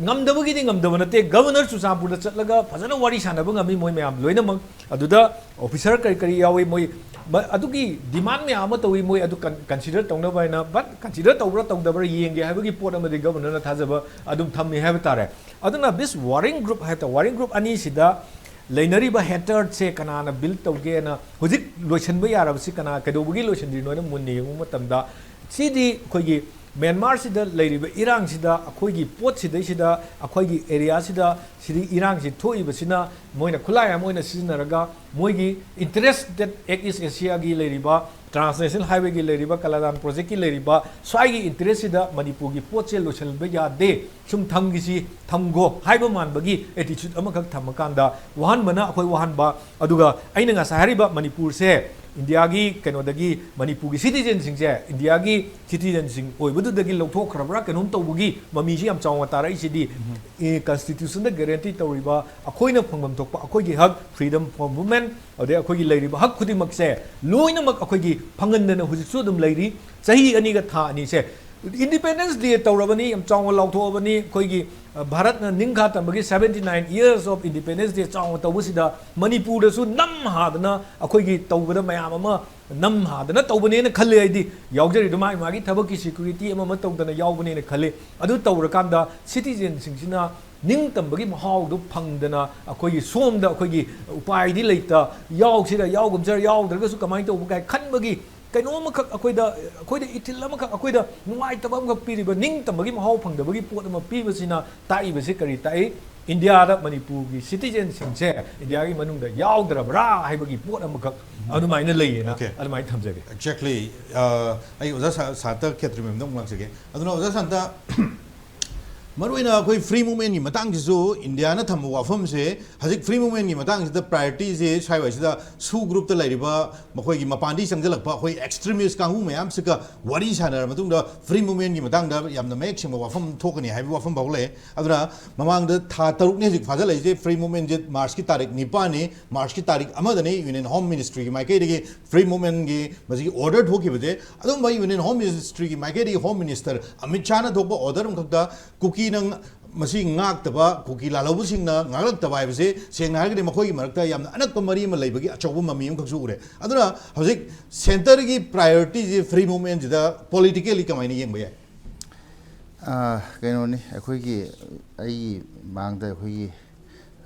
ꯉꯝꯗꯕꯒꯤꯗꯤ ꯉꯝꯗꯕ ꯅꯠꯇꯦ, ꯒꯕꯔꯅꯔ ꯆꯨꯔꯆꯥꯟꯄꯨꯔꯗ ꯆꯠꯂꯒ ꯐꯖꯅ ꯋꯥꯔꯤ ꯁꯥꯟꯅꯕ ꯉꯝꯃꯤ ꯃꯣꯏ ꯃꯌꯥꯝ ꯂꯣꯏꯅꯃꯛ꯫ ꯑꯗꯨꯗ ꯑꯣꯐꯤꯁꯔ ꯀꯔꯤ ꯀꯔꯤ ꯌꯥꯎꯏ, ꯃꯣꯏ ꯃ-, ꯑꯗꯨꯒꯤ ꯗꯤꯃꯥꯟ ꯃꯌꯥꯝ ꯑꯃ ꯇꯧꯏ, ꯃꯣꯏ ꯑꯗꯨ ꯀꯟ-, ꯀꯟꯁꯤꯗꯔ ꯇꯧꯅꯕ ꯍꯥꯏꯅ, ꯕꯠ ꯀꯟꯁꯤꯗꯔ ꯇꯧꯕ꯭ꯔꯥ ꯇꯧꯗꯕ꯭ꯔꯥ ꯌꯦꯡꯒꯦ ꯍꯥꯏꯕꯒꯤ ꯄꯣꯠ ꯑꯃꯗꯤ ꯒꯕꯔꯅꯔꯅ ꯊꯥꯖꯕ ꯑꯗꯨꯝ ꯊꯝꯃꯤ ꯍꯥꯏꯕ ꯇꯥꯔꯦ꯫ ꯑꯗꯨꯅ ꯕꯤꯁ ꯋꯥꯔꯤꯡ ꯒ꯭ꯔꯨꯞ ꯍꯥꯏ ꯇꯥꯔꯦ, ꯋꯥꯔꯤꯡ ꯒ꯭ꯔꯨꯞ ꯑꯅꯤꯁꯤꯗ ꯂꯩꯅꯔꯤꯕ ꯍꯦꯇꯔꯠꯁꯦ ꯀꯅꯥꯅ ꯕꯤꯜ ꯇꯧꯒꯦꯅ, ꯍꯧꯖꯤꯛ ꯂꯣꯏꯁꯤꯟꯕ ꯌꯥꯔꯕꯁꯤ ꯀꯅꯥ, ꯀꯩꯗꯧꯕꯒꯤ ꯂꯣꯏꯁꯤꯟꯗ꯭ꯔꯤꯅꯣꯅ ꯃꯨꯟꯅ ꯌꯦꯡꯕ ꯃꯇꯝꯗ, ꯁꯤꯗꯤ ꯑꯩꯈꯣꯏꯒꯤ ꯃ꯭ꯌꯥꯟꯃꯥꯔꯁꯤꯗ ꯂꯩꯔꯤꯕ ꯏꯔꯥꯡꯁꯤꯗ, ꯑꯩꯈꯣꯏꯒꯤ ꯄꯣꯠ ꯁꯤꯗꯩꯁꯤꯗ, ꯑꯩꯈꯣꯏꯒꯤ ꯑꯦꯔꯤꯌꯥꯁꯤꯗ ꯁꯤꯗꯤ ꯏꯔꯥꯡꯁꯤ ꯊꯣꯛꯏꯕꯁꯤꯅ ꯃꯣꯏꯅ ꯈꯨꯠꯂꯥꯏ ꯑꯃ ꯑꯣꯏꯅ ꯁꯤꯖꯤꯟꯅꯔꯒ ꯃꯣꯏꯒꯤ ꯏꯟꯇꯔꯦꯁꯇꯦꯠ ꯑꯦꯛ ꯏꯁ ꯑꯦꯁꯤꯌꯥꯒꯤ ꯂꯩꯔꯤꯕ ꯇ꯭ꯔꯥꯟꯁꯅꯦꯁꯅꯦꯜ ꯍꯥꯏꯋꯦꯒꯤ ꯂꯩꯔꯤꯕ ꯀꯂꯥꯗꯥꯟ ꯄ꯭ꯔꯣꯖꯦꯛꯀꯤ ꯂꯩꯔꯤꯕ ꯁ꯭ꯋꯥꯏꯒꯤ ꯏꯟꯇꯔꯦꯁꯁꯤꯗ ꯃꯅꯤꯄꯨꯔꯒꯤ ꯄꯣꯠꯁꯦ ꯂꯣꯏꯁꯤꯟꯕ ꯌꯥꯗꯦ, ꯁꯨꯝ ꯊꯝꯈꯤꯁꯤ, ꯊꯝꯈꯣ ꯍꯥꯏꯕ ꯃꯥꯟꯕꯒꯤ ꯑꯦꯇꯤꯆꯨꯠ ꯑꯃꯈꯛ ꯊꯝꯃꯀꯥꯟꯗ ꯋꯥꯍꯟꯕꯅ ꯑꯩꯈꯣꯏ ꯋꯥꯍꯟꯕ꯫ ꯑꯗꯨꯒ ꯑꯩꯅ ꯉꯁꯥꯏ ꯍꯥꯏꯔꯤꯕ ꯃꯅꯤꯄꯨꯔꯁꯦ ꯏꯟꯗꯤꯌꯥꯒꯤ ꯀꯩꯅꯣꯗꯒꯤ, ꯃꯅꯤꯄꯨꯔꯒꯤ ꯁꯤꯇꯤꯖꯦꯟꯁꯤꯡꯁꯦ ꯏꯟꯗꯤꯌꯥꯒꯤ ꯁꯤꯇꯤꯖꯦꯟꯁꯤꯡ ꯑꯣꯏꯕꯗꯨꯗꯒꯤ ꯂꯧꯊꯣꯛꯈ꯭ꯔꯕ꯭ꯔꯥ ꯀꯩꯅꯣꯝ ꯇꯧꯕꯒꯤ ꯃꯃꯤꯁꯤ ꯌꯥꯝ ꯆꯥꯎꯅ ꯇꯥꯔꯛꯏꯁꯤꯗꯤ꯫ ꯎꯝ꯫ ꯀꯟꯁꯇꯤꯇ꯭ꯌꯨꯁꯟꯗ ꯒꯦꯔꯦꯟꯇꯤ ꯇꯧꯔꯤꯕ ꯑꯩꯈꯣꯏꯅ ꯐꯪꯐꯝ ꯊꯣꯛꯄ ꯑꯩꯈꯣꯏꯒꯤ ꯍꯛ, freedom for movement, ꯑꯗꯩ ꯑꯩꯈꯣꯏꯒꯤ ꯂꯩꯔꯤꯕ ꯍꯛ ꯈꯨꯗꯤꯡꯃꯛꯁꯦ ꯂꯣꯏꯅꯃꯛ ꯑꯩꯈꯣꯏꯒꯤ ꯐꯪꯍꯟꯗꯅ ꯍꯧꯖꯤꯛꯁꯨ ꯑꯗꯨꯝ ꯂꯩꯔꯤ꯫ ꯆꯍꯤ ꯑꯅꯤꯒ ꯊꯥ ꯑꯅꯤꯁꯦ ꯏꯟꯗꯤꯄꯦꯟꯗꯦꯟꯁ ꯗꯦ ꯇꯧꯔꯕꯅꯤ, ꯌꯥꯝ ꯆꯥꯎꯅ ꯂꯥꯎꯊꯣꯛꯑꯕꯅꯤ꯫ ꯑꯩꯈꯣꯏꯒꯤ, ꯑ, ꯚꯥꯔꯠꯅ ꯅꯤꯡꯈꯥ ꯇꯝꯕꯒꯤ seventy nine years of Independence Day ꯆꯥꯎꯅ ꯇꯧꯕꯁꯤꯗ ꯃꯅꯤꯄꯨꯔꯗꯁꯨ ꯅꯝ ꯍꯥꯗꯅ ꯑꯩꯈꯣꯏꯒꯤ ꯇꯧꯕꯗ ꯃꯌꯥꯝ ꯑꯃ ꯅꯝ ꯍꯥꯗꯅ ꯇꯧꯕꯅꯦꯅ ꯈꯜꯂꯦ ꯑꯩꯗꯤ꯫ ꯌꯥꯎꯖꯔꯤꯗꯣ ꯃꯥꯒꯤ ꯃꯥꯒꯤ ꯊꯕꯛꯀꯤ ꯁꯦꯀ꯭ꯌꯨꯔꯤꯇꯤ ꯑꯃ ꯑꯃ ꯇꯧꯗꯅ ꯌꯥꯎꯕꯅꯦꯅ ꯈꯜꯂꯤ꯫ ꯑꯗꯨ ꯇꯧꯔꯀꯥꯟꯗ ꯁꯤꯇꯤꯖꯦꯟꯁꯤꯡꯁꯤꯅ ꯅꯤꯡꯇꯝꯕꯒꯤ ꯃꯍꯥꯎꯗꯨ ꯐꯪꯗꯅ ꯑꯩꯈꯣꯏꯒꯤ ꯁꯣꯝꯗ ꯑꯩꯈꯣꯏꯒꯤ ꯎꯄꯥꯏꯗꯤ ꯂꯩꯇ, ꯌꯥꯎꯁꯤꯔ ꯌꯥꯎꯒꯨꯝꯁꯤꯔ, ꯌꯥꯎꯗ꯭ꯔꯒꯁꯨ ꯀꯃꯥꯏꯅ ꯇꯧꯕ ꯀꯥꯏ ꯈꯟꯕꯒꯤ ꯀꯩꯅꯣꯝ ꯑꯃꯈꯛ ꯑꯩꯈꯣꯏꯗ, ꯑꯩꯈꯣꯏꯗ ꯏꯊꯤꯜ ꯑꯃꯈꯛ, ꯑꯩꯈꯣꯏꯗ ꯅꯨꯡꯉꯥꯏꯇꯕ ꯑꯃꯈꯛ ꯄꯤꯔꯤꯕ, ꯅꯤꯡꯇꯝꯕꯒꯤ ꯃꯍꯥꯎ ꯐꯪꯗꯕꯒꯤ ꯄꯣꯠ ꯑꯃ ꯄꯤꯕꯁꯤꯅ ꯇꯥꯛꯏꯕꯁꯤ ꯀꯔꯤ ꯇꯥꯛꯏ? ꯏꯟꯗꯤꯌꯥꯗ ꯃꯅꯤꯄꯨꯔꯒꯤ ꯁꯤꯇꯤꯖꯦꯟꯁꯤꯡꯁꯦ ꯏꯟꯗꯤꯌꯥꯒꯤ ꯃꯅꯨꯡꯗ ꯌꯥꯎꯗ꯭ꯔꯕ꯭ꯔꯥ ꯍꯥꯏꯕꯒꯤ ꯄꯣꯠ ꯑꯃꯈꯛ ꯑꯗꯨꯃꯥꯏꯅ ꯂꯩꯌꯦꯅ Okay. ꯑꯗꯨꯃꯥꯏꯅ ꯊꯝꯖꯒꯦ꯫ Exactly. ꯑ, ꯑꯩ ꯑꯣꯖꯥ ꯁꯥ-, ꯁꯥꯟꯇ ꯈꯦꯇ꯭ꯔꯤ ꯃꯦꯝꯗ ꯑꯃꯨꯛ ꯂꯥꯛꯆꯒꯦ꯫ ꯑꯗꯨꯅ ꯑꯣꯖꯥ ꯁꯥꯟꯇ, ꯃꯔꯨꯑꯣꯏꯅ ꯑꯩꯈꯣꯏ free movementꯀꯤ ꯃꯇꯥꯡꯁꯤꯁꯨ ꯏꯟꯗꯤꯌꯥꯅ ꯊꯝꯕ ꯋꯥꯐꯝꯁꯦ, ꯍꯧꯖꯤꯛ free movementꯀꯤ ꯃꯇꯥꯡꯁꯤꯗ priorityꯁꯦ ꯁ꯭ꯋꯥꯏꯋꯥꯏꯁꯤꯗ SoO groupꯇ ꯂꯩꯔꯤꯕ ꯃꯈꯣꯏꯒꯤ ꯃꯄꯥꯟꯗꯒꯤ ꯆꯪꯁꯤꯜꯂꯛꯄ ꯑꯩꯈꯣꯏ extremist ꯀꯥꯡꯕꯨ ꯃꯌꯥꯝꯁꯤꯒ ꯋꯥꯔꯤ ꯁꯥꯟꯅꯔꯕ ꯃꯇꯨꯡꯗ free movementꯀꯤ ꯃꯇꯥꯡꯗ ꯌꯥꯝꯅ ꯃꯌꯦꯛ ꯁꯦꯡꯕ ꯋꯥꯐꯝ ꯊꯣꯛꯀꯅꯤ ꯍꯥꯏꯕꯒꯤ ꯋꯥꯐꯝ ꯐꯥꯎ ꯂꯩ꯫ ꯑꯗꯨꯅ ꯃꯃꯥꯡꯗ ꯊꯥ ꯇꯔꯨꯛꯅꯤ ꯍꯧꯖꯤꯛ ꯐꯥꯖꯤꯜꯂꯛꯏꯁꯦ꯫ Free movementꯁꯦ Marchꯀꯤ ꯇꯥꯔꯤꯛ ꯅꯤꯄꯥꯟꯅꯤ, Marchꯀꯤ ꯇꯥꯔꯤꯛ ꯑꯃꯗꯅꯤ Union Home Ministryꯒꯤ ꯃꯥꯏꯀꯩꯗꯒꯤ free movementꯀꯤ ꯃꯁꯤꯒꯤ order ꯊꯣꯛꯈꯤꯕꯁꯦ꯫ ꯑꯗꯨꯝꯕ Union Home Ministryꯒꯤ ꯃꯥꯏꯀꯩꯗꯒꯤ Home Minister ꯑꯃꯤꯠ ꯁꯥꯍꯅ ꯊꯣꯛꯄ order ꯑꯃꯈꯛꯇ ꯀꯨꯀꯤꯅ ꯃꯁꯤ ꯉꯥꯛꯇꯕ, ꯀꯨꯀꯤ ꯂꯥꯜꯍꯧꯕꯁꯤꯡꯅ ꯉꯥꯛꯂꯛꯇꯕ ꯍꯥꯏꯕꯁꯦ, ꯁꯦꯡꯅ ꯍꯥꯏꯔꯒꯗꯤ ꯃꯈꯣꯏꯒꯤ ꯃꯔꯛꯇ ꯌꯥꯝꯅ ꯑꯅꯛꯄ ꯃꯔꯤ ꯑꯃ ꯂꯩꯕꯒꯤ ꯑꯆꯧꯕ ꯃꯃꯤ ꯑꯃꯈꯛꯁꯨ ꯎꯔꯦ꯫ ꯑꯗꯨꯅ ꯍꯧꯖꯤꯛ centreꯒꯤ priorityꯁꯦ free movementꯁꯤꯗ politically ꯀꯃꯥꯏꯅ ꯌꯦꯡꯕ ꯌꯥꯏ? ꯑꯥ, ꯀꯩꯅꯣꯅꯤ, ꯑꯩꯈꯣꯏꯒꯤ, ꯑꯩꯒꯤ ꯃꯥꯡꯗ ꯑꯩꯈꯣꯏꯒꯤ,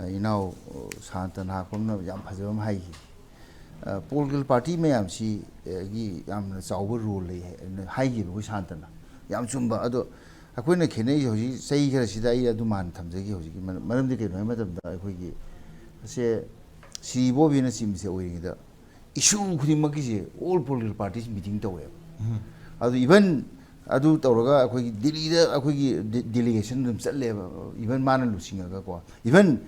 ꯑ, ꯏꯅꯥꯎ, ꯑ, ꯁꯥꯟꯇꯅ ꯍꯥꯞꯄꯝꯅ ꯌꯥꯝ ꯐꯖꯕ ꯑꯃ ꯍꯥꯏꯈꯤ꯫ ꯑ, political party ꯃꯌꯥꯝꯁꯤ, ꯑ, ꯒꯤ ꯌꯥꯝꯅ ꯆꯥꯎꯕ role ꯂꯩ ꯍꯥꯏ-, ꯍꯥꯏꯈꯤꯕ ꯑꯩꯈꯣꯏ ꯁꯥꯟꯇꯅ꯫ ꯌꯥꯝ ꯆꯨꯝꯕ꯫ ꯑꯗꯣ ꯑꯩꯈꯣꯏꯅ ꯈꯦꯠꯅꯩꯁꯦ ꯍꯧꯖꯤꯛ ꯆꯍꯤ ꯈꯔꯁꯤꯗ, ꯑꯩ ꯑꯗꯨ ꯃꯥꯟꯅ ꯊꯝꯖꯒꯦ ꯍꯧꯖꯤꯛꯀꯤ ꯃꯔꯝ-, ꯃꯔꯝꯗꯤ ꯀꯩꯅꯣ ꯍꯥꯏꯕ ꯃꯇꯝꯗ ꯑꯩꯈꯣꯏꯒꯤ ꯑꯁꯦ ꯁꯤꯔꯤ ꯕꯣꯕꯤꯅ ꯆꯤꯡꯕꯁꯦ ꯑꯣꯏꯔꯤꯉꯩꯗ ꯏꯁꯨ ꯈꯨꯗꯤꯡꯃꯛꯀꯤꯁꯦ all political parties meeting ꯇꯧꯋꯦꯕ꯫ ꯑꯗꯨ even ꯑꯗꯨ ꯇꯧꯔꯒ ꯑꯩꯈꯣꯏꯒꯤ ꯗꯤꯜꯂꯤꯗ ꯑꯩꯈꯣꯏꯒꯤ ꯗꯦ-, delegation ꯑꯗꯨꯝ ꯆꯠꯂꯦꯕ, even ꯃꯥꯅ ꯂꯨꯆꯤꯡꯉꯒꯀꯣ꯫ Even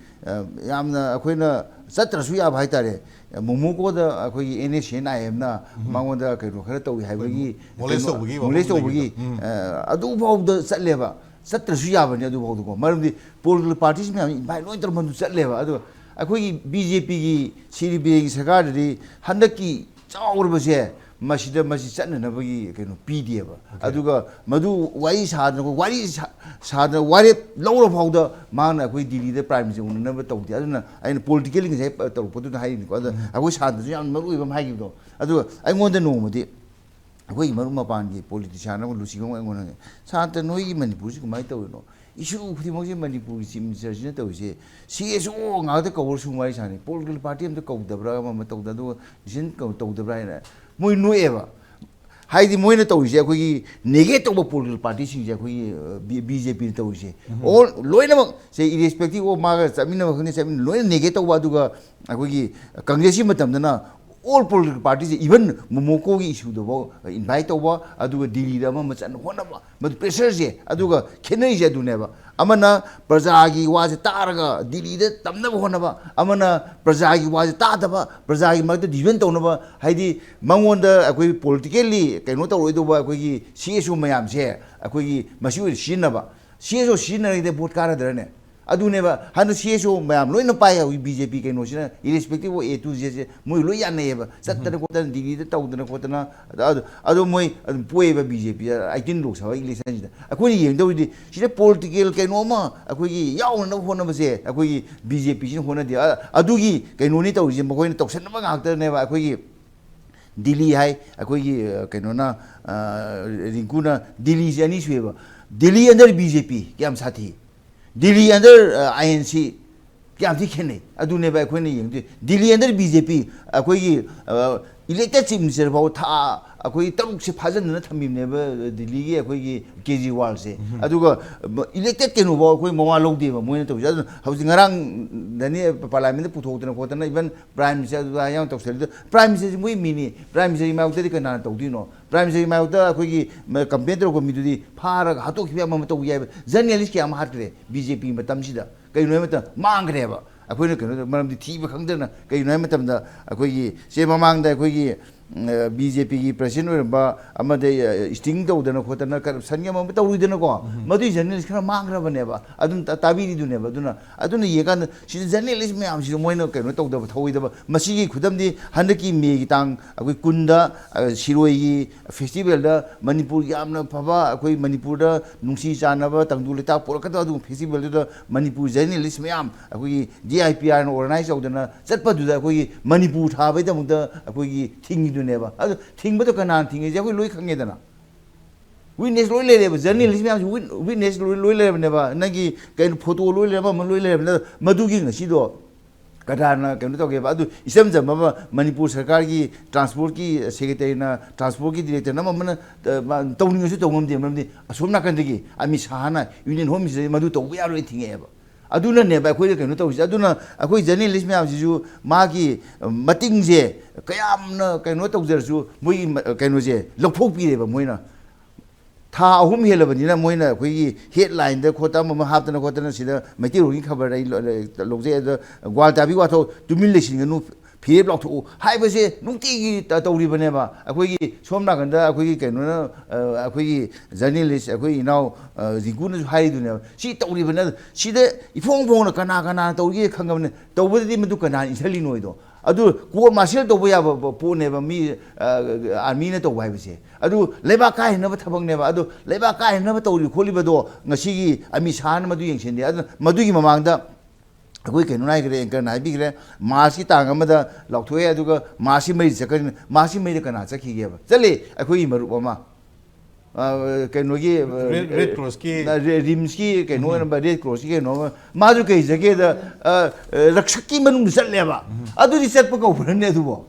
ꯌꯥꯝꯅ ꯑꯩꯈꯣꯏꯅ ꯆꯠꯇ꯭ꯔꯁꯨ ꯌꯥꯕ ꯍꯥꯏꯇꯥꯔꯦ, ꯃꯣꯃꯣꯀꯣꯗ ꯑꯩꯈꯣꯏꯒꯤ NSCN IMꯅ ꯃꯉꯣꯟꯗ ꯀꯩꯅꯣ ꯈꯔ ꯇꯧꯏ ꯍꯥꯏꯕꯒꯤ molest ꯀꯩꯅꯣ, ꯇꯧꯕꯒꯤ molest ꯋꯥꯐꯝ ꯇꯧꯕꯒꯤ ꯂꯩꯈꯤꯕ꯫ ꯑꯗꯨꯐꯥꯎꯗ ꯆꯠꯂꯦꯕ꯫ ꯆꯠꯇ꯭ꯔꯁꯨ ꯌꯥꯕꯅꯤ ꯑꯗꯨꯐꯥꯎꯗꯀꯣ, ꯃꯔꯝꯗꯤ political parties ꯃꯌꯥꯝ invite ꯂꯣꯏ ꯇꯧꯔ ꯃꯗꯨ ꯆꯠꯂꯦꯕ꯫ ꯑꯗꯣ ꯑꯩꯈꯣꯏꯒꯤ BJPꯒꯤ ꯁꯤꯔꯤ ꯕꯤꯔꯦꯟꯒꯤ ꯁꯔꯀꯥꯔꯗꯗꯤ ꯍꯟꯗꯛꯀꯤ ꯆꯥꯎꯔꯕꯁꯦ ꯃꯁꯤꯗ ꯃꯁꯤ ꯆꯠꯅꯅꯕꯒꯤ ꯀꯩꯅꯣ ꯄꯤꯗꯦꯕ꯫ ꯑꯗꯨꯒ ꯃꯗꯨ ꯋꯥꯔꯤ ꯁꯥꯗꯅ, ꯋꯥꯔꯤ ꯁꯥ-, ꯁꯥꯗꯅ ꯋꯥꯔꯦꯞ ꯂꯧꯔ ꯐꯥꯎꯗ ꯃꯥꯅ ꯑꯩꯈꯣꯏ ꯗꯤꯜꯂꯤꯗ Prime Minister ꯎꯅꯅꯕ ꯇꯧꯗꯦ꯫ ꯑꯗꯨꯅ ꯑꯩꯅ politically ꯉꯁꯥꯏ ꯇꯧꯔꯛꯄꯗꯨꯅ ꯍꯥꯏꯔꯤꯅꯤꯀꯣ꯫ ꯑꯗꯣ ꯑꯩꯈꯣꯏ ꯁꯥꯟꯅꯗꯁꯨ ꯌꯥꯝ ꯃꯔꯨ ꯑꯣꯏꯕ ꯑꯃ ꯍꯥꯏꯈꯤꯕꯗꯣ꯫ ꯑꯗꯨꯒ ꯑꯩꯉꯣꯟꯗ ꯅꯣꯡꯃꯗꯤ ꯑꯩꯈꯣꯏꯒꯤ ꯃꯔꯨꯞ ꯃꯄꯥꯟꯒꯤ politician ꯑꯃ ꯂꯨꯆꯤꯡꯕ ꯑꯃ ꯑꯩꯉꯣꯟꯗ ꯍꯪꯉꯦ, "ꯁꯥꯟꯇ, ꯅꯣꯏꯒꯤ ꯃꯅꯤꯄꯨꯔꯁꯤ ꯀꯃꯥꯏꯅ ꯇꯧꯔꯤꯅꯣ? ꯏꯁꯨ ꯈꯨꯗꯤꯡꯃꯛꯁꯦ ꯃꯅꯤꯄꯨꯔꯒꯤ Chief Ministerꯁꯤꯅ ꯇꯧꯔꯤꯁꯦ, CSO ꯉꯥꯛꯇ ꯀꯧꯔ ꯁꯨꯝ ꯋꯥꯔꯤ ꯁꯥꯟꯅꯩ, political party ꯑꯝꯇ ꯀꯧꯗꯕ꯭ꯔꯥ, ꯑꯃ ꯑꯃ ꯇꯧꯗ, ꯑꯗꯨꯒ decision ꯀꯧ-, ꯇꯧꯗꯕ꯭ꯔꯥ?" ꯍꯥꯏꯅ ꯃꯣꯏ ꯅꯣꯛꯑꯦꯕ꯫ ꯍꯥꯏꯗꯤ ꯃꯣꯏꯅ ꯇꯧꯔꯤꯁꯦ ꯑꯩꯈꯣꯏꯒꯤ negate ꯇꯧꯕ political partyꯁꯤꯡꯁꯦ ꯑꯩꯈꯣꯏꯒꯤ, ꯑ, ꯕꯤ-, BJPꯅ ꯇꯧꯔꯤꯁꯦ꯫ All ꯂꯣꯏꯅꯃꯛ ꯁꯦ irrespective of ꯃꯥꯒ ꯆꯠꯃꯤꯟꯅꯕ ꯈꯪꯗꯦ, ꯆꯠꯃꯤꯟꯅ-, ꯂꯣꯏꯅ negate ꯇꯧꯕ꯫ ꯑꯗꯨꯒ ꯑꯩꯈꯣꯏꯒꯤ Congressꯀꯤ ꯃꯇꯝꯗꯅ all political partyꯁꯦ, even ꯃꯣꯃꯣꯀꯣꯒꯤ issueꯗꯐꯥꯎ invite ꯇꯧꯕ, ꯑꯗꯨꯒ ꯗꯤꯜꯂꯤꯗ ꯑꯃ ꯑꯃ ꯆꯠꯅ ꯍꯣꯠꯅꯕ, ꯃꯗꯨ pressureꯁꯦ꯫ ꯑꯗꯨꯒ ꯈꯦꯠꯅꯔꯤꯁꯦ ꯑꯗꯨꯅꯦꯕ, ꯑꯃꯅ ꯄ꯭ꯔꯖꯥꯒꯤ ꯋꯥꯁꯦ ꯇꯥꯔꯒ ꯗꯤꯜꯂꯤꯗ ꯇꯝꯅꯕ ꯍꯣꯠꯅꯕ, ꯑꯃꯅ ꯄ꯭ꯔꯖꯥꯒꯤ ꯋꯥꯁꯦ ꯇꯥꯗꯕ, ꯄ꯭ꯔꯖꯥꯒꯤ ꯃꯔꯛꯇ division ꯇꯧꯅꯕ, ꯍꯥꯏꯗꯤ ꯃꯉꯣꯟꯗ ꯑꯩꯈꯣꯏ politically ꯀꯩꯅꯣ ꯇꯧꯔꯣꯏꯗꯧꯕ ꯑꯩꯈꯣꯏꯒꯤ CSO ꯃꯌꯥꯝꯁꯦ ꯑꯩꯈꯣꯏꯒꯤ ꯃꯁꯤ ꯑꯣꯏꯅ ꯁꯤꯖꯤꯟꯅꯕ꯫ CSO ꯁꯤꯖꯤꯟꯅꯔꯒꯗꯤ vote ꯀꯥꯔꯗ꯭ꯔꯅꯦ? ꯑꯗꯨꯅꯦꯕ ꯍꯟꯗꯛ CSO ꯃꯌꯥꯝ ꯂꯣꯏꯅ ꯄꯥꯏ ꯍꯧꯖꯤꯛ BJP ꯀꯩꯅꯣꯁꯤꯅ, irrespective of A to Zꯁꯦ ꯃꯣꯏ ꯂꯣꯏ ꯌꯥꯅꯩꯌꯦꯕ, ꯆꯠꯇꯅ ꯈꯣꯠꯇꯅ ꯗꯤꯜꯂꯤꯗ ꯇꯧꯗꯅ ꯈꯣꯠꯇꯅ꯫ ꯑꯗ-, ꯑꯗꯣ ꯃꯣꯏ ꯑꯗꯨꯝ ꯄꯣꯏꯌꯦꯕ BJP, eighteen Lok Sabha electionꯁꯤꯗ꯫ ꯑꯩꯈꯣꯏꯅ ꯌꯦꯡꯗꯧꯔꯤꯗꯤ ꯁꯤꯗ political ꯀꯩꯅꯣ ꯑꯃ ꯑꯩꯈꯣꯏꯒꯤ ꯌꯥꯎꯅꯅꯕ ꯍꯣꯠꯅꯕꯁꯦ ꯑꯩꯈꯣꯏꯒꯤ BJPꯁꯤꯅ ꯍꯣꯠꯅꯗꯦ꯫ ꯑ-, ꯑꯗꯨꯒꯤ ꯀꯩꯅꯣꯅꯤ ꯇꯧꯔꯤꯁꯦ, ꯃꯈꯣꯏꯅ ꯇꯧꯁꯟꯅꯕ ꯉꯥꯛꯇꯅꯦꯕ꯫ ꯑꯩꯈꯣꯏꯒꯤ ꯗꯤꯜꯂꯤ ꯍꯥꯏ, ꯑꯩꯈꯣꯏꯒꯤ, ꯑ, ꯀꯩꯅꯣꯅ, ꯑ, ꯔꯤꯡꯀꯨꯅ ꯗꯤꯜꯂꯤꯁꯦ ꯑꯅꯤ ꯁꯨꯏꯌꯦꯕ꯫ ꯗꯤꯜꯂꯤ under BJP ꯀꯌꯥꯝ ꯁꯥꯊꯤ, ꯗꯤꯜꯂꯤ under, ꯑ, INC ꯀꯌꯥꯝ ꯊꯤ ꯈꯦꯠꯅꯩ, ꯑꯗꯨꯅꯦꯕ ꯑꯩꯈꯣꯏꯅ ꯌꯦꯡꯗꯣꯏ꯫ ꯗꯤꯜꯂꯤ under BJP ꯑꯩꯈꯣꯏꯒꯤ, ꯑ, Elected Chief Minister ꯐꯥꯎ ꯊꯥ ꯑꯩꯈꯣꯏ ꯇꯔꯨꯛꯁꯦ ꯐꯥꯖꯤꯟꯗꯅ ꯊꯝꯃꯤꯕꯅꯦꯕ ꯗꯤꯜꯂꯤꯒꯤ ꯑꯩꯈꯣꯏꯒꯤ ꯀꯦꯖ꯭ꯔꯤꯋꯥꯜꯁꯦ꯫ ꯑꯗꯨꯒ elected ꯀꯩꯅꯣꯐꯥꯎ ꯑꯩꯈꯣꯏ ꯃꯋꯥ ꯂꯧꯗꯦꯕ ꯃꯣꯏꯅ ꯇꯧꯔꯤꯁꯦ꯫ ꯑꯗꯨꯅ ꯍꯧꯖꯤꯛ ꯉꯔꯥꯡꯗꯅꯤ ꯄꯥꯔꯂꯥꯃꯦꯟꯗ ꯄꯨꯊꯣꯛꯇꯅ ꯈꯣꯠꯇꯅ, even Prime Minister ꯑꯗꯨꯗ ꯌꯥꯝ ꯇꯧꯁꯜꯂꯤꯗꯣ꯫ Prime Ministerꯁꯤ ꯃꯣꯏ ꯃꯤꯅꯤ, Prime Ministerꯒꯤ ꯃꯥꯌꯣꯛꯇꯗꯤ ꯀꯅꯥꯅ ꯇꯧꯗꯣꯏꯅꯣ? Prime Ministerꯒꯤ ꯃꯥꯌꯣꯛꯇ ꯑꯩꯈꯣꯏꯒꯤ complain ꯇꯧꯔꯛꯄ ꯃꯤꯗꯨꯗꯤ ꯐꯥꯔꯒ ꯍꯥꯠꯇꯣꯛꯈꯤꯕ ꯌꯥꯕ ꯑꯃ ꯇꯧꯕ ꯌꯥꯏꯕ꯫ Journalist ꯀꯌꯥ ꯑꯃ ꯍꯥꯠꯈ꯭ꯔꯦ BJP ꯃꯇꯝꯁꯤꯗ꯫ ꯀꯩꯒꯤꯅꯣ ꯍꯥꯏꯕ ꯃꯇꯝꯗ ꯃꯥꯡꯈ꯭ꯔꯦꯕ꯫ ꯑꯩꯈꯣꯏꯅ ꯀꯩꯅꯣ ꯃꯔꯝꯗꯤ ꯊꯤꯕ ꯈꯪꯗꯅ, ꯀꯩꯒꯤꯅꯣ ꯍꯥꯏꯕ ꯃꯇꯝꯗ ꯑꯩꯈꯣꯏꯒꯤ ꯁꯦ ꯃꯃꯥꯡꯗ ꯑꯩꯈꯣꯏꯒꯤ BJPꯒꯤ president ꯑꯣꯏꯔꯝꯕ ꯑꯃꯗ sting ꯇꯧꯗꯅ ꯈꯣꯠꯇꯅ corruptionꯒꯤ ꯑꯃ ꯑꯃ ꯇꯧꯔꯨꯏꯗꯅꯀꯣ꯫ ꯃꯗꯨꯒꯤ journalist ꯈꯔ ꯃꯥꯡꯈ꯭ꯔꯕꯅꯦꯕ꯫ ꯑꯗꯨꯝ ꯇꯥꯕꯤꯔꯤꯗꯨꯅꯦꯕ꯫ ꯑꯗꯨꯅ ꯑꯗꯨꯅ ꯌꯦꯡꯀꯥꯟꯗ ꯁꯤꯗ journalist ꯃꯌꯥꯝꯁꯤꯁꯨ ꯃꯣꯏꯅ ꯀꯩꯅꯣ ꯇꯧꯗꯕ, ꯊꯧꯑꯣꯏꯗꯕ꯫ ꯃꯁꯤꯒꯤ ꯈꯨꯗꯝꯗꯤ ꯍꯟꯗꯛꯀꯤ ꯃꯦꯒꯤ ꯇꯥꯡ ꯑꯩꯈꯣꯏ ꯀꯨꯟꯗ ꯁꯤꯔꯣꯏꯒꯤ festivalꯗ ꯃꯅꯤꯄꯨꯔ ꯌꯥꯝꯅ ꯐꯕ, ꯑꯩꯈꯣꯏ ꯃꯅꯤꯄꯨꯔꯗ ꯅꯨꯡꯁꯤ ꯆꯥꯟꯅꯕ, ꯇꯪꯗꯨ ꯂꯩꯇꯥ ꯄꯨꯔꯛꯀꯗꯕ ꯑꯗꯨꯒꯨꯝꯕ festivalꯗꯨꯗ ꯃꯅꯤꯄꯨꯔ journalist ꯃꯌꯥꯝ ꯑꯩꯈꯣꯏꯒꯤ DIPRꯅ organize ꯇꯧꯗꯅ ꯆꯠꯄꯗꯨꯗ ꯑꯩꯈꯣꯏꯒꯤ ꯃꯅꯤꯄꯨꯔ ꯊꯥꯕꯩꯗꯃꯛꯇ ꯑꯩꯈꯣꯏꯒꯤ ꯊꯤꯡꯉꯤꯗꯨꯅꯦꯕ꯫ ꯑꯗꯨ ꯊꯤꯡꯕꯗꯣ ꯀꯅꯥꯅ ꯊꯤꯡꯉꯤꯁꯦ ꯑꯩꯈꯣꯏ ꯂꯣꯏ ꯈꯪꯉꯦꯗꯅ꯫ Witness ꯂꯣꯏ ꯂꯩꯔꯦꯕ, journalist ꯃꯌꯥꯝꯁꯨ wit-, witness ꯂꯣꯏ, ꯂꯣꯏ ꯂꯩꯔꯕꯅꯦꯕ꯫ ꯅꯪꯒꯤ ꯀꯩꯅꯣ photo ꯂꯣꯏ ꯂꯩꯔꯕ, ꯑꯃ ꯂꯣꯏ ꯂꯩꯔꯕꯅꯤꯅ ꯃꯗꯨꯒꯤ ꯉꯁꯤꯗꯣ ꯀꯅꯥꯅ ꯀꯩꯅꯣ ꯇꯧꯒꯦꯕ? ꯑꯗꯨ ꯏꯆꯝ ꯆꯝꯕ ꯑꯃ ꯃꯅꯤꯄꯨꯔ ꯁꯔꯀꯥꯔꯒꯤ transportꯀꯤ secretaryꯅ, transportꯀꯤ directorꯅ ꯑꯃ ꯑꯃꯅ, ꯑ, ꯃꯥ ꯇꯧꯅꯤꯡꯉꯁꯨ ꯇꯧ ꯉꯝꯗꯦ꯫ ꯃꯔꯝꯗꯤ ꯑꯁꯣꯝ ꯅꯥꯀꯟꯗꯒꯤ ꯑꯃꯤꯠ ꯁꯥꯍꯅ Union Home Ministerꯗ ꯃꯗꯨ ꯇꯧꯕ ꯌꯥꯔꯣꯏ ꯊꯤꯡꯉꯛꯑꯦꯕ꯫ ꯑꯗꯨꯅꯅꯦꯕ ꯑꯩꯈꯣꯏꯗ ꯀꯩꯅꯣ ꯇꯧꯔꯤꯁꯦ꯫ ꯑꯗꯨꯅ ꯑꯩꯈꯣꯏ journalist ꯃꯌꯥꯝꯁꯤꯁꯨ ꯃꯥꯒꯤ, ꯑ, ꯃꯇꯤꯡꯁꯦ ꯀꯌꯥꯝꯅ ꯀꯩꯅꯣ ꯇꯧꯖꯔꯁꯨ ꯃꯣꯏꯒꯤ ꯃ-, ꯀꯩꯅꯣꯁꯦ ꯂꯧꯊꯣꯛꯄꯤꯔꯦꯕ ꯃꯣꯏꯅ꯫ ꯊꯥ ꯑꯍꯨꯝ ꯍꯦꯜꯂꯕꯅꯤꯅ ꯃꯣꯏꯅ ꯑꯩꯈꯣꯏꯒꯤ headlineꯗ ꯈꯣꯠꯇ ꯑꯃ ꯑꯃ ꯍꯥꯞꯇꯅ ꯈꯣꯠꯇꯅ ꯁꯤꯗ ꯃꯩꯇꯩꯂꯣꯟꯒꯤ ꯈꯕꯔ ꯑꯩ ꯂ-, ꯂ-, ꯂꯧꯖꯩ꯫ ꯑꯗ ꯒ꯭ꯋꯥꯜ ꯇꯥꯕꯤ ꯋꯥꯊꯣꯛ ꯇꯨꯃꯤꯟ ꯂꯩꯁꯤꯟꯒꯅꯨ, ꯐꯤꯔꯦꯞ ꯂꯥꯎꯊꯣꯛꯎ ꯍꯥꯏꯕꯁꯦ ꯅꯨꯡꯇꯤꯒꯤ ꯇ-, ꯇꯧꯔꯤꯕꯅꯦꯕ꯫ ꯑꯩꯈꯣꯏꯒꯤ ꯁꯣꯝ ꯅꯥꯀꯟꯗ ꯑꯩꯈꯣꯏꯒꯤ ꯀꯩꯅꯣꯅ, ꯑ, ꯑꯩꯈꯣꯏꯒꯤ journalist ꯑꯩꯈꯣꯏ ꯏꯅꯥꯎ, ꯑ, ꯔꯤꯡꯀꯨꯅꯁꯨ ꯍꯥꯏꯔꯤꯗꯨꯅꯦꯕ꯫ ꯁꯤ ꯇꯧꯔꯤꯕꯅꯦ, ꯁꯤꯗ ꯏꯐꯣꯡ ꯐꯣꯡꯅ ꯀꯅꯥ ꯀꯅꯥꯅ ꯇꯧꯔꯤꯒꯦ ꯈꯪꯉꯕꯅꯦ꯫ ꯇꯧꯕꯗꯗꯤ ꯃꯗꯨ ꯀꯅꯥꯅ ꯏꯟꯁꯤꯜꯂꯤꯅꯣꯗꯣ꯫ ꯑꯗꯨ court martial ꯇꯧꯕ ꯌꯥꯕ ꯄ-, ꯄꯣꯠꯅꯦꯕ ꯃꯤ, ꯑ, armyꯅ ꯇꯧꯕ ꯍꯥꯏꯕꯁꯦ꯫ ꯑꯗꯨ ꯂꯩꯕꯥꯛ ꯀꯥꯏꯅꯅꯕ ꯊꯕꯛꯅꯦꯕ꯫ ꯑꯗꯨ ꯂꯩꯕꯥꯛ ꯀꯥꯏꯅꯅꯕ ꯇꯧꯔꯤꯕ ꯈꯣꯠꯂꯤꯕꯗꯣ ꯉꯁꯤꯒꯤ ꯑꯃꯤꯠ ꯁꯥꯍꯅ ꯃꯗꯨ ꯌꯦꯡꯁꯤꯟꯗꯦ꯫ ꯑꯗꯨꯅ ꯃꯗꯨꯒꯤ ꯃꯃꯥꯡꯗ ꯑꯩꯈꯣꯏ ꯀꯩꯅꯣꯅ ꯍꯥꯏꯈ꯭ꯔꯦ, anchorꯅ ꯍꯥꯏꯕꯤꯈ꯭ꯔꯦ, Marchꯀꯤ ꯇꯥꯡ ꯑꯃꯗ ꯂꯥꯎꯊꯣꯛꯑꯦ, ꯑꯗꯨꯒ Marchꯀꯤ ꯃꯔꯤꯗ ꯆꯠꯀꯅꯤ꯫ Marchꯀꯤ ꯃꯔꯤꯗ ꯀꯅꯥ ꯆꯠꯈꯤꯒꯦꯕ? ꯆꯠꯂꯤ, ꯑꯩꯈꯣꯏꯒꯤ ꯃꯔꯨꯞ ꯑꯃ, ꯑ, ꯀꯩꯅꯣꯒꯤ, ꯑ, Red, Red Crossꯀꯤ ꯔ-, ꯔꯤꯝꯁꯀꯤ ꯀꯩꯅꯣ ꯑꯣꯏꯔꯝꯕ, Red Crossꯀꯤ ꯀꯩꯅꯣ ꯑꯃ, ꯃꯥꯁꯨ ꯀꯩ ꯆꯠꯀꯦꯗ, ꯑ, ꯑ, ꯔꯛꯁꯛꯀꯤ ꯃꯅꯨꯡꯗ ꯆꯠꯂꯦꯕ꯫ ꯑꯗꯨꯗꯤ ꯆꯠꯄ ꯀꯧꯕ꯭ꯔꯅꯦ ꯑꯗꯨꯕꯣ?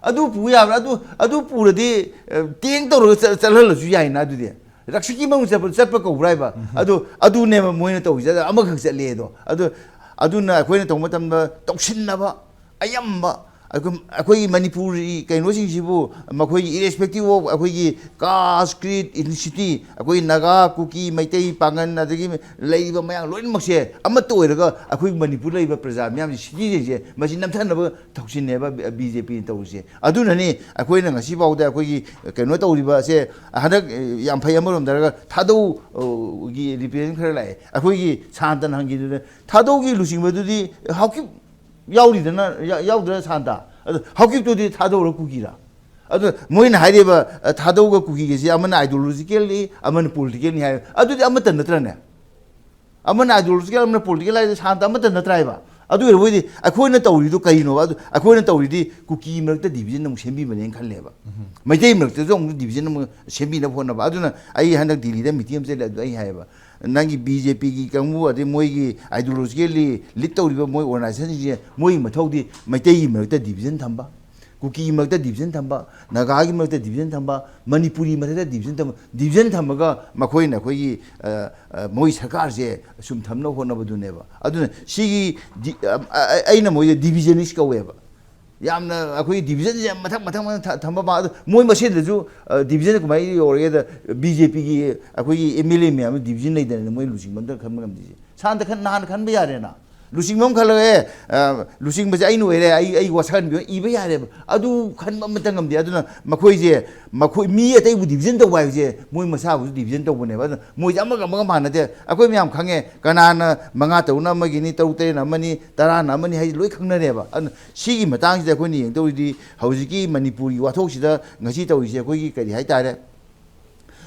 ꯑꯗꯨ ꯄꯨ ꯌꯥꯕ꯭ꯔꯥ? ꯑꯗꯨ ꯑꯗꯨ ꯄꯨꯔꯗꯤ, ꯑ, ꯇꯦꯡ ꯇꯧꯔꯒ ꯆꯠ- ꯆꯠꯍꯜꯂꯁꯨ ꯌꯥꯏꯅ꯫ ꯑꯗꯨꯗꯤ ꯔꯛꯁꯤꯠꯀꯤ ꯃꯅꯨꯡ ꯆꯠꯄ ꯆꯠꯄ ꯀꯧꯕ꯭ꯔꯥ ꯍꯥꯏꯕ? ꯑꯗꯨ ꯑꯗꯨꯅꯦꯕ ꯃꯣꯏꯅ ꯇꯧꯔꯤꯁꯦ꯫ ꯑꯗ ꯑꯃꯈꯛ ꯆꯠꯂꯦ ꯑꯗꯣ꯫ ꯑꯗꯨ ꯑꯗꯨꯅ ꯑꯩꯈꯣꯏꯅ ꯇꯧꯕ ꯃꯇꯝꯗ ꯇꯧꯁꯤꯟꯅꯕ ꯑꯌꯥꯝꯕ ꯑꯩꯈꯣꯏ ꯑꯩꯈꯣꯏꯒꯤ ꯃꯅꯤꯄꯨꯔꯤ ꯀꯩꯅꯣꯁꯤꯡꯁꯤꯕꯨ ꯃꯈꯣꯏꯒꯤ irrespective of ꯑꯩꯈꯣꯏꯒꯤ caste, creed, ethnicity, ꯑꯩꯈꯣꯏ ꯅꯥꯒꯥ, ꯀꯨꯀꯤ, ꯃꯩꯇꯩ, ꯄꯥꯡꯒꯟ, ꯑꯗꯒꯤ ꯂꯩꯔꯤꯕ ꯃꯌꯥꯝ ꯂꯣꯏꯅꯃꯛꯁꯦ ꯑꯃꯠꯇ ꯑꯣꯏꯔꯒ ꯑꯩꯈꯣꯏ ꯃꯅꯤꯄꯨꯔ ꯂꯩꯔꯤꯕ ꯄ꯭ꯔꯖꯥ ꯃꯌꯥꯝꯁꯤ, citizenꯁꯦ ꯃꯁꯤ ꯅꯝꯊꯅꯕ ꯊꯧꯁꯤꯟꯅꯦꯕ ꯕꯤ ꯖꯦ ꯄꯤꯅ ꯇꯧꯔꯤꯁꯦ꯫ ꯑꯗꯨꯅꯅꯤ ꯑꯩꯈꯣꯏꯅ ꯉꯁꯤꯐꯥꯎꯗ ꯑꯩꯈꯣꯏꯒꯤ ꯀꯩꯅꯣ ꯇꯧꯔꯤꯕꯁꯦ꯫ ꯍꯟꯗꯛ, ꯑꯦ, ꯌꯥꯝ ꯐꯩ꯫ ꯑꯃꯔꯣꯝꯗ ꯍꯥꯏꯔꯒ ꯊꯥꯗꯧꯒꯤ represent ꯈꯔ ꯂꯥꯛꯑꯦ꯫ ꯑꯩꯈꯣꯏꯒꯤ ꯁꯥꯟꯇꯅ ꯍꯪꯈꯤꯗꯨꯅ ꯊꯥꯗꯧꯒꯤ ꯂꯨꯆꯤꯡꯕꯗꯨꯗꯤ ꯍꯥꯎꯀꯤꯞ ꯌꯥꯎꯔꯤꯗꯅ, ꯌꯥ- ꯌꯥꯎꯗ꯭ꯔꯥ ꯁꯥꯟꯇ? ꯑꯗꯨ ꯍꯥꯎꯀꯤꯞꯇꯨꯗꯤ ꯊꯥꯗꯧꯔ ꯀꯨꯀꯤꯔꯥ? ꯑꯗꯨ ꯃꯣꯏꯅ ꯍꯥꯏꯔꯤꯕ, ꯑ, ꯊꯥꯗꯧꯒ ꯀꯨꯀꯤꯒꯁꯤ ꯑꯃꯅ ideologically, ꯑꯃꯅ politicalꯅꯤ ꯍꯥꯏ꯫ ꯑꯗꯨꯗꯤ ꯑꯃꯠꯇ ꯅꯠꯇ꯭ꯔꯅꯦ? ꯑꯃꯅ ideological, ꯑꯃꯅ political ꯍꯥꯏꯗꯤ ꯁꯥꯟꯇ ꯑꯃꯠꯇ ꯅꯠꯇ꯭ꯔꯥ ꯍꯥꯏꯕ? ꯑꯗꯨ ꯑꯣꯏꯔꯕꯣꯏꯗꯤ ꯑꯩꯈꯣꯏꯅ ꯇꯧꯔꯤꯗꯣ ꯀꯔꯤꯅꯣꯕ? ꯑꯗꯨ ꯑꯩꯈꯣꯏꯅ ꯇꯧꯔꯤꯗꯤ ꯀꯨꯀꯤ ꯃꯔꯛꯇ division ꯑꯃꯨꯛ ꯁꯦꯝꯕꯤꯕꯅꯦꯅ ꯈꯜꯂꯦꯕ꯫ ꯃꯩꯇꯩ ꯃꯔꯛꯇꯁꯨ ꯑꯃꯨꯛ division ꯑꯃꯨꯛ ꯁꯦꯝꯕꯤꯅꯕ ꯍꯣꯠꯅꯕ꯫ ꯑꯗꯨꯅ ꯑꯩ ꯍꯟꯗꯛ ꯗꯤꯜꯂꯤꯗ meeting ꯑꯃ ꯆꯠꯂꯦ, ꯑꯗꯨ ꯑꯩ ꯍꯥꯏꯌꯦꯕ, ꯅꯪꯒꯤ ꯕꯤ ꯖꯦ ꯄꯤꯒꯤ ꯀꯥꯡꯕꯨ, ꯑꯗꯩ ꯃꯣꯏꯒꯤ ideologically lead ꯇꯧꯔꯤꯕ ꯃꯣꯏ organizationꯁꯤꯡꯁꯦ, ꯃꯣꯏꯒꯤ ꯃꯊꯧꯗꯤ ꯃꯩꯇꯩꯒꯤ ꯃꯔꯛꯇ division ꯊꯝꯕ, ꯀꯨꯀꯤꯒꯤ ꯃꯔꯛꯇ division ꯊꯝꯕ, ꯅꯥꯒꯥꯒꯤ ꯃꯔꯛꯇ division ꯊꯝꯕ, ꯃꯅꯤꯄꯨꯔꯤ ꯃꯔꯛꯇ division ꯊꯝꯕ, division ꯊꯝꯃꯒ ꯃꯈꯣꯏꯅ ꯑꯩꯈꯣꯏꯒꯤ, ꯑ, ꯑ, ꯃꯣꯏ ꯁꯔꯀꯥꯔꯁꯦ ꯁꯨꯝ ꯊꯝꯅꯕ ꯍꯣꯠꯅꯕꯗꯨꯅꯦꯕ꯫ ꯑꯗꯨꯅ ꯁꯤꯒꯤ ꯗꯤ-, ꯑ, ꯑ, ꯑꯩꯅ ꯃꯣꯏꯁꯦ divisionist ꯀꯧꯋꯦꯕ꯫ ꯌꯥꯝꯅ ꯑꯩꯈꯣꯏꯒꯤ divisionꯁꯦ ꯌꯥꯝ ꯃꯊꯪ, ꯃꯊꯪ, ꯃꯊꯪ ꯊ-, ꯊꯝꯕ ꯃꯥ-, ꯑꯗꯨ ꯃꯣꯏ ꯃꯁꯦꯟꯗꯁꯨ, ꯑ, division ꯀꯃꯥꯏꯅ ꯌꯧꯔꯒꯦꯗ, ꯕꯤ ꯖꯦ ꯄꯤꯒꯤ ꯑꯩꯈꯣꯏꯒꯤ ꯑꯦꯝ ꯑꯦꯜ ꯑꯦ ꯃꯌꯥꯝꯗ division ꯂꯩꯗꯅ, ꯃꯣꯏ ꯂꯨꯆꯤꯡꯕ ꯑꯝꯇ ꯈꯟꯕ ꯉꯝꯗ꯭ꯔꯤꯁꯦ꯫ ꯁꯥꯟꯇ ꯈꯟ-, ꯅꯍꯥꯟ ꯈꯟꯕ ꯌꯥꯔꯦꯅ꯫ ꯂꯨꯆꯤꯡꯕ ꯑꯃ ꯈꯜꯂꯒ, ꯑꯦ, ꯑ, ꯂꯨꯆꯤꯡꯕꯁꯦ ꯑꯩꯅ ꯑꯣꯏꯔꯦ, ꯑꯩ, ꯑꯩ ꯋꯥꯁꯛꯍꯟꯕꯤꯌꯣ, ꯏꯕ ꯌꯥꯔꯦꯕ꯫ ꯑꯗꯨ ꯈꯟꯕ ꯑꯃꯠꯇ ꯉꯝꯗꯦ꯫ ꯑꯗꯨꯅ ꯃꯈꯣꯏꯁꯦ, ꯃꯈꯣꯏ ꯃꯤ ꯑꯇꯩꯕꯨ division ꯇꯧꯕ ꯍꯥꯏꯕꯁꯦ ꯃꯣꯏ ꯃꯁꯥꯕꯨꯁꯨ division ꯇꯧꯕꯅꯦꯕ꯫ ꯑꯗꯨꯅ ꯃꯣꯏꯁꯦ ꯑꯃꯒ ꯑꯃꯒ ꯃꯥꯟꯅꯗꯦ꯫ ꯑꯩꯈꯣꯏ ꯃꯌꯥꯝ ꯈꯪꯉꯦ, ꯀꯅꯥꯅ ꯃꯉꯥ ꯇꯔꯨꯛꯅ ꯑꯃꯒꯤꯅꯤ, ꯇꯔꯨꯛ ꯇꯔꯦꯠꯅ ꯑꯃꯅꯤ, ꯇꯔꯥꯅ ꯑꯃꯅꯤ ꯍꯥꯏꯁꯦ ꯂꯣꯏ ꯈꯪꯅꯔꯦꯕ꯫ ꯑꯗꯨꯅ ꯁꯤꯒꯤ ꯃꯇꯥꯡꯁꯤꯗ ꯑꯩꯈꯣꯏꯅ ꯌꯦꯡꯗꯧꯔꯤꯗꯤ ꯍꯧꯖꯤꯛꯀꯤ ꯃꯅꯤꯄꯨꯔꯒꯤ ꯋꯥꯊꯣꯛꯁꯤꯗ ꯉꯁꯤ ꯇꯧꯔꯤꯁꯦ ꯑꯩꯈꯣꯏꯒꯤ ꯀꯔꯤ ꯍꯥꯏꯇꯥꯔꯦ,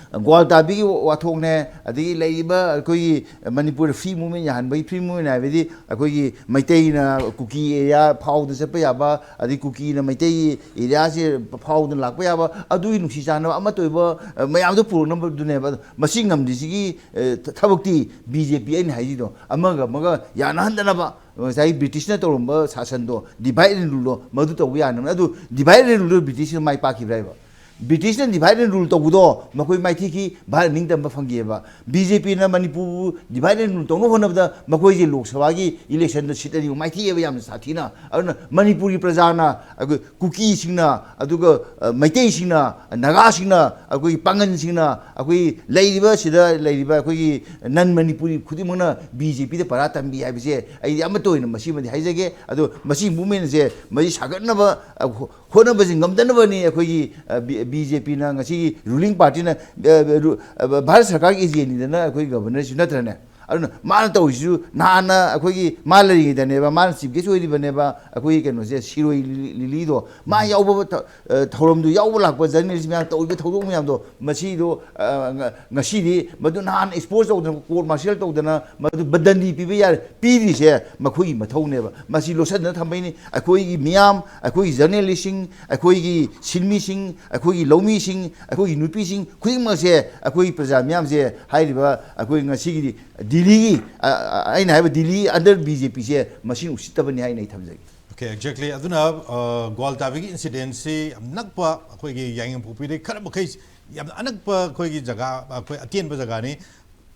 ꯒ꯭ꯋꯥꯜꯇꯥꯕꯤꯒꯤ ꯋꯥꯊꯣꯛꯅꯦ, ꯑꯗꯒꯤ ꯂꯩꯔꯤꯕ ꯑꯩꯈꯣꯏꯒꯤ ꯃꯅꯤꯄꯨꯔꯗ free movement ꯌꯥꯍꯟꯕꯒꯤ, free movement ꯍꯥꯏꯕꯗꯤ ꯑꯩꯈꯣꯏꯒꯤ ꯃꯩꯇꯩꯅ ꯀꯨꯀꯤ area ꯐꯥꯎꯗ ꯆꯠꯄ ꯌꯥꯕ, ꯑꯗꯩ ꯀꯨꯀꯤꯅ ꯃꯩꯇꯩ areaꯁꯦ ꯐꯥꯎꯗꯅ ꯂꯥꯛꯄ ꯌꯥꯕ, ꯑꯗꯨꯒꯤ ꯅꯨꯡꯁꯤ ꯆꯥꯟꯅꯕ ꯑꯃꯠꯇ ꯑꯣꯏꯕ, ꯑ, ꯃꯌꯥꯝꯗꯣ ꯄꯨꯔꯛꯅꯕꯗꯨꯅꯦꯕ꯫ ꯑꯗꯣ ꯃꯁꯤ ꯉꯝꯗ꯭ꯔꯤꯁꯤꯒꯤ, ꯑ, ꯊ-, ꯊꯕꯛꯇꯤ ꯕꯤ ꯖꯦ ꯄꯤ ꯑꯩꯅ ꯍꯥꯏꯁꯤꯗꯣ ꯑꯃꯒ ꯑꯃꯒ ꯌꯥꯅꯍꯟꯗꯅꯕ, ꯉꯁꯥꯏ ꯕ꯭ꯔꯤꯇꯤꯁꯅ ꯇꯧꯔꯝꯕ ꯁꯥꯁꯟꯗꯣ, divide and ruleꯗꯣ, ꯃꯗꯨ ꯇꯧꯕ ꯌꯥꯅꯕꯅꯤ꯫ ꯑꯗꯨ divide and ruleꯗꯣ ꯕ꯭ꯔꯤꯇꯤꯁꯅ ꯃꯥꯏ ꯄꯥꯛꯈꯤꯕ꯭ꯔꯥ ꯍꯥꯏꯕ? ꯕ꯭ꯔꯤꯇꯤꯁꯅ divide and rule ꯇꯧꯕꯗꯣ ꯃꯈꯣꯏ ꯃꯥꯏꯊꯤꯈꯤ, ꯚꯥꯔꯠ ꯅꯤꯡꯇꯝꯕ ꯐꯪꯈꯤꯑꯕ꯫ ꯕꯤ ꯖꯦ ꯄꯤꯅ ꯃꯅꯤꯄꯨꯔꯕꯨ divide and rule ꯇꯧꯅꯕ ꯍꯣꯠꯅꯕꯗ ꯃꯈꯣꯏꯁꯦ ꯂꯣꯛ ꯁꯚꯥꯒꯤ ꯏꯂꯦꯛꯁꯟꯗ ꯁꯤꯠ ꯑꯅꯤꯃꯨꯛ ꯃꯥꯏꯊꯤꯑꯕ, ꯌꯥꯝꯅ ꯁꯥꯊꯤꯅ꯫ ꯑꯗꯨꯅ ꯃꯅꯤꯄꯨꯔꯒꯤ ꯄ꯭ꯔꯖꯥꯅ, ꯑꯩꯈꯣꯏ ꯀꯨꯀꯤꯁꯤꯡꯅ, ꯑꯗꯨꯒ, ꯑ, ꯃꯩꯇꯩꯁꯤꯡꯅ, ꯅꯥꯒꯥꯁꯤꯡꯅ, ꯑꯩꯈꯣꯏꯒꯤ ꯄꯥꯡꯒꯟꯁꯤꯡꯅ, ꯑꯩꯈꯣꯏ ꯂꯩꯔꯤꯕ, ꯁꯤꯗ ꯂꯩꯔꯤꯕ ꯑꯩꯈꯣꯏꯒꯤ ꯅꯟ ꯃꯅꯤꯄꯨꯔꯤ ꯈꯨꯗꯤꯡꯃꯛꯅ ꯕꯤ ꯖꯦ ꯄꯤꯗ ꯄꯔꯥ ꯇꯝꯕꯤ ꯍꯥꯏꯕꯁꯦ ꯑꯩꯗꯤ ꯑꯃꯠꯇ ꯑꯣꯏꯅ ꯃꯁꯤꯃꯗꯤ ꯍꯥꯏꯖꯒꯦ꯫ ꯑꯗꯣ ꯃꯁꯤ movementꯁꯦ ꯃꯁꯤ ꯁꯥꯒꯠꯅꯕ, ꯑ, ꯍꯣ-, ꯍꯣꯠꯅꯕꯁꯤ ꯉꯝꯗꯅꯕꯅꯤ ꯑꯩꯈꯣꯏꯒꯤ, ꯑ, ꯕꯤ-, ꯕꯤ ꯖꯦ ꯄꯤꯅ ꯉꯁꯤꯒꯤ ruling partyꯅ, ꯑ, ꯔꯨ-, ꯑ, ꯚꯥꯔꯠ ꯁꯔꯀꯥꯔꯒꯤ agentꯅꯤꯗꯅ ꯑꯩꯈꯣꯏ governorꯁꯨ ꯅꯠꯇ꯭ꯔꯅꯦ? ꯑꯗꯨꯅ ꯃꯥꯅ ꯇꯧꯔꯤꯁꯤꯁꯨ ꯅꯍꯥꯟꯅ ꯑꯩꯈꯣꯏꯒꯤ ꯃꯥ ꯂꯩꯔꯤꯉꯩꯗꯅꯦꯕ, ꯃꯥꯅ chief guest ꯑꯣꯏꯔꯤꯕꯅꯦꯕ, ꯑꯩꯈꯣꯏꯒꯤ ꯀꯩꯅꯣꯁꯦ, ꯁꯤꯔꯣꯏ ꯂꯤ-, ꯂꯤꯂꯤꯗꯣ ꯃꯥ ꯌꯥꯎꯕ ꯊ-, ꯑ, ꯊꯧꯔꯝꯗꯨ ꯌꯥꯎꯕ ꯂꯥꯛꯄ journalist ꯃꯌꯥꯝ, ꯇꯧꯔꯤꯕ ꯊꯧꯗꯣꯛ ꯃꯌꯥꯝꯗꯣ, ꯃꯁꯤꯗꯣ, ꯑ, ꯉ-, ꯉꯁꯤꯗꯤ ꯃꯗꯨ ꯅꯍꯥꯟ expose ꯇꯧꯗꯅ, court martial ꯇꯧꯗꯅ, ꯃꯗꯨ ꯕꯟꯗꯟꯗꯤ ꯄꯤꯕ ꯌꯥꯔꯦ, ꯄꯤꯔꯤꯁꯦ ꯃꯈꯣꯏꯒꯤ ꯃꯊꯧꯅꯦꯕ꯫ ꯃꯁꯤ ꯂꯣꯠꯁꯤꯟꯗꯅ ꯊꯝꯕꯩꯅꯤ꯫ ꯑꯩꯈꯣꯏꯒꯤ ꯃꯤꯌꯥꯝ, ꯑꯩꯈꯣꯏꯒꯤ journalistꯁꯤꯡ, ꯑꯩꯈꯣꯏꯒꯤ ꯁꯤꯟꯃꯤꯁꯤꯡ, ꯑꯩꯈꯣꯏꯒꯤ ꯂꯧꯃꯤꯁꯤꯡ, ꯑꯩꯈꯣꯏꯒꯤ ꯅꯨꯄꯤꯁꯤꯡ ꯈꯨꯗꯤꯡꯃꯛꯁꯦ ꯑꯩꯈꯣꯏꯒꯤ ꯄ꯭ꯔꯖꯥ ꯃꯤꯌꯥꯝꯁꯦ ꯍꯥꯏꯔꯤꯕ ꯑꯩꯈꯣꯏ ꯉꯁꯤꯒꯤꯗꯤ ꯗꯤꯜꯂꯤꯒꯤ, ꯑ, ꯑ, ꯑꯩꯅ ꯍꯥꯏꯕ ꯗꯤꯜꯂꯤ under ꯕꯤ ꯖꯦ ꯄꯤꯁꯦ ꯃꯁꯤꯅ ꯎꯁꯤꯠꯇꯕꯅꯤ ꯍꯥꯏꯅ ꯑꯩ ꯊꯝꯖꯒꯦ꯫ Okay, exactly. ꯑꯗꯨꯅ, ꯑ, ꯒ꯭ꯋꯥꯜ ꯇꯥꯕꯤꯒꯤ incidentꯁꯤ ꯌꯥꯝ ꯅꯛꯄ, ꯑꯩꯈꯣꯏꯒꯤ ꯌꯥꯏꯉꯪꯄꯣꯛꯄꯤꯗꯩ ꯈꯔ ꯃꯈꯩ ꯌꯥꯝꯅ ꯑꯅꯛꯄ ꯑꯩꯈꯣꯏꯒꯤ ꯖꯒꯥ, ꯑꯩꯈꯣꯏ ꯑꯇꯦꯟꯕ ꯖꯒꯥꯅꯤ꯫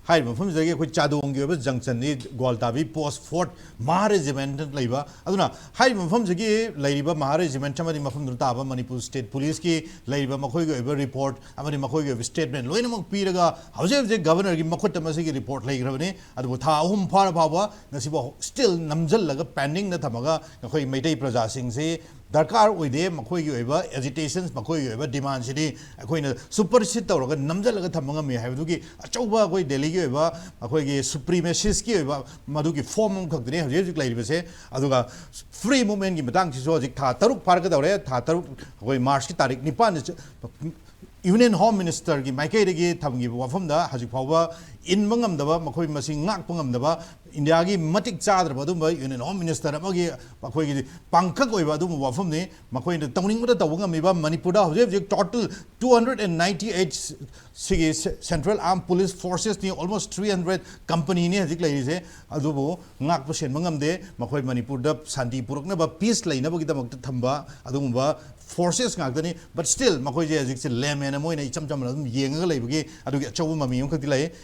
ꯍꯥꯏꯔꯤꯕ ꯃꯐꯝꯁꯤꯗꯒꯤ ꯑꯩꯈꯣꯏ ꯆꯥꯗꯣꯡꯒꯤ ꯑꯣꯏꯕ junctionꯅꯤ, ꯒ꯭ꯋꯥꯜ ꯇꯥꯕꯤ post fourth Mahar Regiment ꯂꯩꯕ꯫ ꯑꯗꯨꯅ ꯍꯥꯏꯔꯤꯕ ꯃꯐꯝꯁꯤꯒꯤ ꯂꯩꯔꯤꯕ Mahar Regiment ꯑꯃꯗꯤ ꯃꯐꯝꯗꯨꯗ ꯇꯥꯕ ꯃꯅꯤꯄꯨꯔ State Policeꯀꯤ ꯂꯩꯔꯤꯕ ꯃꯈꯣꯏꯒꯤ ꯑꯣꯏꯕ report ꯑꯃꯗꯤ ꯃꯈꯣꯏꯒꯤ ꯑꯣꯏꯕ statement ꯂꯣꯏꯅꯃꯛ ꯄꯤꯔꯒ ꯍꯧꯖꯤꯛ ꯍꯧꯖꯤꯛ governorꯒꯤ ꯃꯈꯨꯠꯇ ꯃꯁꯤꯒꯤ report ꯂꯩꯈ꯭ꯔꯕꯅꯤ꯫ ꯑꯗꯨꯕꯨ ꯊꯥ ꯑꯍꯨꯝ ꯐꯥꯔ ꯐꯥꯎꯕ ꯉꯁꯤꯐꯥꯎ still ꯅꯝꯁꯤꯜꯂꯒ pendingꯗ ꯊꯝꯃꯒ ꯑꯩꯈꯣꯏ ꯃꯩꯇꯩ ꯄ꯭ꯔꯖꯥꯁꯤꯡꯁꯤ ꯗꯔꯀꯥꯔ ꯑꯣꯏꯗꯦ, ꯃꯈꯣꯏꯒꯤ ꯑꯣꯏꯕ agitations, ꯃꯈꯣꯏꯒꯤ ꯑꯣꯏꯕ demandꯁꯤꯗꯤ ꯑꯩꯈꯣꯏꯅ supersede ꯇꯧꯔꯒ ꯅꯝꯁꯤꯜꯂꯒ ꯊꯝꯕ ꯉꯝꯃꯤ ꯍꯥꯏꯕꯗꯨꯒꯤ ꯑꯆꯧꯕ ꯑꯩꯈꯣꯏ ꯗꯦꯜꯂꯤꯒꯤ ꯑꯣꯏꯕ ꯑꯩꯈꯣꯏꯒꯤ supremacistꯀꯤ ꯑꯣꯏꯕ ꯃꯗꯨꯒꯤ form ꯑꯃꯈꯛꯇꯅꯤ ꯍꯧꯖꯤꯛ ꯍꯧꯖꯤꯛ ꯂꯩꯔꯤꯕꯁꯦ꯫ ꯑꯗꯨꯒ free movementꯀꯤ ꯃꯇꯥꯡꯁꯤꯁꯨ ꯍꯧꯖꯤꯛ ꯊꯥ ꯇꯔꯨꯛ ꯐꯥꯔꯛꯀꯗꯧꯔꯦ꯫ ꯊꯥ ꯇꯔꯨꯛ, ꯑꯩꯈꯣꯏ Marchꯀꯤ ꯇꯥꯔꯤꯛ ꯅꯤꯄꯥꯟꯗ ꯆ-, Union Home Ministerꯒꯤ ꯃꯥꯏꯀꯩꯗꯒꯤ ꯊꯝꯈꯤꯕ ꯋꯥꯐꯝꯗ ꯍꯧꯖꯤꯛ ꯐꯥꯎꯕ ꯏꯟꯕ ꯉꯝꯗꯕ, ꯃꯈꯣꯏ ꯃꯁꯤ ꯉꯥꯛꯄ ꯉꯝꯗꯕ, ꯏꯟꯗꯤꯌꯥꯒꯤ ꯃꯇꯤꯛ ꯆꯥꯗ꯭ꯔꯕ ꯑꯗꯨꯝꯕ ꯌꯨꯅꯤꯌꯟ ꯍꯣꯝ ꯃꯤꯅꯤꯁꯇꯔ ꯑꯃꯒꯤ ꯑꯩꯈꯣꯏꯒꯤ ꯄꯥꯡꯈꯛ ꯑꯣꯏꯕ ꯑꯗꯨꯝꯕ ꯋꯥꯐꯝꯅꯤ꯫ ꯃꯈꯣꯏꯅ ꯇꯧꯅꯤꯡꯕꯗ ꯇꯧꯕ ꯉꯝꯃꯤꯕ ꯃꯅꯤꯄꯨꯔꯗ ꯍꯧꯖꯤꯛ ꯍꯧꯖꯤꯛ total two hundred and ninety eight ꯁꯤꯒꯤ ꯁꯦꯟꯇ꯭ꯔꯦꯜ ꯑꯥꯔꯝ ꯄꯨꯂꯤꯁ ꯐꯣꯔꯁꯦꯁꯅꯤ, ꯑꯣꯜꯃꯣꯁ ꯊ꯭ꯔꯤ ꯍꯟꯗ꯭ꯔꯦꯠ ꯀꯝꯄꯅꯤꯅꯤ ꯍꯧꯖꯤꯛ ꯂꯩꯔꯤꯁꯦ꯫ ꯑꯗꯨꯕꯨ ꯉꯥꯛꯄ ꯁꯦꯟꯕ ꯉꯝꯗꯦ꯫ ꯃꯈꯣꯏ ꯃꯅꯤꯄꯨꯔꯗ ꯁꯥꯟꯇꯤ ꯄꯨꯔꯛꯅꯕ, ꯄꯤꯁ ꯂꯩꯅꯕꯒꯤꯗꯃꯛꯇ ꯊꯝꯕ ꯑꯗꯨꯒꯨꯝꯕ ꯐꯣꯔꯁꯦꯁ ꯉꯥꯛꯇꯅꯤ꯫ ꯕꯠ ꯁ꯭ꯇꯤꯜ ꯃꯈꯣꯏꯁꯦ ꯍꯧꯖꯤꯛꯁꯦ ꯂꯦꯃꯦꯟ ꯑꯃ ꯑꯣꯏꯅ ꯏꯆꯝ ꯆꯝꯅ ꯑꯗꯨꯝ ꯌꯦꯡꯉꯒ ꯂꯩꯕꯒꯤ ꯑꯗꯨꯒꯤ ꯑꯆꯧꯕ ꯃꯃꯤ ꯑꯃꯈꯛꯇꯤ ꯂꯩ꯫